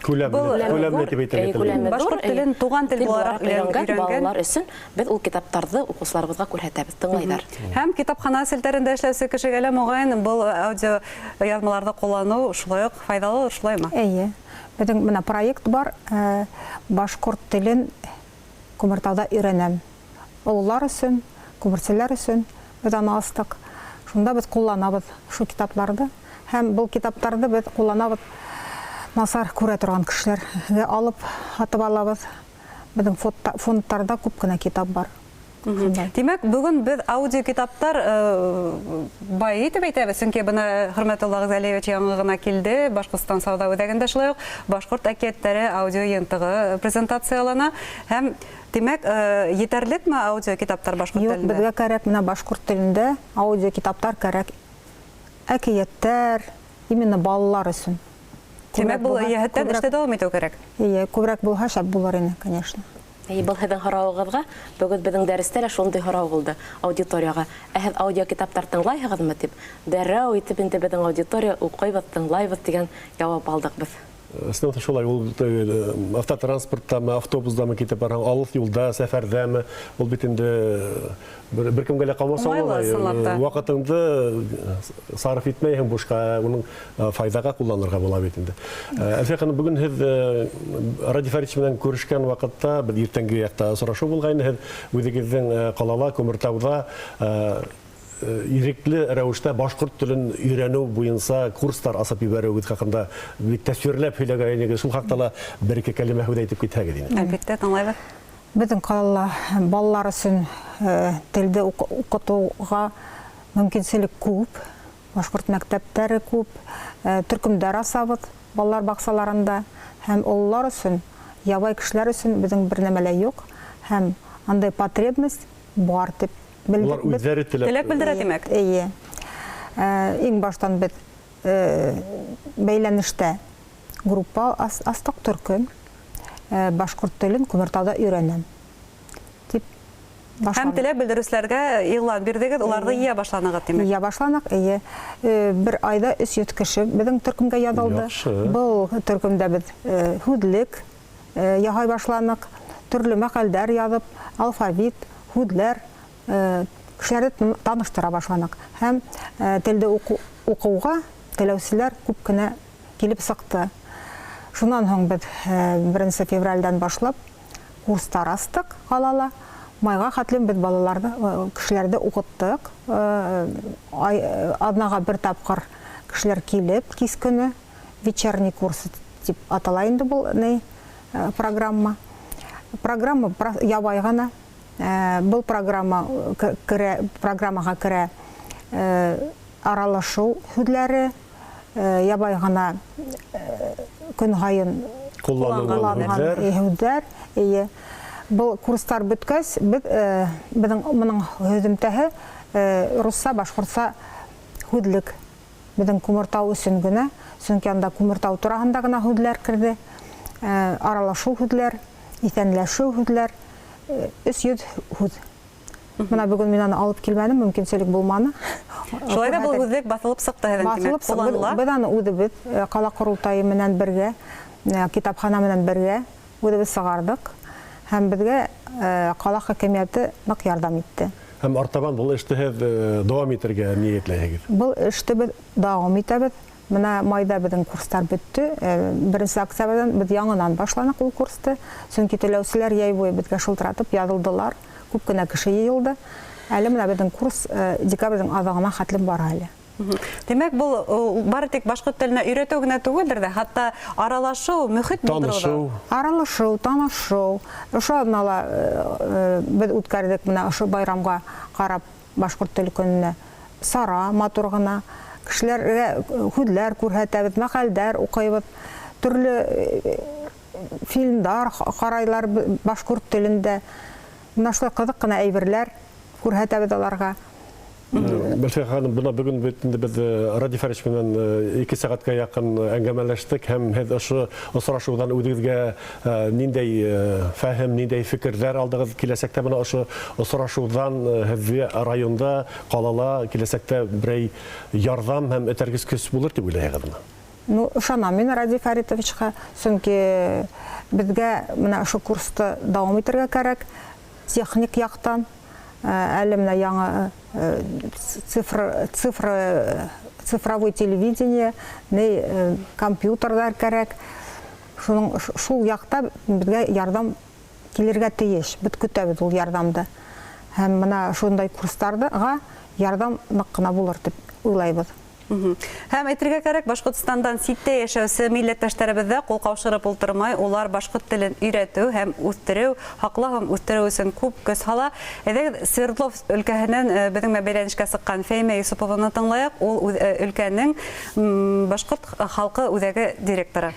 күләмле тип әйтергә теләйем. Башҡорт телен туған тел булараҡ өйрәнгән балалар өсөн беҙ ул китаптарҙы уҡыусыларыбыҙға күрһәтәбеҙ, тыңлайҙар. Һәм китапхана селтәрендә эшләүсе кешегә лә моғайын был аудио яҙмаларҙы ҡулланыу шулай уҡ файҙалы, шулаймы? Эйе. Беҙҙең менә проект бар, башҡорт телен Күмертауҙа өйрәнәм. Ололар өсөн, күмерселәр өсөн беҙ аны астыҡ. Шунда беҙ ҡулланабыҙ шул китапларҙы. Һәм был китаптарҙы беҙ ҡулланабыҙ насар күрә торған кешеләргә алып, һатып алабыҙ. Беҙҙең фондтарҙа күп кенә китап бар. Тимәк, бөгөн беҙ аудиокитаптар бай итеп әйтәбеҙ, сөнки бына Хөрмәтулла Ғәзәлиевич яңы ғына килде, Башҡортостан сауҙа үҙәгендә шулай уҡ башҡорт әкиәттәре аудио йыйынтығы презентациялана. Һәм тимәк, етәрлекме аудиокитаптар башҡорт Юҡ, телендә? беҙгә кәрәк менә башҡорт телендә аудиокитаптар кәрәк. Әкиәттәр, именно балалар өсөн. Тимәк, был йәһәттән эште дауам итеү кәрәк. Эйе, күберәк булһа шәп булыр ине, конечно. Әй, был һеҙҙең һорауығыҙға, бөгөн беҙҙең дәрестә лә шундай һорау булды аудиторияға. Ә һеҙ аудиокитаптар тыңлайһығыҙмы тип, дәррәү итеп инде беҙҙең аудитория уҡыйбыҙ, тыңлайбыҙ тигән яуап алдыҡ беҙ. Ысынлап та шулай, ул автотранспорттамы, автобуздамы китеп барһаң, алыҫ юлда, сәфәрҙәме, ул бит инде бер кемгә лә ҡамасауламай. Уңайлы, ысынлап та. Ваҡытыңды сарыф итмәйһең бушҡа, уның файҙаға ҡулланырға була бит инде. Әлфиә ханым, бөгөн һеҙ Радий Фәритович менән күрешкән ваҡытта беҙ иртәнге яҡта осрашыу булғайны, һеҙ үҙегеҙҙең ҡалала, Күмертауҙа ирекле рәүештә башҡорт телен өйрәнеү буйынса курстар асып ебәреүегеҙ хаҡында бик тәьҫирләп һөйләгән инегеҙ. Шул хаҡта ла бер-ике кәлимә һүҙ әйтеп китһәгеҙ ине. Әлбиттә, тыңлайбыҙ. Беҙҙең ҡалала балалар өсөн телде уҡытыуға мөмкинселек күп, башҡорт мәктәптәре күп, төркөмдәр асабыҙ балалар баҡсаларында, һәм ололар өсөн, ябай кешеләр өсөн беҙҙең бер нәмә лә юҡ, һәм андай потребность бар тип белдек Улар беҙ. үҙҙәре теләп Теләк белдерә, тимәк. Эйе. Иң баштан беҙ бәйләнештә группа астыҡ, төркөм, башҡорт телен Күмертауҙа өйрәнәм тип Һәм башланыҡ. теләк белдереүселәргә иғлан бирҙегеҙ, уларҙы Эйе. йыя башланығыҙ, тимәк. Йыя башланыҡ, эйе. Бер айҙа өс йөҙ кеше беҙҙең төркөмгә яҙылды. Яҡшы. Был төркөмдә беҙ һүҙлек яһай башланыҡ, төрлө мәҡәлдәр яҙып, алфавит, һүҙләр кешеләрҙе таныштыра башланыҡ. Һәм телде уҡыуға теләүселәр күп кенә килеп сыҡты. Шунан һуң беҙ беренсе февралдән башлап курстар астыҡ ҡалала. Майға хәтлем беҙ балаларҙы, кешеләрҙе уҡыттыҡ. Аҙнаға бер тапҡыр кешеләр килеп, кис көнө вечерний курс тип атала инде был программа. Программа ябай ғына. Был программаға керә аралашыу һүҙләре, ябай ғына көн һайын Ҡулланылған ҡулланылған һүҙҙәр. һүҙҙәр. Эйе. Был курстар бөткәс, беҙ беҙҙең моның һөҙөмтәһе русса, башҡортса һүҙлек. Беҙҙең Күмертау өсөн генә, сөнки анда Күмертау тураһында ғына һүҙләр керҙе. Аралашыу һүҙләр, иҫәнләшеү һүҙләр, өс йөҙ һүҙ. Бына бөгөн мин аны алып килмәнем, мөмкинселек булманы. Шулай ҙа был һүҙлек баҫылып сыҡты һеҙҙең, тимәк, Баҫылып сыҡты. ҡулланыла. Беҙ аны үҙебеҙ ҡала ҡоролтайы менән бергә, китапхана менән бергә үҙебеҙ сығарҙыҡ. Һәм беҙгә ҡала хакимиәте ныҡ ярҙам итте. Һәм артабан был эште һеҙ дауам итергә ниәтләйһегеҙ? Был эште беҙ дауам итәбеҙ. Бына майҙа беҙҙең курстар бөттө. Беренсе октябрҙән беҙ яңынан башланыҡ ул курсты. Сөнки теләүселәр йәй буйы беҙгә шылтыратып яҙылдылар. Күп кенә кеше йыйылды. Әле бына беҙҙең курс декабрҙең аҙағына хәтлем бара әле. Тимәк, был бары тик башҡорт теленә өйрәтеү генә түгелдер ҙә, хатта аралашыу, мөхит булдырыу ҙа. Танышыу. Аралашыу, танышыу. Ошо аҙнала беҙ үткәрҙек бына ошо байрамға ҡарап башҡорт теле көнөнә сара матур ғына. Кешеләргә һүҙләр күрһәтәбеҙ, мәҡәлдәр уҡыйбыҙ, төрлө фильмдар ҡарайлар башҡорт телендә. Бына шулай ҡыҙыҡ ҡына әйберләр күрһәтәбеҙ аларға. Бәлфиә ханым, бына бөгөн бит инде беҙ Радий Фәрич менән 2 сәғәткә яҡын әңгәмәләштек һәм һеҙ ошо осрашыуҙан үҙегеҙгә ниндәй фәһем, ниндәй фекерҙәр алдығыҙ? Киләсәктә бына ошо осрашыуҙан һеҙгә районда, ҡалала киләсәктә берәй ярҙам һәм этәргес көс булыр тип уйлайһығыҙмы? Ну, ышанам мин Радий Фәритовичҡа, сөнки беҙгә бына ошо курсты дауам итергә кәрәк, техник яҡтан. Әле менә яңы цифровой телевидение, компьютерҙар кәрәк. Шул яҡта беҙгә ярҙам килергә тейеш. Беҙ көтәбеҙ ул ярҙамды. Һәм бына шундай курстарға ярҙам ныҡ ҡына булыр тип уйлайбыҙ. Һәм әйтергә кәрәк, Башҡортостандан ситтә йәшәүсе милләттәштәребеҙ ҙә ҡул ҡаушырып ултырмай, улар башҡорт телен өйрәтеү һәм үҫтереү, һаҡлау һәм үҫтереү өсөн күп көс һала. Әйҙәгеҙ, Свердлов өлкәһенән беҙҙең менән бәйләнешкә сыҡҡан Фәймә Юсупованы тыңлайыҡ. Ул өлкәнең башҡорт халҡы үҙәге директоры.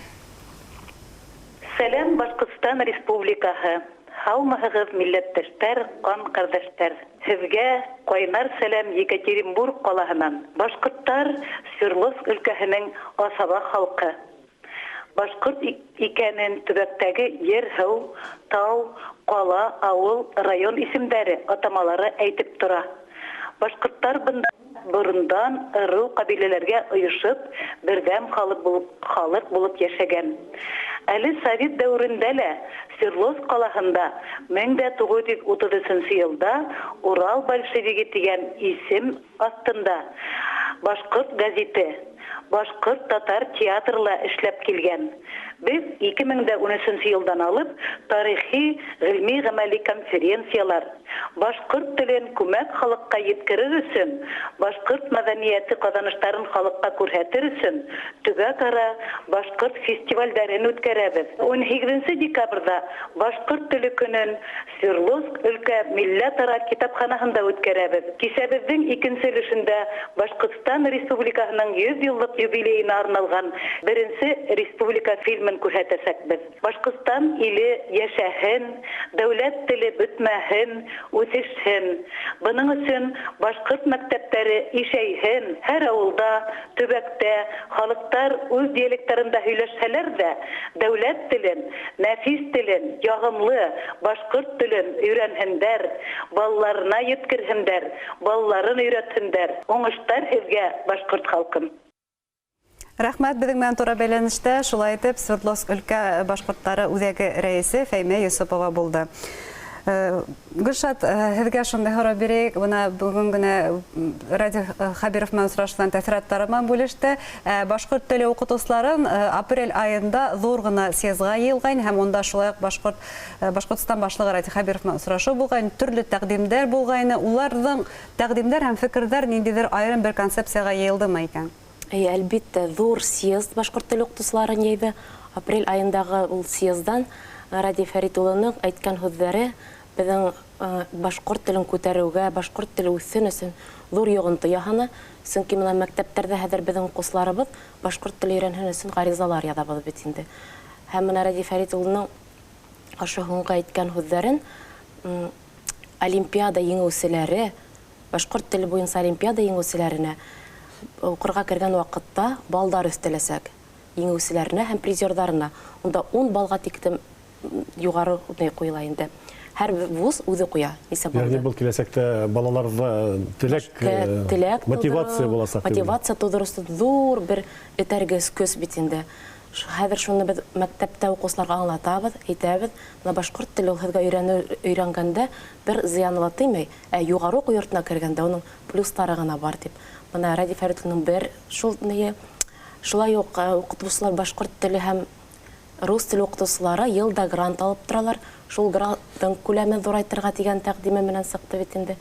Сәләм, Башҡортостан Республикаһы. Һаумыһығыҙ, милләттәштәр, ҡан ҡәрҙәштәр. Һеҙгә ҡайнар сәләм Екатеринбург ҡалаһынан. Башҡорттар Свердловск өлкәһенең асаба халҡы. Башҡорт икәнен төбәктәге ер-һыу, тау, ҡала, ауыл, район исемдәре, атамалары әйтеп тора. Башҡорттар бында борондан ырыу ҡәбиләләргә ойошоп, берҙәм халыҡ булып йәшәгән. Әле совет дәүерендә лә Свердловск ҡалаһында мең дә туғыҙ йөҙ утыҙ өсөнсө йылда Урал большевиги тигән исем аҫтында башҡорт гәзите, башҡорт татар театры ла эшләп килгән. Беҙ ике мең дә ун өсөнсө йылдан алып тарихи, ғилми, ғәмәли конференциялар, башҡорт телен күмәк халыҡҡа еткерер өсөн, башҡорт мәҙәниәте ҡаҙаныштарын халыҡҡа күрһәтер өсөн төбәк-ара башҡорт фестивалдәрен үткәрәбеҙ. Ун һигеҙенсе декабрҙә башҡорт теле көнөн Свердловск өлкә милләт-ара китапханаһында үткәрәбеҙ. Кисәбеҙҙең икенсе өлөшөндә Башҡортостан Республикаһының йөҙ йыллыҡ юбилейына арналған беренсе республика фильмын күрһәтәсәкбеҙ. Башҡортостан иле йәшәһен, дәүләт теле бөтмәһен, үҫешһен. Бының өсөн башҡорт мәктәптәре ишәйһен. Һәр ауылда, төбәктә халыҡтар үҙ диалекттарында һөйләшһәләр ҙә, дәүләт телен, нәфис телен, яғымлы башҡорт телен өйрәнһендәр, балаларына еткерһендәр, балаларын өйрәтһендәр. Уңыштар һеҙгә, башҡорт халҡым. Рәхмәт, беҙҙең менән тура бәйләнештә шулай итеп Свердловск өлкә башҡорттары үҙәге рәйесе Фәймә Йосопова булды. Гөлшат, һеҙгә шундай һорау бирәйек. Бына бөгөн генә Радий Хәбиров менән осрашыуҙан тәьҫораттары менән бүлеште. Башҡорт теле уҡытыусыларын апрель айында ҙур ғына съезға йыйылған һәм унда шулай уҡ Башҡортостан башлығы Радий Хәбиров менән осрашыу булған, төрлө тәҡдимдәр булғайны. Уларҙың тәҡдимдәр һәм фекерҙәр ниндәйҙер айырым бер концепцияға йыйылдымы икән? Әй, әлбиттә, ҙур съезд башҡорт теле уҡытыусыларын йыйҙы. Апрель айындағы ул съездан Радий Фәрит улының әйткән һүҙҙәре беҙҙең башҡорт телен күтәреүгә, башҡорт теле үҫһен өсөн ҙур йоғонто яһаны. Сөнки бына мәктәптәрҙә хәҙер беҙҙең уҡыусыларыбыҙ башҡорт теле өйрәнһен өсөн ғаризалар яҙабыҙ бит инде. Һәм бына Радий Фәрит улының ошо һуңғы әйткән һүҙҙәрен, олимпиада еңеүселәре, башҡорт теле буйынса олимпиада еңеүселәренә уҡырға кергән ваҡытта балдар өҫтәләсәк еңеүселәренә һәм призерҙарына. Унда 10 балға тиклем юғары ни ҡуйыла инде. Һәр вуз үҙе ҡуя нисә балды. Ягъни был киләсәктә балаларҙа теләк мотивация тыуҙырыу, буласаҡ тип уйлайым. Мотивация тыуҙырыусы ҙур бер этәргес көс бит инде. Хәҙер шуны беҙ мәктәптә уҡыусыларға аңлатабыҙ, әйтәбеҙ. Бына башҡорт теле ул һеҙгә өйрәнгәндә бер зыяны ла теймәй, ә юғары уҡыу йортона кергәндә уның плюстары ғына бар тип. Бына Радий Фәритовның бер шул ние, шулай уҡ уҡытыусылар башҡорт теле һәм рус теле уҡытыусылары йылда грант алып торалар. Шул гранттың күләмен ҙурайтырға тигән тәҡдиме менән сыҡты бит инде.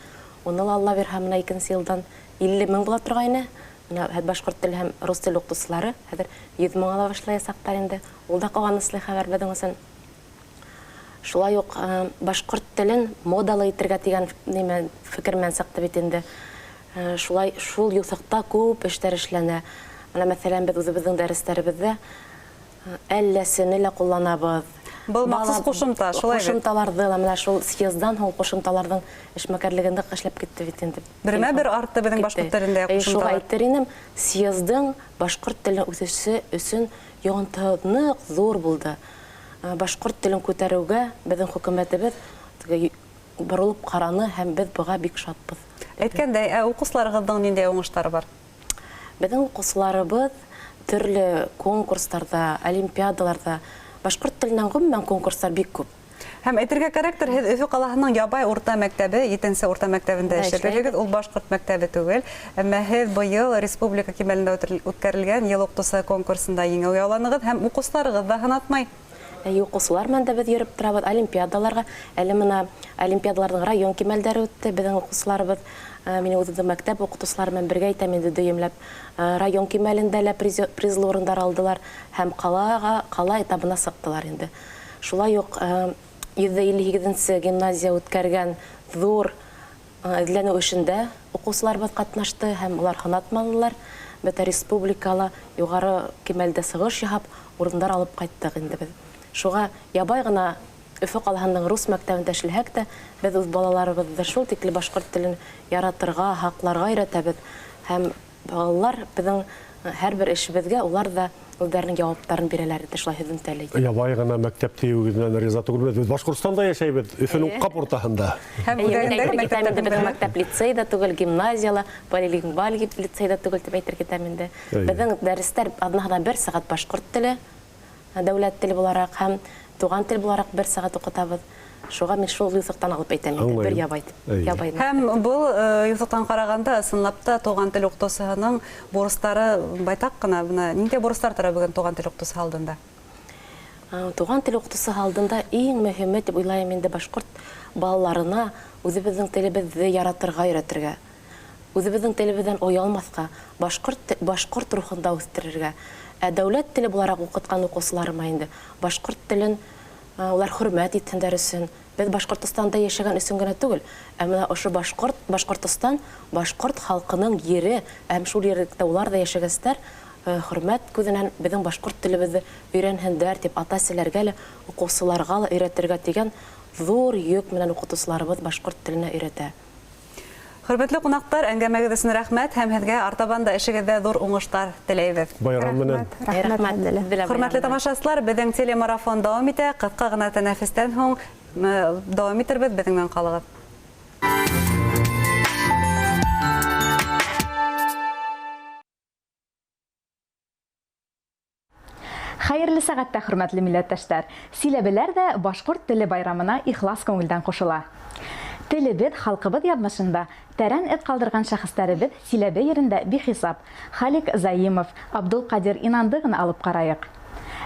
Уны ла Алла бирһә, бына икенсе йылдан илле мең була торғайны. Бына башҡорт теле һәм рус теле уҡытыусылары хәҙер йөҙ мең ала башлаясаҡтар инде. Ул да ҡыуаныслы хәбәр беҙҙең өсөн. Шулай уҡ башҡорт телен модалы итергә тигән нимә фекер менән сыҡты бит инде. Шулай шул юҫыҡта күп эштәр эшләнә. Бына мәҫәлән, беҙ үҙебеҙҙең дәрестәребеҙҙә әлләсене лә ҡулланабыҙ. Был махсус ҡушымта, шулай бит? Ҡушымталарҙы ла менә шул съездан һуң ҡушымталарҙың эшмәкәрлеге ныҡ эшләп китте бит инде. Бермә-бер артты беҙҙең башҡорт телендә ҡушымталар. Шуға әйтер инем, съездың башҡорт теленең үҫеше өсөн йоғонтоһо ныҡ ҙур булды. Башҡорт телен күтәреүгә беҙҙең хөкүмәтебеҙ боролоп ҡараны һәм беҙ быға бик шатбыҙ. Әйткәндәй, ә уҡыусыларығыҙҙың ниндәй уңыштары бар? Беҙҙең уҡыусыларыбыҙ төрлө конкурстарҙа, олимпиадаларҙа, башҡорт теленән ғөмүмән конкурстар бик күп. Һәм әйтергә кәрәктер, һеҙ Өфө ҡалаһының Ябай урта мәктәбе, 7-нсе урта мәктәбендә эшләйһегеҙ, ул башҡорт мәктәбе түгел. Әммә һеҙ быйыл республика кимәлендә үткәрелгән йыл уҡытыусы конкурсында еңеү яуланығыҙ һәм уҡыусыларығыҙ ҙа һынатмай. Әйе, уҡыусылар менән дә беҙ йөрөп торабыҙ олимпиадаларға. Әле мына олимпиадаларҙың район кимәлдәре үтте. Беҙҙең уҡыусыларыбыҙ, минең үҙемдең мәктәп уҡытыусылары менән бергә әйтәм инде дөйөмләп, район кимәлендә лә призлы урындар алдылар һәм ҡала этабына сыҡтылар инде. Шулай уҡ 158-нсе гимназия үткәргән ҙур эҙләнеү эшендә уҡыусыларыбыҙ ҡатнашты һәм улар һынатманылар. Бөтә республикала юғары кимәлдә сығыш яһап, урындар алып ҡайттыҡ инде беҙ. Шуға ябай ғына Өфө ҡалаһының рус мәктәбендә эшләһәк тә, беҙ үҙ балаларыбыҙҙы шул тикле башҡорт телен яратырға, һаҡларға өйрәтәбеҙ. Һәм балалар беҙҙең һәр бер эшебеҙгә улар ҙа үҙҙәренең яуаптарын бирәләр, шулай һөҙөмтәле. Ябай ғына мәктәп тиеүегеҙҙән риза түгелбеҙ. Беҙ Башҡортостанда йәшәйбеҙ, Өфөнөң ҡап уртаһында. Һәм үҙәгендәге мәктәптә беҙҙең мәктәп лицей ҙа түгел, гимназия ла, полилингваль лицей ҙа түгел тип әйтер китәм инде. Беҙҙең дәрестәр аҙнаһына бер сәғәт башҡорт теле, дәүләт теле булараҡ һәм туған тел булараҡ бер сәғәт уҡытабыҙ. Шуға мин шул юҫыҡтан алып әйтәм инде, бер ябай. Ябай. Һәм был юҫыҡтан ҡарағанда, ысынлап та туған тел уҡытыусыһының бурыстары байтаҡ ҡына. Бына ниндәй бурыстар тора бөгөн туған тел уҡытыусыһы алдында? Туған тел уҡытыусыһы алдында иң мөһиме тип уйлайым инде башҡорт балаларына үҙебеҙҙең телебеҙҙе яратырға өйрәтергә, үҙебеҙҙең телебеҙҙән оялмаҫҡа, башҡорт рухында үҫтерергә. Ә дәүләт теле булараҡ уҡытҡан уҡыусыларыма инде башҡорт телен улар хөрмәт итһендәр өсөн, беҙ Башҡортостанда йәшәгән өсөн генә түгел, ә мына ошо Башҡортостан башҡорт халҡының ере, һәм шул ерҙә улар ҙа йәшәгәстәр, хөрмәт күҙенән беҙҙең башҡорт телебеҙҙе өйрәнһендәр тип ата-әсәләргә лә, уҡыусыларға ла өйрәтергә тигән ҙур йөк менән уҡытыусыларыбыҙ башҡорт теленә өйрәтә. Хөрмәтле ҡунаҡтар, әңгәмәгеҙ өсөн рәхмәт һәм һеҙгә артабан да эшегеҙҙә ҙур уңыштар теләйбеҙ. Байрам менән. Рәхмәт. Хөрмәтле тамашасылар, беҙҙең телемарафон дауам итә. Ҡыҫҡа ғына тәнәфестән һуң дауам итербеҙ, беҙҙең менән ҡалығыҙ. Хәйерле сәғәттә, хөрмәтле милләттәштәр. Силәбеләр ҙә башҡорт теле байрамына ихлас күңелдән ҡушыла. Телебеҙ, халҡыбыҙ яҙмышында тәрән эҙ ҡалдырған шәхестәребеҙ Силәбе ерендә бихисап. Халик Заимов, Абдулҡадир Инанды ғына алып ҡарайыҡ.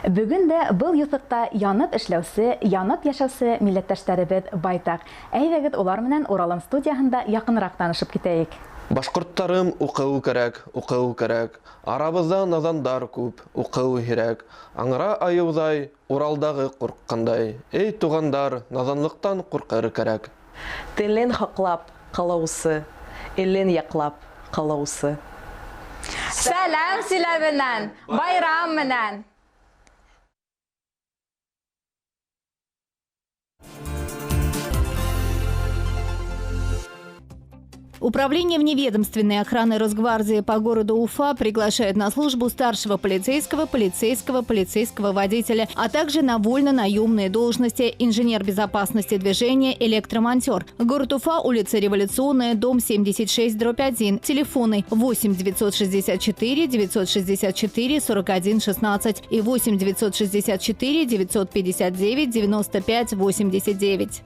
Бөгөн дә был юҫыҡта янып эшләүсе, янып йәшәүсе милләттәштәребеҙ байтаҡ. Әйҙәгеҙ улар менән Уралым студияһында яҡыныраҡ танышып китәйек. Башҡорттарым уҡыу кәрәк, уҡыу кәрәк. Арабыҙҙа наҙандар күп, уҡыу һирәк. Аңра айыуҙай, Уралдағы ҡурҡҡандай. Эй, туғандар, наҙанлыҡтан ҡурҡыр кәрәк. Телен һаҡлап ҡалыусы, илен яҡлап ҡалыусы. Сәләм Силәбенән, байрам менән. Управление вневедомственной охраны Росгвардии по городу Уфа приглашает на службу старшего полицейского, полицейского, полицейского водителя, а также на вольно-наемные должности инженер безопасности движения, электромонтер. Город Уфа, улица Революционная, дом 76/1, телефоны 8 964 964 41 16 и 8 964 959 95 89.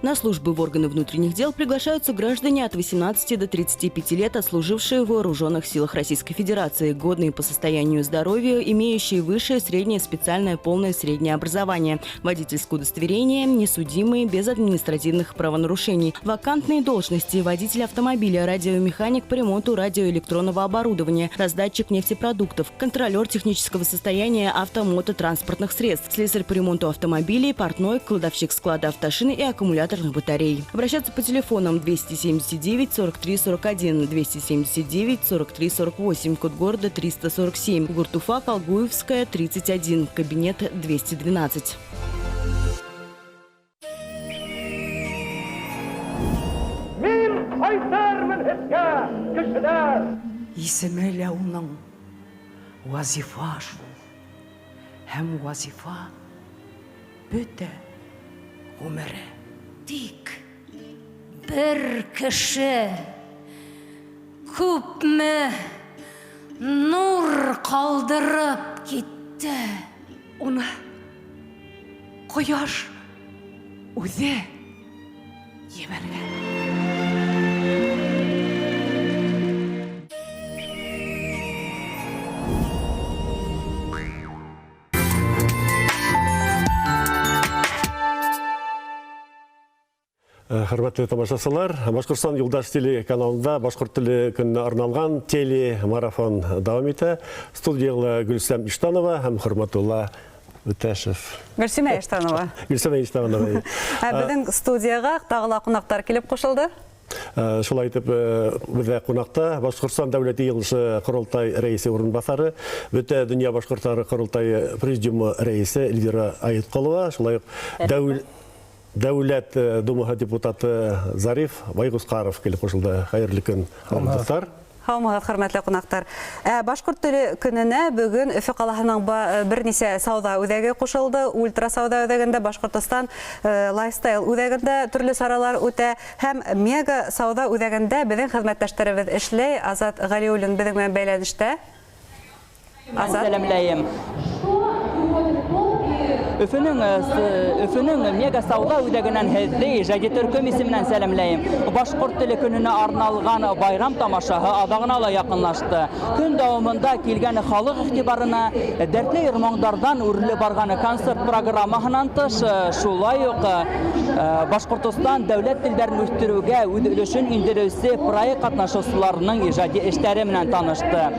На службы в органы внутренних дел приглашаются граждане от 18 до 35 лет, отслужившие в Вооруженных силах Российской Федерации, годные по состоянию здоровья, имеющие высшее, среднее, специальное, полное среднее образование, водительское удостоверение, несудимые, без административных правонарушений, вакантные должности, водитель автомобиля, радиомеханик по ремонту радиоэлектронного оборудования, раздатчик нефтепродуктов, контролер технического состояния автомототранспортных средств, слесарь по ремонту автомобилей, портной, кладовщик склада автошины и аккумулятор инверторных батарей. Обращаться по телефонам 279 43 41, 279 43 48, код города 347, город Уфа, Колгуевская, 31, кабинет 212. Мин ҡайтырмын һеҙгә, кешеләр! Исеме лә уның Вазифа шул. Һәм Вазифа бөтә ғүмере. Тик бер кеше күпме нур ҡалдырып китте. Уны ҡояш үҙе ебәргән. Хөрмәтле тамашасылар, Башҡортостан Юлдаш телеканалында башҡорт теле көнөнә арналған телемарафон дауам итә. Студияла Гөлсәм Иштанова һәм Хөрмәтулла Үтәшев. Гөлсимә Иштанова. Гөлсәмә Иштанова. Ә беҙҙең студияға тағы ла ҡунаҡтар килеп ҡушылды. Шулай итеп, беҙҙә ҡунаҡта Башҡортостан Дәүләт Йыйылышы Ҡоролтай рәйесе урынбаҫары, Бөтә донъя башҡорттары Ҡоролтайы президиумы рәйесе Эльвира Айытҡолова, шулай уҡ Дәүләт Думаһы депутаты Зариф Байғусҡаров килеп ҡушылды. Хәйерле көн, дуҫтар. Һаумыһығыҙ, хөрмәтле ҡунаҡтар. Башҡорт теле көнөнә бөгөн Өфө ҡалаһының бер нисә сауҙа үҙәге ҡушылды. Ультра сауҙа үҙәгендә, Башҡортостан лайфстайл үҙәгендә төрлө саралар үтә һәм мега сауҙа үҙәгендә беҙҙең хеҙмәттәштәребеҙ эшләй. Азат Ғәлиуллин беҙҙең менән бәйләнештә. Азат. Сәләмләйем. Өфөнөң мега сауҙа үҙәгенән һеҙҙе ижади төркөм исеменән сәләмләйем. Башҡорт теле көнөнә арналған байрам тамашаһы аҙағына ла яҡынлашты. Көн дауамында килгән халыҡ иғтибарына дәртле йыр-моңдарҙан үрелеп барған концерт программаһынан тыш, шулай уҡ Башҡортостан дәүләт телдәрен үҫтереүгә үҙ өлөшөн индереүсе проект ҡатнашыусыларының ижади эштәре менән танышты.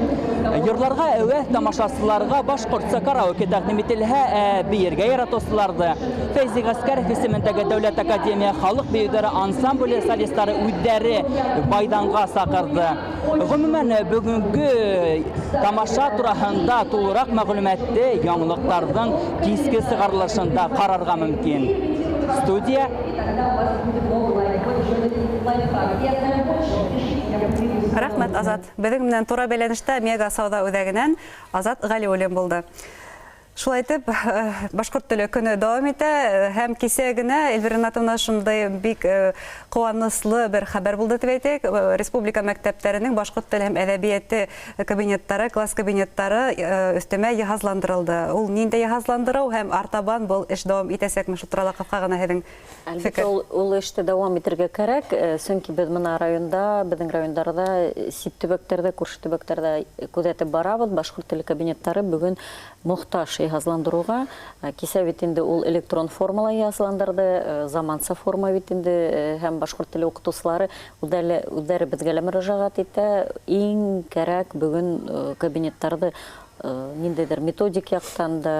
Йырларға әүәҫ тамашасыларға башҡортса караоке тәҡдим ителһә, бейергә яратыусыларҙы Фәйзи Ғәскәров исемендәге Дәүләт академия халыҡ бейеүҙәре ансамбле солистары үҙҙәре майҙанға саҡырҙы. Ғөмүмән, бөгөнгө тамаша тураһында тулыраҡ мәғлүмәтте яңылыҡтарҙың киске сығарылышында ҡарарға мөмкин. Студия. Рәхмәт, Азат. Беҙҙең менән тура бәйләнештә мега сауҙа үҙәгенән Азат Ғәлиуллин булды. Шулай итеп, башҡорт теле көнө дауам итә һәм кисә генә Эльвира Ринатовна шундай бик ҡыуаныслы бер хәбәр булды тип әйтәйек. Республика мәктәптәренең башҡорт теле һәм әҙәбиәте кабинеттары, класс кабинеттары өҫтәмә йыһазландырылды. Ул ниндәй йыһазландырыу һәм артабан был эш дауам итәсәкме? Шул турала ҡыҫҡа ғына һеҙҙең фекер. Ул эште дауам итергә кәрәк, сөнки беҙ бына районда, беҙҙең райондарҙа, сит төбәктәрҙә, күрше төбәктәрҙә күҙәтеп барабыҙ. Башҡорт теле кабинеттары бөгөн мохтаж йыһазландырыуға. Кисә бит инде ул электрон формала йыһазландырҙы, заманса форма бит инде, һәм башҡорт теле уҡытыусылары үҙҙәре беҙгә лә мөрәжәғәт итә. Иң кәрәк бөгөн кабинеттарҙы ниндәйҙер методик яҡтан да,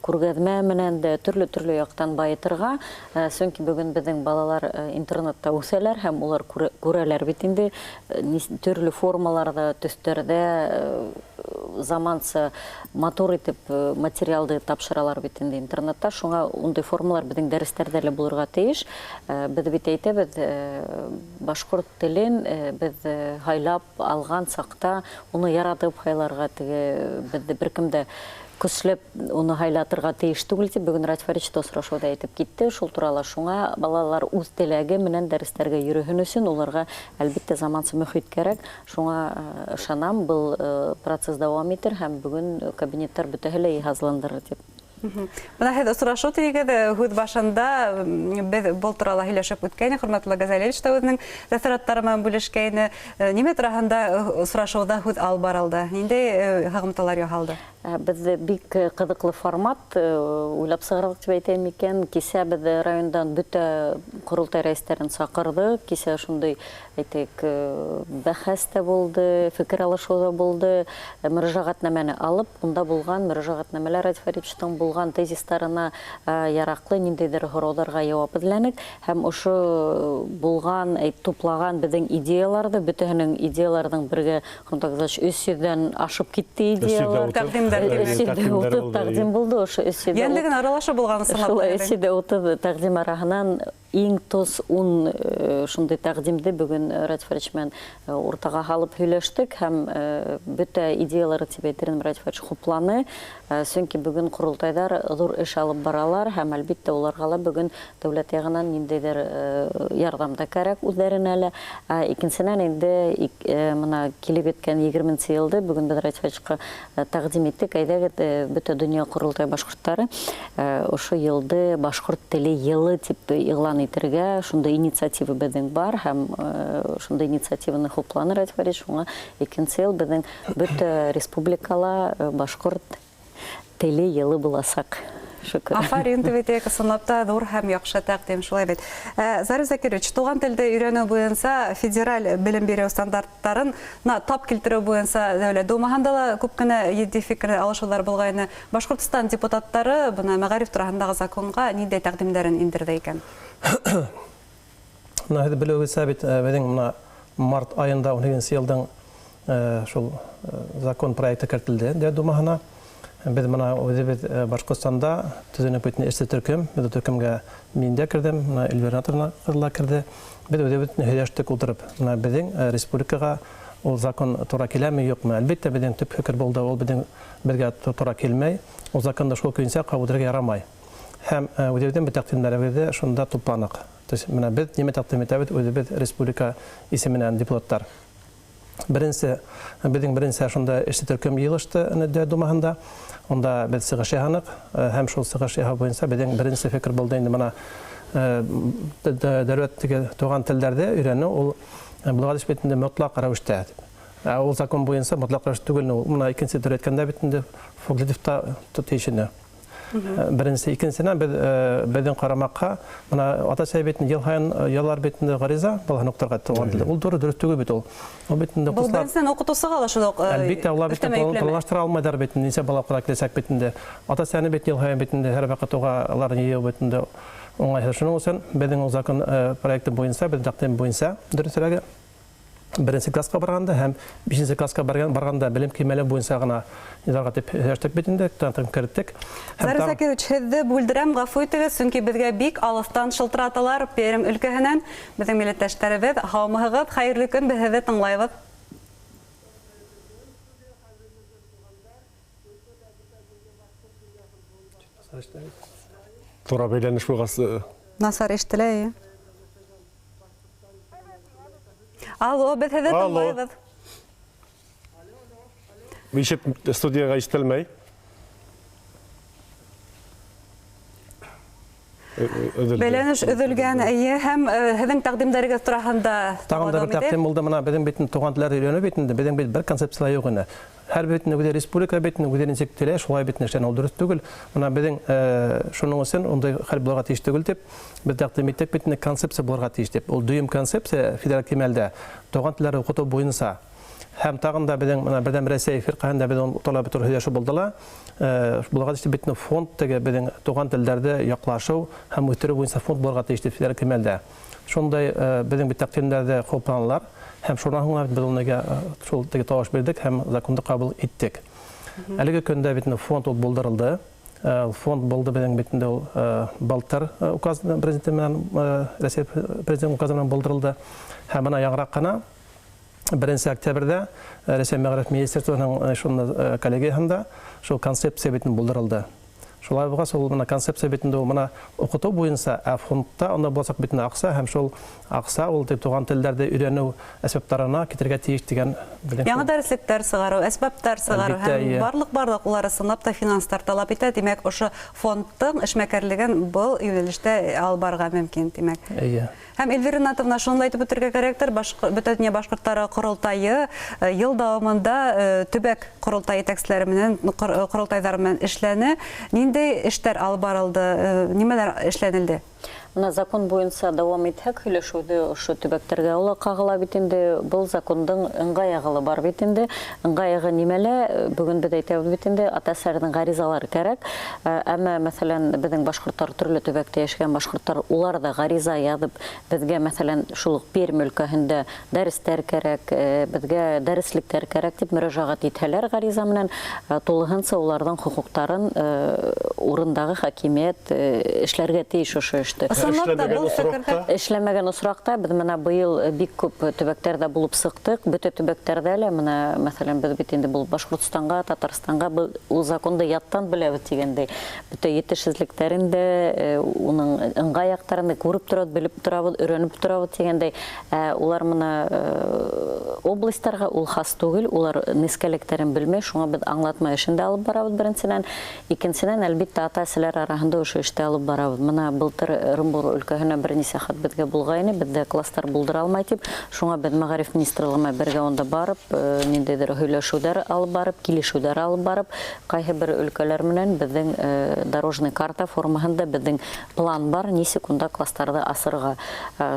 күргәҙмә менән дә, төрлө-төрлө яҡтан байытырға, сөнки бөгөн беҙҙең балалар интернетта үҫәләр һәм улар күрәләр бит инде төрлө формаларҙа, төҫтәрҙә, заманса матур итеп материалды тапшыралар бит инде интернетта. Шуңа ундай формалар беҙҙең дәрестәрҙә лә булырға тейеш. Беҙ бит әйтәбеҙ, башҡорт телен беҙ һайлап алған саҡта уны яратып һайларға, теге беҙҙе бер кем дә көсләп уны һайлатырға тейеш түгел тип бөгөн Радий Фаридович та осрашыуҙа әйтеп китте. Шул турала шуңа балалар үҙ теләге менән дәрестәргә йөрөһөн өсөн уларға әлбиттә заманса мөхит кәрәк. Шуңа ышанам, был процесс дауам итер һәм бөгөн кабинеттар бөтәһе лә йыһазландырыр тип. Бына һеҙ осрашыу тигеҙ һүҙ башында беҙ был турала һөйләшеп үткәйнек. Хөрмәтле Газалевич та үҙенең тәьҫораттары менән бүлешкәйне. Нимә тураһында осрашыуҙа һүҙ алып барылды? Ниндәй һығымталар яһалды? Беҙ бик ҡыҙыҡлы формат уйлап сығарҙыҡ тип әйтәйем икән. Кисә беҙ райондан бөтә ҡоролтай рәйестәрен саҡырҙыҡ. Кисә шундай, әйтәйек, бәхәс тә булды, фекер алышыу ҙа булды. Мөрәжәғәтнамәне алып, унда булған мөрәжәғәтнамәләр Радий Фәритовичтың булған тезистарына яраҡлы ниндәйҙер һорауҙарға яуап эҙләнек. Һәм ошо булған, туплаған беҙҙең идеяларҙы, бөтәһенең идеяларҙың бергә, 300-дән ашып китте идеялар. 330 тәҡдим булды, ошо 330. Йәнлеген аралашы булған ысынлап. Шулай, 330 тәҡдим араһынан иң тос 10 шундай тәҡдимде бөгөн Радий Фәритович менән уртаға һалып һөйләштек һәм бөтә идеялары тип әйтер инем, Радий Фәритович хупланы, сөнки бөгөн ҡоролтайҙар ҙур эш алып баралар һәм әлбиттә уларға ла бөгөн дәүләт яғынан ниндәйҙер ярҙам да кәрәк үҙҙәренә лә. Икенсенән инде мына килеп еткән 20-нсе йылды бөгөн беҙ Радий Фәритовичҡа тәҡдим иттек. Әйҙәгеҙ, бөтә донъя ҡоролтай башҡорттары ошо йылды башҡорт теле йылы тип иғлан итергә, шундай инициатива беҙҙең бар һәм шундай инициативаны хупланы Радий Фәритович. Шуңа икенсе йыл беҙҙең бөтә республикала башҡорт теле йылы буласаҡ. Шөкөр. Афарин тип әйтәйек, ысынлап та ҙур һәм яҡшы тәҡдим, шулай бит. Зариф Закирович, туған телде өйрәнеү буйынса федераль белем биреү стандарттарын тап килтереү буйынса Дәүләт Думаһында ла күп кенә етди фекер алышыуҙар булғайны. Башҡортостан депутаттары бына мәғариф тураһындағы законға ниндәй тәҡдимдәрен индерҙе икән? Бына һеҙ белеүегеҙсә бит, беҙҙең бына март айында 18-нсе йылдың шул закон проекты кертелде Дәүләт Думаһына. Беҙ бына үҙебеҙ Башҡортостанда төҙөнөп бөтөн эшсе төркөм, беҙ төркөмгә мин дә керҙем, бына Эльвира ҡыҙы ла керҙе. Беҙ үҙебеҙ һөйләштек ултырып, бына беҙҙең республикаға ул закон тура киләме, юҡмы? Әлбиттә, беҙҙең төп фекер булды, ул беҙҙең беҙгә тура килмәй. Ул законды шул көйөнсә ҡабул итергә ярамай. Һәм үҙебеҙҙең бөтә тәҡдимдәребеҙҙе шунда тупланыҡ. То есть бына беҙ нимә тәҡдим итәбеҙ, үҙебеҙ республика исеменән депутаттар. Беренсе, беҙҙең беренсе шунда эшсе төркөм йыйылышты Дәүләт Думаһында. Унда беҙ сығыш яһаныҡ, һәм шул сығыш яһау буйынса беҙҙең беренсе фекер булды инде бына дәүләт теге туған телдәрҙе өйрәнеү ул булған эш бит инде мотлаҡ рәүештә. Ул закон буйынса мотлаҡ рәүештә түгел, ул бына икенсе төр әйткәндә бит инде факультативта тейешенә. Беренсе, икенсенән беҙҙең ҡарамаҡҡа бына ата-әсәй бит инде йыл һайын ялар бит инде ғариза балаһын уҡытырға туған теле. Ул дөрөҫ, дөрөҫ түгел бит ул. Ул бит инде Был уҡыусылар беренсенән уҡытыусыға ла шул уҡ, Әлбиттә, улар бит өҫтәмә йөкләмә. планлаштыра алмайҙар бит инде, нисә бала уҡырға киләсәк бит инде. Ата-әсәне бит йыл һайын бит инде һәр ваҡыт уға уларҙы йыйыу бит инде уңайһыҙ. Шуның өсөн беҙҙең ул закон проекты буйынса, беҙҙең тәҡдим буйынса, дөрөҫөрәге, беренсе класска барғанда һәм бишенсе класска барғанда белем кимәле буйынса ғына язарға тип һөйләштек бит инде, тәҡдим керттек. Һәм Зариф тағы Закирович, һеҙҙе бүлдерәм, ғәфү итегеҙ, сөнки беҙгә бик алыҫтан шылтыраталар Пермь өлкәһенән. Беҙҙең милләттәштәребеҙ, һаумыһығыҙ, хәйерле көн, беҙ һеҙҙе тыңлайбыҙ. Тура бәйләнеш булғас, Насар ишетелә, эйе. Алло, беҙ һеҙҙе Алло. тыңлайбыҙ. Ишет, студияға ишетелмәй. Өҙөлдө. Бәйләнеш өҙөлгән, эйе, һәм һеҙҙең тәҡдимдәрегеҙ тураһында Тағын да бер дауам итәйек. тәҡдим булды, бына беҙҙең бит туған телдәрҙе өйрәнеү бит инде, беҙҙең бит бер концепция юҡ ине. Һәр бит инде үҙе республика бит инде үҙе нисек теләй, шулай бит эшләнә, ул дөрөҫ түгел. Бына беҙҙең шуның өсөн ундай хәл булырға тейеш түгел тип, беҙ тәҡдим иттек бит инде концепция булырға тейеш тип. Ул дөйөм концепция федераль кимәлдә туған телдәрҙе уҡытыу буйынса. Һәм тағын да беҙҙең бына Берҙәм Рәсәй фирҡәһендә беҙ ул талап итеү һөйләшеү булды ла. Булырға тейеш бит инде фонд теге беҙҙең туған телдәрҙе яҡлашыу һәм үҫтереү буйынса фонд булырға тейеш тип федераль кимәлдә. Шундай беҙҙең бит тәҡдимдәрҙе хупланылар һәм шунан һуң беҙ уныга шул теге тауыш бирҙек һәм законды ҡабул иттек. Әлеге көндә бит инде фонд ул булдырылды. Фонд булды беҙҙең бит инде ул былтыр указ президенты менән Рәсәй президенты указы менән булдырылды. Һәм бына яңыраҡ ҡына 1 октябрҙә Рәсәй Мәғариф Министерствоһының шунда коллегияһында шул концепция бит инде булдырылды. Шулай булғас, ул мына концепция бит инде ул мына уҡытыу буйынса, ә фондта унда буласаҡ бит инде аҡса, һәм шул аҡса ул тип туған телдәрҙе өйрәнеү әсбаптарына китергә тейеш тигән белем. Яңы дәреслектәр сығарыу, әсбаптар сығарыу һәм барлыҡ-барлыҡ улар ысынлап та финанстар талап итә. Тимәк, ошо фондтың эшмәкәрлеген был йүнәлештә алып барырға мөмкин, тимәк. Эйе. Һәм Эльвира Ринатовна, шуны ла әйтеп үтергә кәрәктер, Бөтә дөнья башҡорттары ҡоролтайы йыл дауамында төбәк ҡоролтай етәкселәре менән, ҡоролтайҙары менән эшләне. Ниндәй эштәр алып барылды, нимәләр эшләнелде? Мына закон буйынса дауам итһәк, һөйләшеүҙе ошо төбәктәргә ла ҡағыла бит инде. Был закондың ыңғай яғы ла бар бит инде. Ыңғай яғы нимәлә? Бөгөн беҙ әйтәбеҙ бит инде, ата-әсәләрҙең ғаризалары кәрәк. Әммә, мәҫәлән, беҙҙең башҡорттар төрлө төбәктә йәшәгән башҡорттар, улар ҙа ғариза яҙып, беҙгә, мәҫәлән, шул уҡ Пермь өлкәһендә дәрестәр кәрәк, беҙгә дәреслектәр кәрәк тип мөрәжәғәт итһәләр ғариза менән, тулыһынса уларҙың хоҡуҡтарын урындағы хакимиәт эшләргә тейеш ошо эште. Ысынлап та, был Эшләмәгән осраҡта? Эшләмәгән осраҡта беҙ мына быйыл бик күп төбәктәрҙә булып сыҡтыҡ. Бөтә төбәктәрҙә лә мына, мәҫәлән, беҙ бит инде был Башҡортостанға, Татарстанға был ул законды яттан беләбеҙ тигәндәй. Бөтә етешһеҙлектәрен дә, уның ыңғай яҡтарын да күреп торабыҙ, белеп торабыҙ, өйрәнеп торабыҙ тигәндәй. Улар мына областарға ул хас түгел, улар нескәлектәрен белмәй, шуңа беҙ аңлатма эшен дә алып барабыҙ беренсенән. Икенсенән, әлбиттә, ата-әсәләр араһында ошо эште алып барабыҙ. Мына былтыр Ырымбур өлкәһенә бер нисә хат беҙгә булғайны, беҙҙә класстар булдыра алмай тип, шуңа беҙ мәғариф министрлығы менән бергә унда барып, ниндәйҙер һөйләшеүҙәр алып барып, килешеүҙәр алып барып, ҡайһы бер өлкәләр менән беҙҙең дорожный карта формаһында беҙҙең план бар, нисек унда класстарҙы асырға.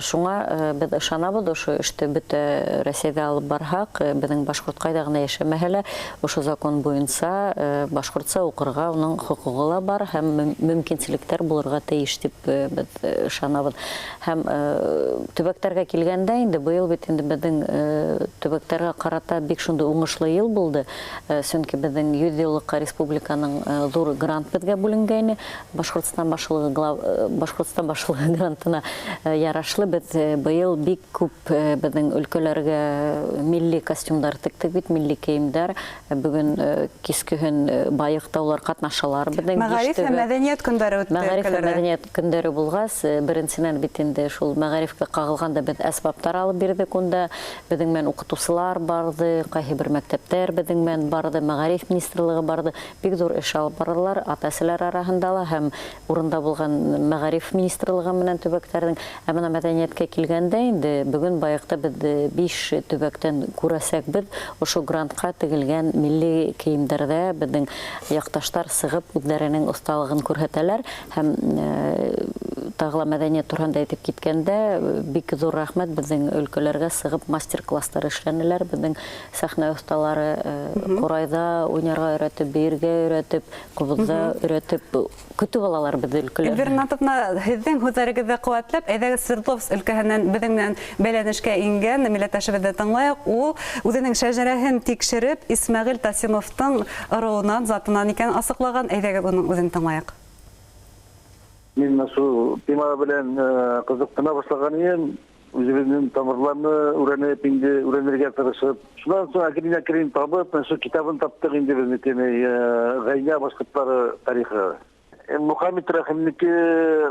Шуңа беҙ ышанабыҙ, ошо эште бөтә Рәсәйҙә алып барһаҡ, беҙҙең башҡорт ҡайҙа ғына йәшәмәһә лә, ошо закон буйынса башҡортса уҡырға уның хоҡуғы ла бар һәм мөмкинселектәр булырға тейеш тип беҙ ышанабыҙ. Һәм төбәктәргә килгәндә инде быйыл бит инде беҙҙең төбәктәргә ҡарата бик шундай уңышлы йыл булды. Сөнки беҙҙең йөҙ йыллыҡҡа республиканың ҙур грант беҙгә бүленгәйне. Башҡортостан башлығы Башҡортостан башлығы грантына ярашлы беҙ быйыл бик күп беҙҙең өлкәләргә милли костюмдар тектек бит, милли кейемдәр. Бөгөн кискеһен Байыҡта улар ҡатнашалар беҙҙең Мәғариф һәм биш төбәк. мәҙәниәт көндәре үтте Мәғариф һәм өлкәләрҙә. мәҙәниәт көндәре булғас, беренсенән бит инде шул мәғарифкә ҡағылғанда беҙ әсбаптар алып бирҙек унда. Беҙҙең менән уҡытыусылар барҙы, ҡайһы бер мәктәптәр беҙҙең менән барҙы, мәғариф министрлығы барҙы. Бик ҙур эш алып барҙылар ата-әсәләр араһында ла һәм урында булған мәғариф министрлығы менән төбәктәрҙең. Ә бына мәҙәниәткә килгәндә инде бөгөн Байыҡта беҙ 5 төбәктән күрәсәкбеҙ. Ошо грантҡа тегелгән милли кейемдәрҙә беҙҙең яҡташтар сығып үҙҙәренең оҫталығын күрһәтәләр. Һәм тағы ла мәҙәниәт тураһында әйтеп киткәндә, бик ҙур рәхмәт беҙҙең өлкәләргә сығып мастер-класстар эшләнеләр. Беҙҙең сәхнә оҫталары ҡурайҙа уйнарға өйрәтеп, бейергә өйрәтеп, ҡубыҙҙа өйрәтеп көтөп алалар беҙҙе өлкәләр. Эльвира Ринатовна, һеҙҙең һүҙҙәрегеҙҙе ҡеүәтләп, әйҙәгеҙ Свердловск өлкәһенән беҙҙең менән бәйләнешкә ингән милләттәшебеҙҙе тыңлайыҡ. Ул үҙенең шәжәрәһен тикшереп, Исмәғил Тасимовтың ырыуынан, затынан икән асыҡлаған. Әйҙәгеҙ уның үҙен тыңлайыҡ. Мин менә шул тема белән ҡыҙыҡһына башлаған инем. Үҙебеҙҙең тамырларны өйрәнеп, инде өйрәнергә тырышып. Шунан һуң әкрен-әкрен табып, менә шул китабын таптыҡ инде беҙ теме Ғәйнә башҡорттары тарихы. Мөхәммәт Рәхимнеке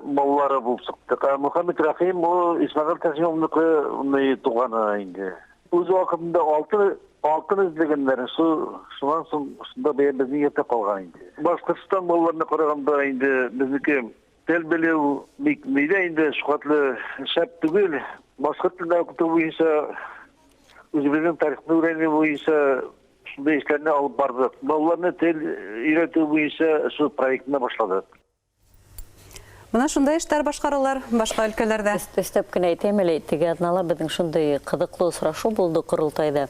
балалары булып сыҡты. Мөхәммәт Рәхим ул Исмәғил Тасимовныҡы туғаны инде. Үҙ ваҡытында алтын эҙләгәндәр, шунан һуң шунда бая беҙҙең йортта ҡалған инде. Башҡортостан балаларына ҡарағанда инде беҙҙеке тел белеү бик нидә инде шуҡатлы шәп түгел. Башҡорт телендә уҡытыу буйынса, үҙебеҙҙең тарихны өйрәнеү буйынса шундай эштәрне алып барҙыҡ. Балаларны тел өйрәтеү буйынса шул проектны башланыҡ. Бына шундай эштәр башҡаралар башҡа өлкәләрҙә. Өҫтәп кенә әйтәм әле, теге аҙнала беҙҙең шундай ҡыҙыҡлы осрашыу булды ҡоролтайҙа.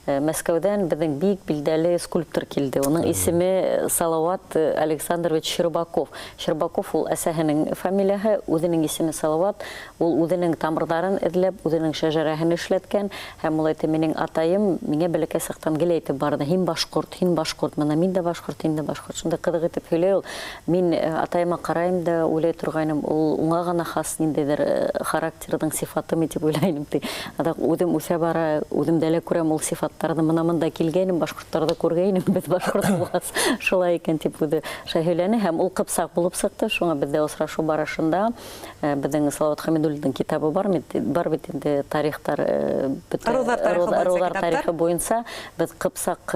Мәскәүҙән беҙҙең бик билдәле скульптор килде. Уның исеме Салават Александрович Щербаков. Щербаков ул әсәһенең фамилияһы, үҙенең исеме Салават. Ул үҙенең тамырҙарын эҙләп, үҙенең шәжәрәһен эшләткән. Һәм ул әйтә, минең атайым миңә бәләкәй саҡтан гел әйтеп барҙы, һин башҡорт, һин башҡорт, бына мин дә башҡорт, һин дә башҡорт. Шундай ҡыҙыҡ итеп һөйләй ул. Мин атайыма ҡарайым да уйлай торған торғайным, ул уңа ғына хас ниндәйҙер характерҙың сифатымы тип уйлайным ти. Аҙаҡ үҙем үҫә бара, үҙемдә лә күрәм ул сифаттарҙы. Мына мында килгәйнем, башҡорттарҙы күргәйнем, беҙ башҡорт булғас шулай икән тип үҙе шәһүләне, һәм ул ҡыпсаҡ булып сыҡты. Шуңа беҙҙә осрашыу барышында беҙҙең Салауат Хәмидуллиндың китабы бар бит инде, тарихтар, ырыуҙар тарихы буйынса беҙ ҡыпсаҡ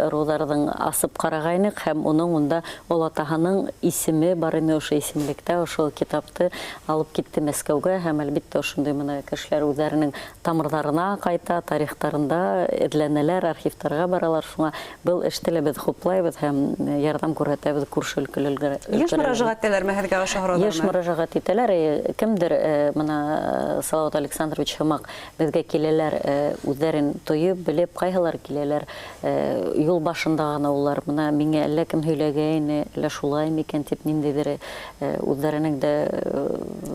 ырыуҙарҙың асып ҡарағайныҡ, һәм уның унда олатаһының исеме бар ине, ошо исемлектә ошо китапты алып китте Мәскәүгә, һәм әлбиттә ошондай мына кешеләр үҙҙәренең тамырҙарына ҡайта, тарихтарында эҙләнәләр, архивтарға баралар. Шуңа был эште лә беҙ хуплайбыҙ һәм ярҙам күрһәтәбеҙ күрше өлкәләргә. Йыш мөрәжәғәт итәләрме һеҙгә ошо һорауҙар? Йыш мөрәжәғәт итәләр. Кемдер мына Салауат Александрович һымаҡ беҙгә киләләр, үҙҙәрен тойоп, белеп, ҡайһылар киләләр, юл башында ғына улар мына миңә әллә кем һөйләгәйне, әллә шулай микән тип ниндәйҙер үҙҙәренең дә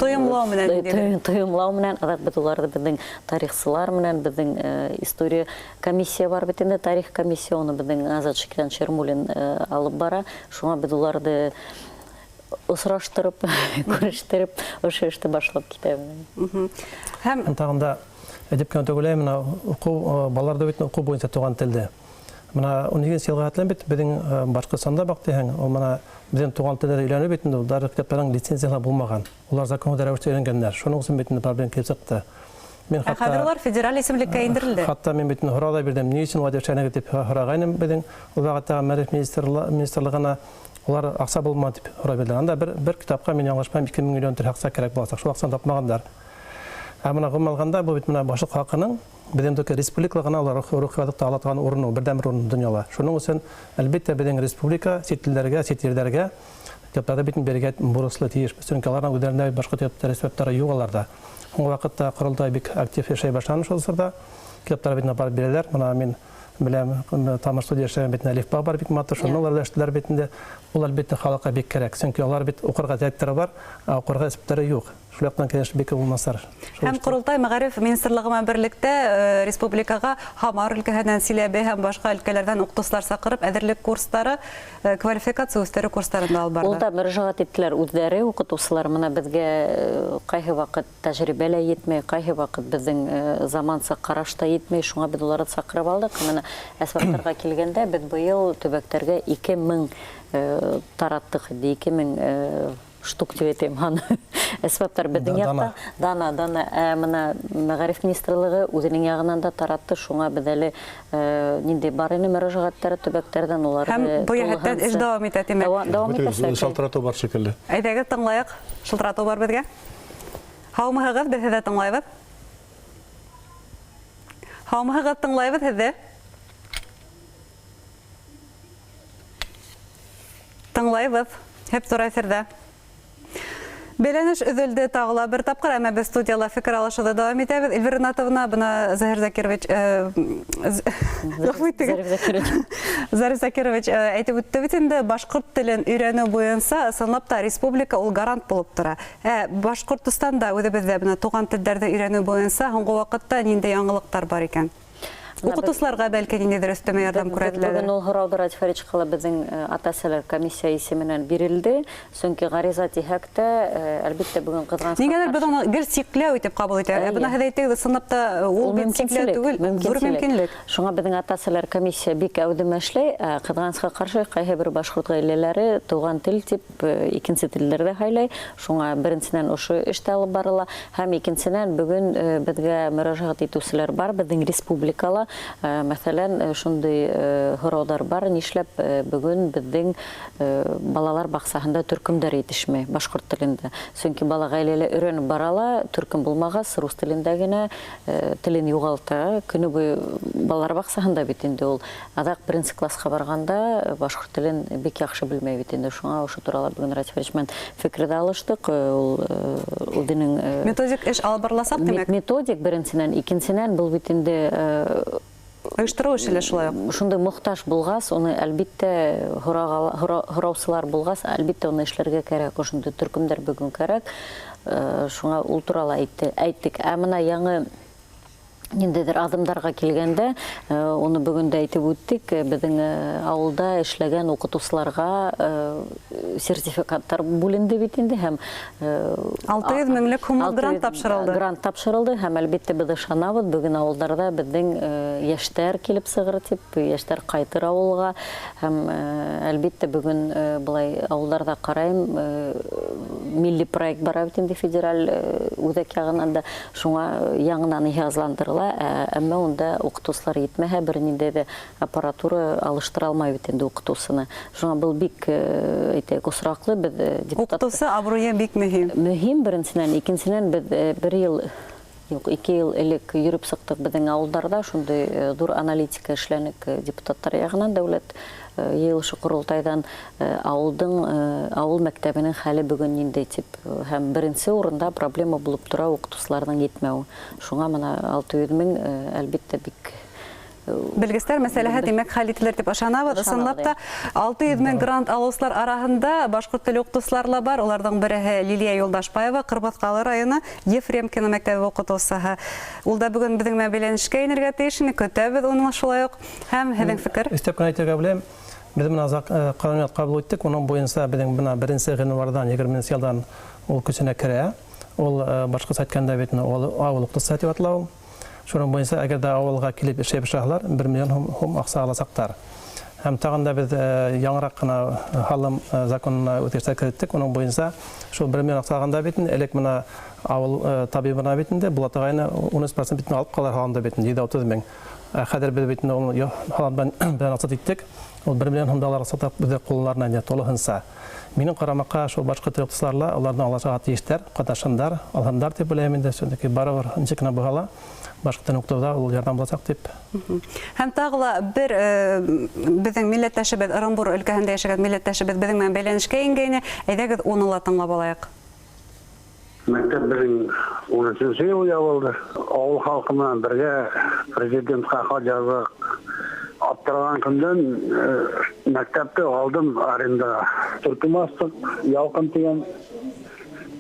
тойомлау менән, тойомлау менән. Аҙаҡ беҙ уларҙы беҙҙең тарихсылар менән, беҙҙең история комиссия бар бит инде, тарих комиссия, уны беҙҙең Азат Шикран Шермулин алып бара. Шуңа беҙ уларҙы осраштырып, күрештереп, ошо эште башлап китәбеҙ. Һәм тағын да әйтеп кенә түгел, мына уҡыу, балаларҙы бит уҡыу буйынса туған телде. Мына 12 йылға хәтлем бит беҙҙең Башҡортостанда баҡ тиһәң, ул мына беҙҙең туған телдәрҙе өйрәнеү бит инде, улар китаптарҙың лицензиялары булмаған. Улар законлы рәүештә өйрәнгәндәр. Шуның өсөн бит инде проблем килеп сыҡты. Мин хатта хәҙер улар федераль исемлеккә индерелде. Хатта мин бит һорау ҙа бирҙем, ни өсөн улай эшләнегеҙ тип һорағайным беҙҙең ул ваҡыттағы мәғариф министрлығына. Улар аҡса булманы тип һорай бирҙеләр. Анда бер китапҡа, мин яңылышмайым, 2 миллион төр аҡса кәрәк буласаҡ. Шул аҡсаны тапмағандар. Ә мына ғөмүмән алғанда, был бит мына башҡорт халҡының беҙҙең только республикала ғына улар рухи байлыҡты ала торған урыны, берҙән-бер урын донъяла. Шуның өсөн, әлбиттә, беҙҙең республика сит илдәргә, сит ерҙәргә китаптарҙы бит бирергә бурыслы тейеш. Сөнки уларҙың үҙҙәрендә башҡорт әсбаптары юҡ уларҙа. Һуңғы ваҡытта ҡоролтай бик актив йәшәй башланы шул осорҙа. Китаптар бит апарып бирәләр. Мына мин беләм, Тамыр студия эшләгән бит әлифба бар бик матур, шуны улар эшләр бит инде. Ул әлбиттә халыҡҡа бик кәрәк. Сөнки улар бит уҡырға теләктәре бар, ә уҡырға әсбаптары юҡ. Шул яҡтан, конечно, бик булмасар. Һәм Ҡоролтай мәғариф министрлығы менән берлектә республикаға Һамар өлкәһенән, Силәбе һәм башҡа өлкәләрҙән уҡытыусылар саҡырып, әҙерлек курстары, квалификация үҫтереү курстарын да алып барҙы. Ул да мөрәжәғәт иттеләр үҙҙәре уҡытыусылар. Мына беҙгә ҡайһы ваҡыт тәжрибә лә етмәй, ҡайһы ваҡыт беҙҙең заманса ҡараш та етмәй, шуңа беҙ уларҙы саҡырып алдыҡ. Мына әсбаптарға килгәндә, беҙ быйыл төбәктәргә 2000 тараттыҡ, 2000 штук тип әйтәйем, һаны. Әсбаптар беҙҙең яҡта. Дана, дана. Мына мәғариф министрлығы үҙенең яғынан да таратты, шуңа беҙ әле ниндәй бар ине мөрәжәғәттәре төбәктәрҙән, улар Һәм был йәһәттән эш дауам итә, тимәк. Дауам итәсәк. Шалтыратыу бар шикелле. Әйҙәгеҙ, тыңлайыҡ. Шылтыратыу бар беҙгә. Һаумыһығыҙ, беҙ һеҙҙе тыңлайбыҙ. Һаумыһығыҙ, тыңлайбыҙ һеҙҙе. Тыңлайбыҙ. Һеп тура эфирҙә. Бәйләнеш өҙөлдө тағы ла бер тапҡыр, әммә беҙ студияла фекер алышыуҙы дауам итәбеҙ. Эльвира Ринатовна, бына Заһир Закирович, Зариф Закирович әйтеп үтте бит инде, башҡорт телен өйрәнеү буйынса ысынлап та республика ул гарант булып тора. Башҡортостанда үҙебеҙҙә бына туған телдәрҙе өйрәнеү буйынса һуңғы ваҡытта ниндәй яңылыҡтар бар икән? Уҡытыусыларға бәлки ниндәйҙер өҫтәмә ярҙам күрһәтеләлер? Бөгөн ул һорауҙы Радий Фәритович ҡала беҙҙең ата-әсәләр комиссия исеменән бирелде. Сөнки ғариза тиһәк тә, әлбиттә, бөгөн ҡыҙғанысҡа Ниңәлер беҙ уны гел сикләү итеп ҡабул итәбеҙ. Бына һеҙ әйтегеҙ, ысынлап та ул бит сикләү түгел, ҙур мөмкинлек. Шуңа беҙҙең ата-әсәләр комиссия бик әүҙем эшләй. Ҡыҙғанысҡа ҡаршы, ҡайһы бер башҡорт ғаиләләре туған тел тип икенсе телдәрҙе һайлай. Шуңа беренсенән ошо эш тә алып барыла, һәм икенсенән бөгөн беҙгә мөрәжәғәт итеүселәр бар беҙҙең республикала. Мәҫәлән, шундай һорауҙар бар, нишләп бөгөн беҙҙең балалар баҡсаһында төркөмдәр етешмәй башҡорт телендә. Сөнки бала ғаиләлә өйрәнеп бара ла, төркөм булмағас, рус телендә генә телен юғалта. Көнө буйы балалар баҡсаһында бит инде ул. Аҙаҡ беренсе класҡа барғанда башҡорт телен бик яҡшы белмәй бит инде. Шуңа ошо турала бөгөн Радий Фәритович менән фекер ҙә алыштыҡ. Ул үҙенең методик эш алып барыласаҡ, тимәк? Методик беренсенән, икенсенән был бит инде ойоштороу эше лә шулай уҡ. Шундай мохтаж булғас, уны әлбиттә һораусылар булғас, әлбиттә уны эшләргә кәрәк, ошондай төркөмдәр бөгөн кәрәк. Шуңа ул турала әйттек. Ә мына яңы Ниндәйҙер аҙымдарға килгәндә, уны бөгөн дә әйтеп үттек, беҙҙең ауылда эшләгән уҡытыусыларға сертификаттар бүленде бит инде һәм 600 меңлек һумлыҡ грант тапшырылды. Грант тапшырылды һәм әлбиттә беҙ ышанабыҙ, бөгөн ауылдарҙа беҙҙең йәштәр килеп сығыр тип, йәштәр ҡайтыр ауылға һәм әлбиттә бөгөн былай ауылдарҙа ҡарайым, милли проект бара бит инде федераль үҙәк яғынан да, шуңа яңынан йыһазландырыла. Әммә унда уҡытыусылар етмәһә, бер ниндәй ҙә аппаратура алыштыра алмай бит инде уҡытыусыны. Шуңа был бик, әйтәйек, осраҡлы. Беҙ депутат Уҡытыусы абруйы бик мөһим. Мөһим беренсенән, икенсенән беҙ бер йыл, юҡ, 2 йыл элек йөрөп сыҡтыҡ беҙҙең ауылдарҙа, шундай ҙур аналитика эшләнек депутаттар яғынан, дәүләт йыйылышы ҡоролтайҙан ауыл мәктәбенең хәле бөгөн ниндәй тип. Һәм беренсе урында проблема булып тора уҡытыусыларҙың етмәүе. Шуңа мына 600 мең, әлбиттә, бик Белгестәр мәсьәләһе, тимәк, хәл ителер тип ышанабыҙ. Ысынлап та 600 мең грант алыусылар араһында башҡорт теле уҡытыусылары ла бар. Уларҙың береһе Лилиә Юлдашбаева, Ҡырмыҫҡалы районы Ефремкино мәктәбе уҡытыусыһы. Ул да бөгөн беҙҙең менән бәйләнешкә инергә тейеш ине, көтәбеҙ уны шулай уҡ. Һәм һеҙҙең фекер? Өҫтәп кенә әйтергә беләм, беҙ бына ҡануният ҡабул иттек, уның буйынса беҙҙең бына беренсе ғинуарҙан, егерменсе йылдан ул көсөнә керә. Ул башҡортса әйткәндә бит ул ауыл уҡытыусыһы тип атала ул. Шуның буйынса, әгәр ҙә ауылға килеп эшләй башлаһалар, 1 миллион һум аҡса аласаҡтар. Һәм тағын да беҙ яңыраҡ ҡына һалым законына үҙгәрештәр кереттек. Уның буйынса шул 1 миллион аҡса алғанда бит инде, элек бына ауыл табибына бит инде, була торғайны, ун өс процент бит инде алып ҡалар һалымды бит инде, йөҙ утыҙ мең. Хәҙер беҙ бит инде ул һалымдан белән аҡса иттек. Ул 1 миллион һумды алар сатып үҙе ҡулларына инде тулыһынса. Минең ҡарамаҡҡа шул башҡорт теле уҡытыусылары ла уларҙың аласаға тейештәр, ҡатнашһындар, алһындар тип уйлайым инде, сөнки барыбер нисек кенә булһа ла башҡорт телен уҡытыуҙа ул ярҙам буласаҡ тип. Һәм тағы ла бер беҙҙең милләттәшебеҙ, Ырымбур өлкәһендә йәшәгән милләттәшебеҙ беҙҙең менән бәйләнешкә ингәйне. Әйҙәгеҙ уны ла тыңлап алайыҡ. Мәктәп беҙҙең ун өсөнсө йыл ябылды. Ауыл халҡы менән бергә президентҡа хат яҙҙыҡ. Аптыраған көндән мәктәпте алдым арендаға. Төркөм астыҡ, Ялҡын тигән.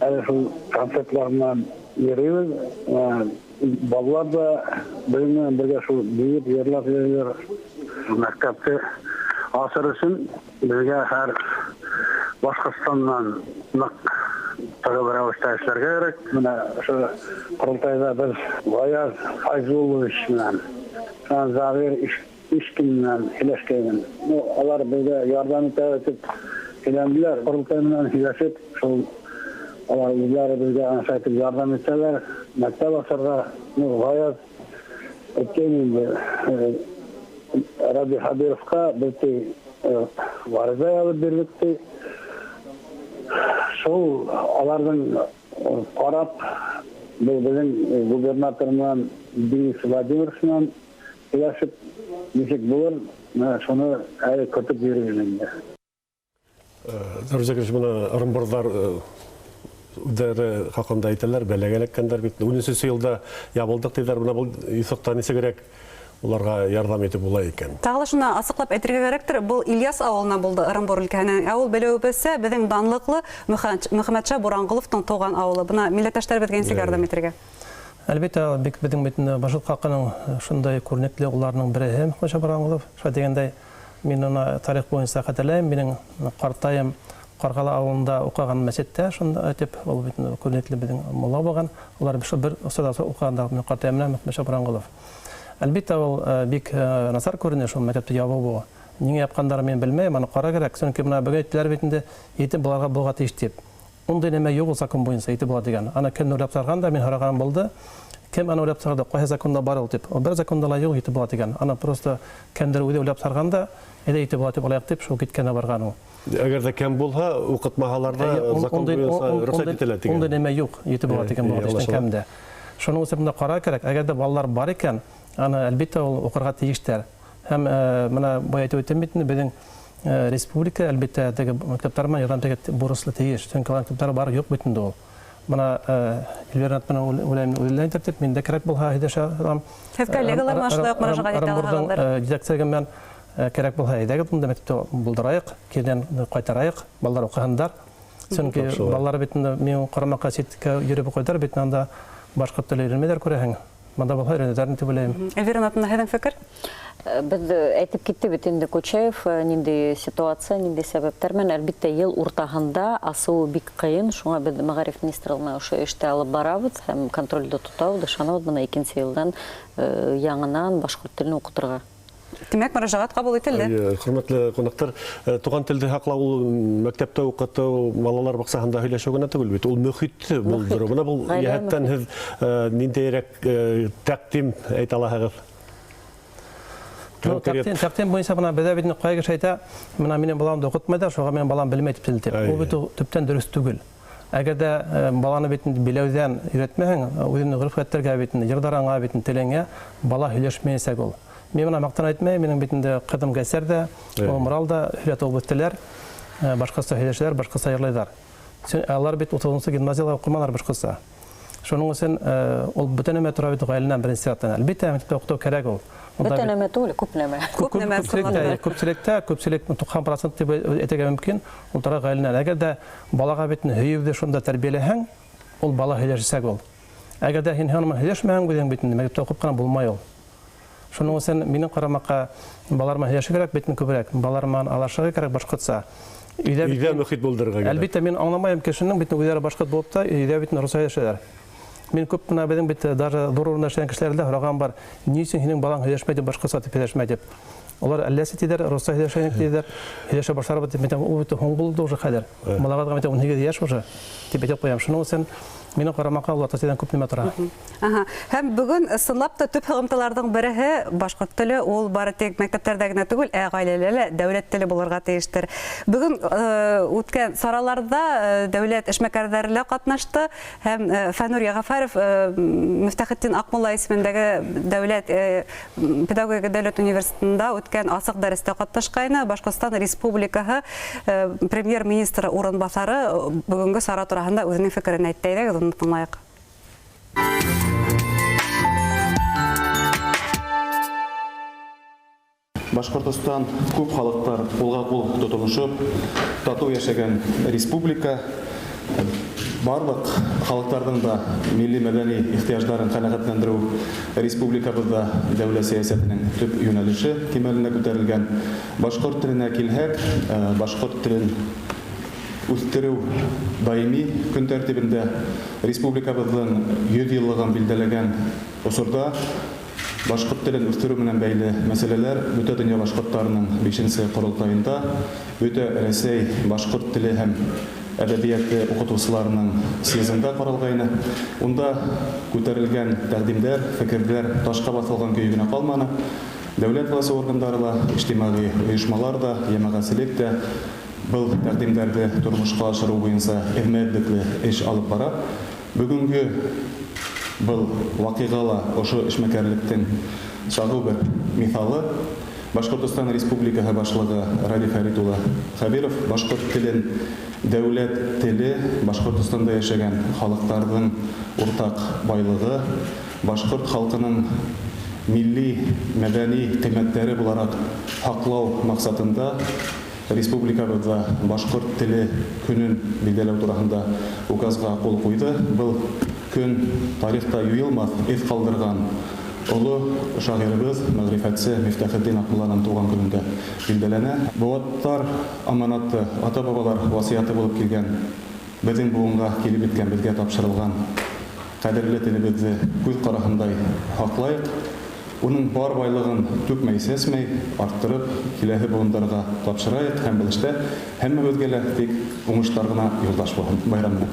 Әле шул концертлар менән йөрөйбөҙ. Балалар ҙа беҙҙең менән бергә шул бейеп, йырлап йөрөйҙәр. Мәктәпте асыр өсөн беҙгә һәр Башҡортостандан ныҡ тығыҙ рәүештә эшләргә кәрәк. Бына ошо ҡоролтайҙа беҙ Ғаяз Файзуллович менән, Завир Ишкин менән һөйләшкәйнем. Алар беҙгә ярҙам итә тип һөйләнделәр. Ҡоролтай менән һөйләшеп, шул алар үҙҙәре беҙгә анса итеп ярҙам итәләр. Мәктәп асырға, Ғаяз әйткән инде, Радий Хәбировҡа беҙ ғариза яҙып бирҙек ти. Шул аларҙың ҡарап, беҙҙең губернатор менән Денис Владимирович менән һөйләшеп, нисек булыр, менә шуны әле көтөп йөрөйбөҙ инде. Дөрөҫ, бына Ырымбурҙар үҙҙәре хаҡында әйтәләр, бәләгә эләккәндәр бит. Ун өсөнсө йылда ябылдыҡ тиҙәр, бына был юҫыҡта нисегерәк уларға ярҙам итеп була икән. Тағы ла шуны асыҡлап әйтергә кәрәктер, был Ильяс ауылына булды, Ырымбур өлкәһенең. Ә ул белеүебеҙсә, беҙҙең данлыҡлы Мөхәммәтша Буранғоловтың тыуған ауылы. Бына милләттәштәр беҙгә нисек ярҙам итергә? Әлбиттә, бик беҙҙең бит инде башҡорт халҡының шундай күренекле уларының береһе Мөхәммәтша Буранғолов. Шулай тигәндәй, мин уны тарих буйынса хәтерләйем, минең ҡартайым Ҡарғалы ауылында уҡыған мәсеттә, шунда әйтеп, ул бит инде күренекле беҙҙең мулла булған. Улар шул бер остазда уҡығандар, минең ҡартайым менән Мөхәммәтша Буранғолов. Әлбиттә, ул бик насар күренеш, шул мәктәпте ябыу бу. Ниңә япҡандарын мин белмәйем, аны ҡарар кәрәк. Сөнки бына бөгөн әйттеләр бит инде, етеп балаларға булға тейеш тип. Ундай нәмә юҡ ул закон буйынса етеп була тигән. Аны кем уйлап сығарған да, мин һорағаным булды. Кем аны уйлап сығарҙы, ҡайһы законда бар ул тип. Ул бер законда ла юҡ етеп була тигән. Аны просто кемдер үҙе уйлап сығарған да, әйҙә етеп була тип алайыҡ тип, шул киткәнә барған ул. Әгәр ҙә кем булһа, уҡытмаһалар ҙа, Әйе, закон буйынса рөхсәт ителә тигән. Ундай нәмә юҡ, етеп була тигән булған эштән кәмдә. Шуның өсөн бында ҡарар кәрәк. Әгәр ҙә балалар бар икән, аны әлбиттә ул уҡырға тейештәр. Һәм бына бая әйтеп үттем бит инде, беҙҙең республика әлбиттә теге мәктәптәр менән ярҙам итергә бурыслы тейеш. Сөнки улар мәктәптәр бар юҡ бит инде ул. Бына Эльвира Ринат менән уйлайым, уйлайым тип, мин дә кәрәк булһа һөйләшә алам. Һеҙ коллегалар менән шулай уҡ мөрәжәғәт итә Ырымбурҙың, алаһығыҙҙыр. Дидактикаһы менән кәрәк булһа, әйҙәгеҙ, бында мәктәпте булдырайыҡ, киренән ҡайтарайыҡ, балалар уҡыһындар. Сөнки Тапшырыла. балалар бит инде минең ҡарамаҡҡа ситкә йөрөп уҡыйҙар, бит анда башҡорт теле өйрәнмәйҙәр, күрәһең. Бында булһа өйрәнерҙәр тип уйлайым. Эльвира Натовна, һеҙҙең фекер? Беҙ әйтеп китте бит инде Кучаев, ниндәй ситуация, ниндәй сәбәптәр менән, әлбиттә, йыл уртаһында асыуы бик ҡыйын, шуңа беҙ мәғариф министрлығына ошо эште алып барабыҙ һәм контролдә тотабыҙ, ышанабыҙ, бына икенсе йылдан яңынан башҡорт телен уҡытырға. Тимәк, мөрәжәғәт ҡабул ителде. Хөрмәтле ҡунаҡтар, туған телде һаҡлау ул мәктәптә уҡытыу, балалар баҡсаһында һөйләшеү генә түгел бит, ул мөхитте булдырыу. Бына был йәһәттән һеҙ ниндәйерәк тәҡдим әйтә алаһығыҙ? Тәҡдим буйынса бына беҙҙә бит ҡайһы кеше әйтә, бына минең баламды уҡытмайҙар, шуға минең балам белмәй тип тел. Ул бит төптән дөрөҫ түгел. Әгәр дә баланы бит биләүҙән өйрәтмәһәң, үҙенең ғөрөф-ғәҙәттәргә бит, йырҙарыңа бит, телеңә бала һөйләшмәйәсәк ул. Мин бына маҡтан әйтмәйем, минең бит инде ҡыҙым Гәсәр ҙә, улым Урал да һөйләтеп үҫтеләр, башҡортса һөйләшәләр, башҡортса йырлайҙар. Алар бит 30-нсы гимназияла уҡымалар башҡортса. Шуның өсөн ул бөтә нәмә тора бит ғаиләнән беренсе сираттан. Әлбиттә, мәктәптә уҡытыу кәрәк ул. Бөтә нәмә түгел, күп нәмә. Күп нәмә күпселектә, күпселек 90% тип әйтергә мөмкин, ул тора ғаиләнән. Әгәр дә балаға бит һөйөүҙе шунда тәрбиәләһәң, ул бала һөйләшәсәк ул. Әгәр дә һин һәм һөйләшмәһәң, үҙең бит мәктәптә уҡып ҡына булмай ул. Шуның өсөн минең ҡарамаҡҡа балалар менән һөйләшергә кәрәк, бит күберәк. Балалар менән аралашырға кәрәк башҡортса. Өйҙә мөхит булдырырға кәрәк. Әлбиттә, мин аңламайым кешенең бит үҙҙәре башҡорт булып та өйҙә бит русça һөйләшәләр. Мин күп кенә беҙҙең бит даже ҙур урында эшләгән кешеләрҙә һораған бар, ни өсөн һинең балаң һөйләшмәй тип, башҡортса тип һөйләшмәй тип. Улар әлләсе тиҙәр, русça һөйләшәйек тиҙәр, һөйләшә башларбыҙ тип, мин ул бит һуң булды уже хәҙер. Балағыҙға мин 18 йәш уже тип әйтеп ҡуям. Шуның өсөн минең ҡарамаҡҡа ул ата-әсәҙән күп нәмә тора. Һәм бөгөн ысынлап та төп һығымталарҙың береһе башҡорт теле, ул бары тик мәктәптәрҙә генә түгел, ә ғаиләлә лә дәүләт теле булырға тейештер. Бөгөн үткән сараларҙа дәүләт эшмәкәрҙәре лә ҡатнашты һәм Фәнүр Йәғәфәров Мифтахетдин Аҡмулла исемендәге дәүләт педагогика дәүләт университетында үткән асыҡ дәрестә ҡатнашҡайны. Башҡортостан Республикаһы премьер-министры урынбаҫары бөгөнгө сара тураһында үҙенең фекерен әйтте. Әйҙәгеҙ, уны тыңлайыҡ. Башҡортостан күп халыҡтар ҡулға-ҡул тотоношоп, татыу йәшәгән республика. Барлыҡ халыҡтарҙың да милли мәҙәни ихтыяждарын ҡәнәғәтләндереү республикабыҙҙа дәүләт сәйәсәтенең төп йүнәлеше кимәленә күтәрелгән. Башҡорт теленә килһәк, башҡорт телен үҫтереү даими көн тәртибендә. Республикабыҙҙың 100 йыллығын билдәләгән осорҙа башҡорт телен үҫтереү менән бәйле мәсьәләләр бөтә донъя башҡорттарының 5-нсе ҡоролтайында, бөтә Рәсәй башҡорт теле һәм әҙәбиәте уҡытыусыларының съезында ҡаралғайны. Унда күтәрелгән тәҡдимдәр, фекерҙәр ташҡа баҫылған көйө генә ҡалманы. Дәүләт власы органдары ла, ижтимағи ойошмалар ҙа, йәмәғәтселек тә был тәҡдимдәрҙе тормошҡа ашырыу буйынса эҙмә-эҙлекле эш алып бара. Бөгөнгө был ваҡиға ла ошо эшмәкәрлектең сағыу бер миҫалы. Башҡортостан Республикаһы башлығы Радий Фәрит улы Хәбиров башҡорт телен дәүләт теле, Башҡортостанда йәшәгән халыҡтарҙың уртаҡ байлығы, башҡорт халҡының милли мәҙәни ҡиммәттәре булараҡ һаҡлау маҡсатында республикабыҙҙа башҡорт теле көнөн билдәләү тураһында указға ҡул ҡуйҙы. Был көн тарихта юйылмаҫ эҙ ҡалдырған оло шағирыбыҙ, мәғрифәтсе Мифтахетдин Аҡмулланың тыуған көнөндә билдәләнә. Быуаттар аманаты, ата-бабалар васыяты булып килгән, беҙҙең быуынға килеп еткән, беҙгә тапшырылған ҡәҙерле телебеҙҙе күҙ ҡараһындай һаҡлайыҡ. Уның бар байлығын түкмәй-сәсмәй арттырып, киләһе быуындарға тапшырайыҡ һәм был эштә һәммәбеҙгә лә тик уңыштар ғына юлдаш булһын. Байрам менән.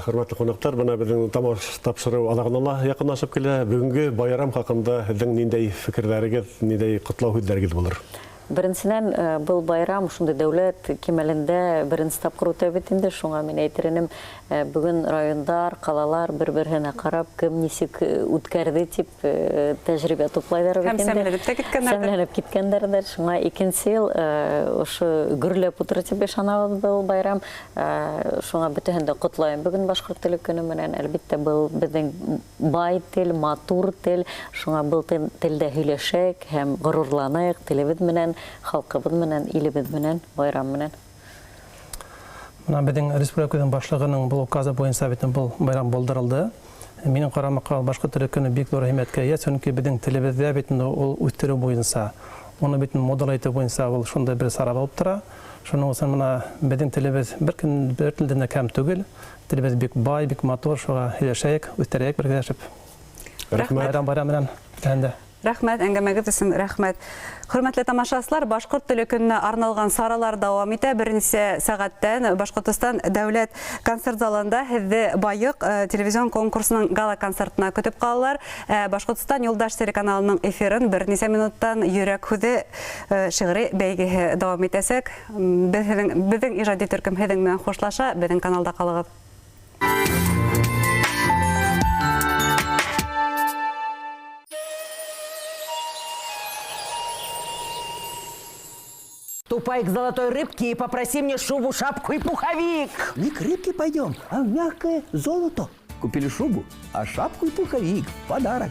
Хөрмәтле ҡунаҡтар, бына беҙҙең тапшырыу аҙағына ла яҡынлашып килә. Бөгөнгө байрам хаҡында һеҙҙең ниндәй фекерҙәрегеҙ, ниндәй ҡотлау һүҙҙәрегеҙ булыр? Беренсенән, был байрам шундай дәүләт кимәлендә беренсе тапҡыр үтә бит инде. Шуңа мин әйтер инем, бөгөн райондар, ҡалалар бер-береһенә ҡарап, кем нисек үткәрҙе тип тәжрибә туплайҙар бит Һәм инде. сәмләнеп тә киткәндәрҙер. Сәмләнеп киткәндәрҙер. Шуңа икенсе йыл ошо гөрләп утыр тип ышанабыҙ был байрам. Шуңа бөтәһен дә ҡотлайым бөгөн башҡорт теле көнө менән. Әлбиттә, был беҙҙең бай тел, матур тел. Шуңа был телдә һөйләшәйек һәм ғорурланыйыҡ телебеҙ менән, халҡыбыҙ менән, илебеҙ менән, байрам менән. Мына беҙҙең республикабыҙҙың башлығының был указы буйынса бит был байрам булдырылды. Минең ҡарамаҡҡа башҡорт теле көнө бик ҙур әһәмиәткә эйә, сөнки беҙҙең телебеҙҙә бит инде ул үҫтереү буйынса, уны бит модалайтыу буйынса ул шундай бер сара булып тора. Шуның өсөн мына беҙҙең телебеҙ бер кем бер телдән дә кәм түгел. Телебеҙ бик бай, бик матур, шуға һөйләшәйек, үҫтерәйек бергәләшеп. Рәхмәт. Байрам байрам менән бөтәһен дә. Рәхмәт, әңгәмәгеҙ өсөн рәхмәт. Хөрмәтле тамашасылар, башҡорт теле көнөнә арналған саралар дауам итә. Бер нисә сәғәттән Башҡортостан дәүләт концерт залында һеҙҙе Байыҡ телевизион конкурсының гала-концертына көтөп ҡалалар. Башҡортостан Юлдаш телеканалының эфирын бер нисә минуттан Йөрәк һүҙе шиғри бәйгеһе дауам итәсәк. Беҙҙең ижади төркөм һеҙҙең менән хушлаша, беҙҙең каналда ҡалығыҙ. Ступай к золотой рыбке и попроси мне шубу, шапку и пуховик. Не к рыбке пойдем, а в мягкое золото. Купили шубу, а шапку и пуховик в подарок.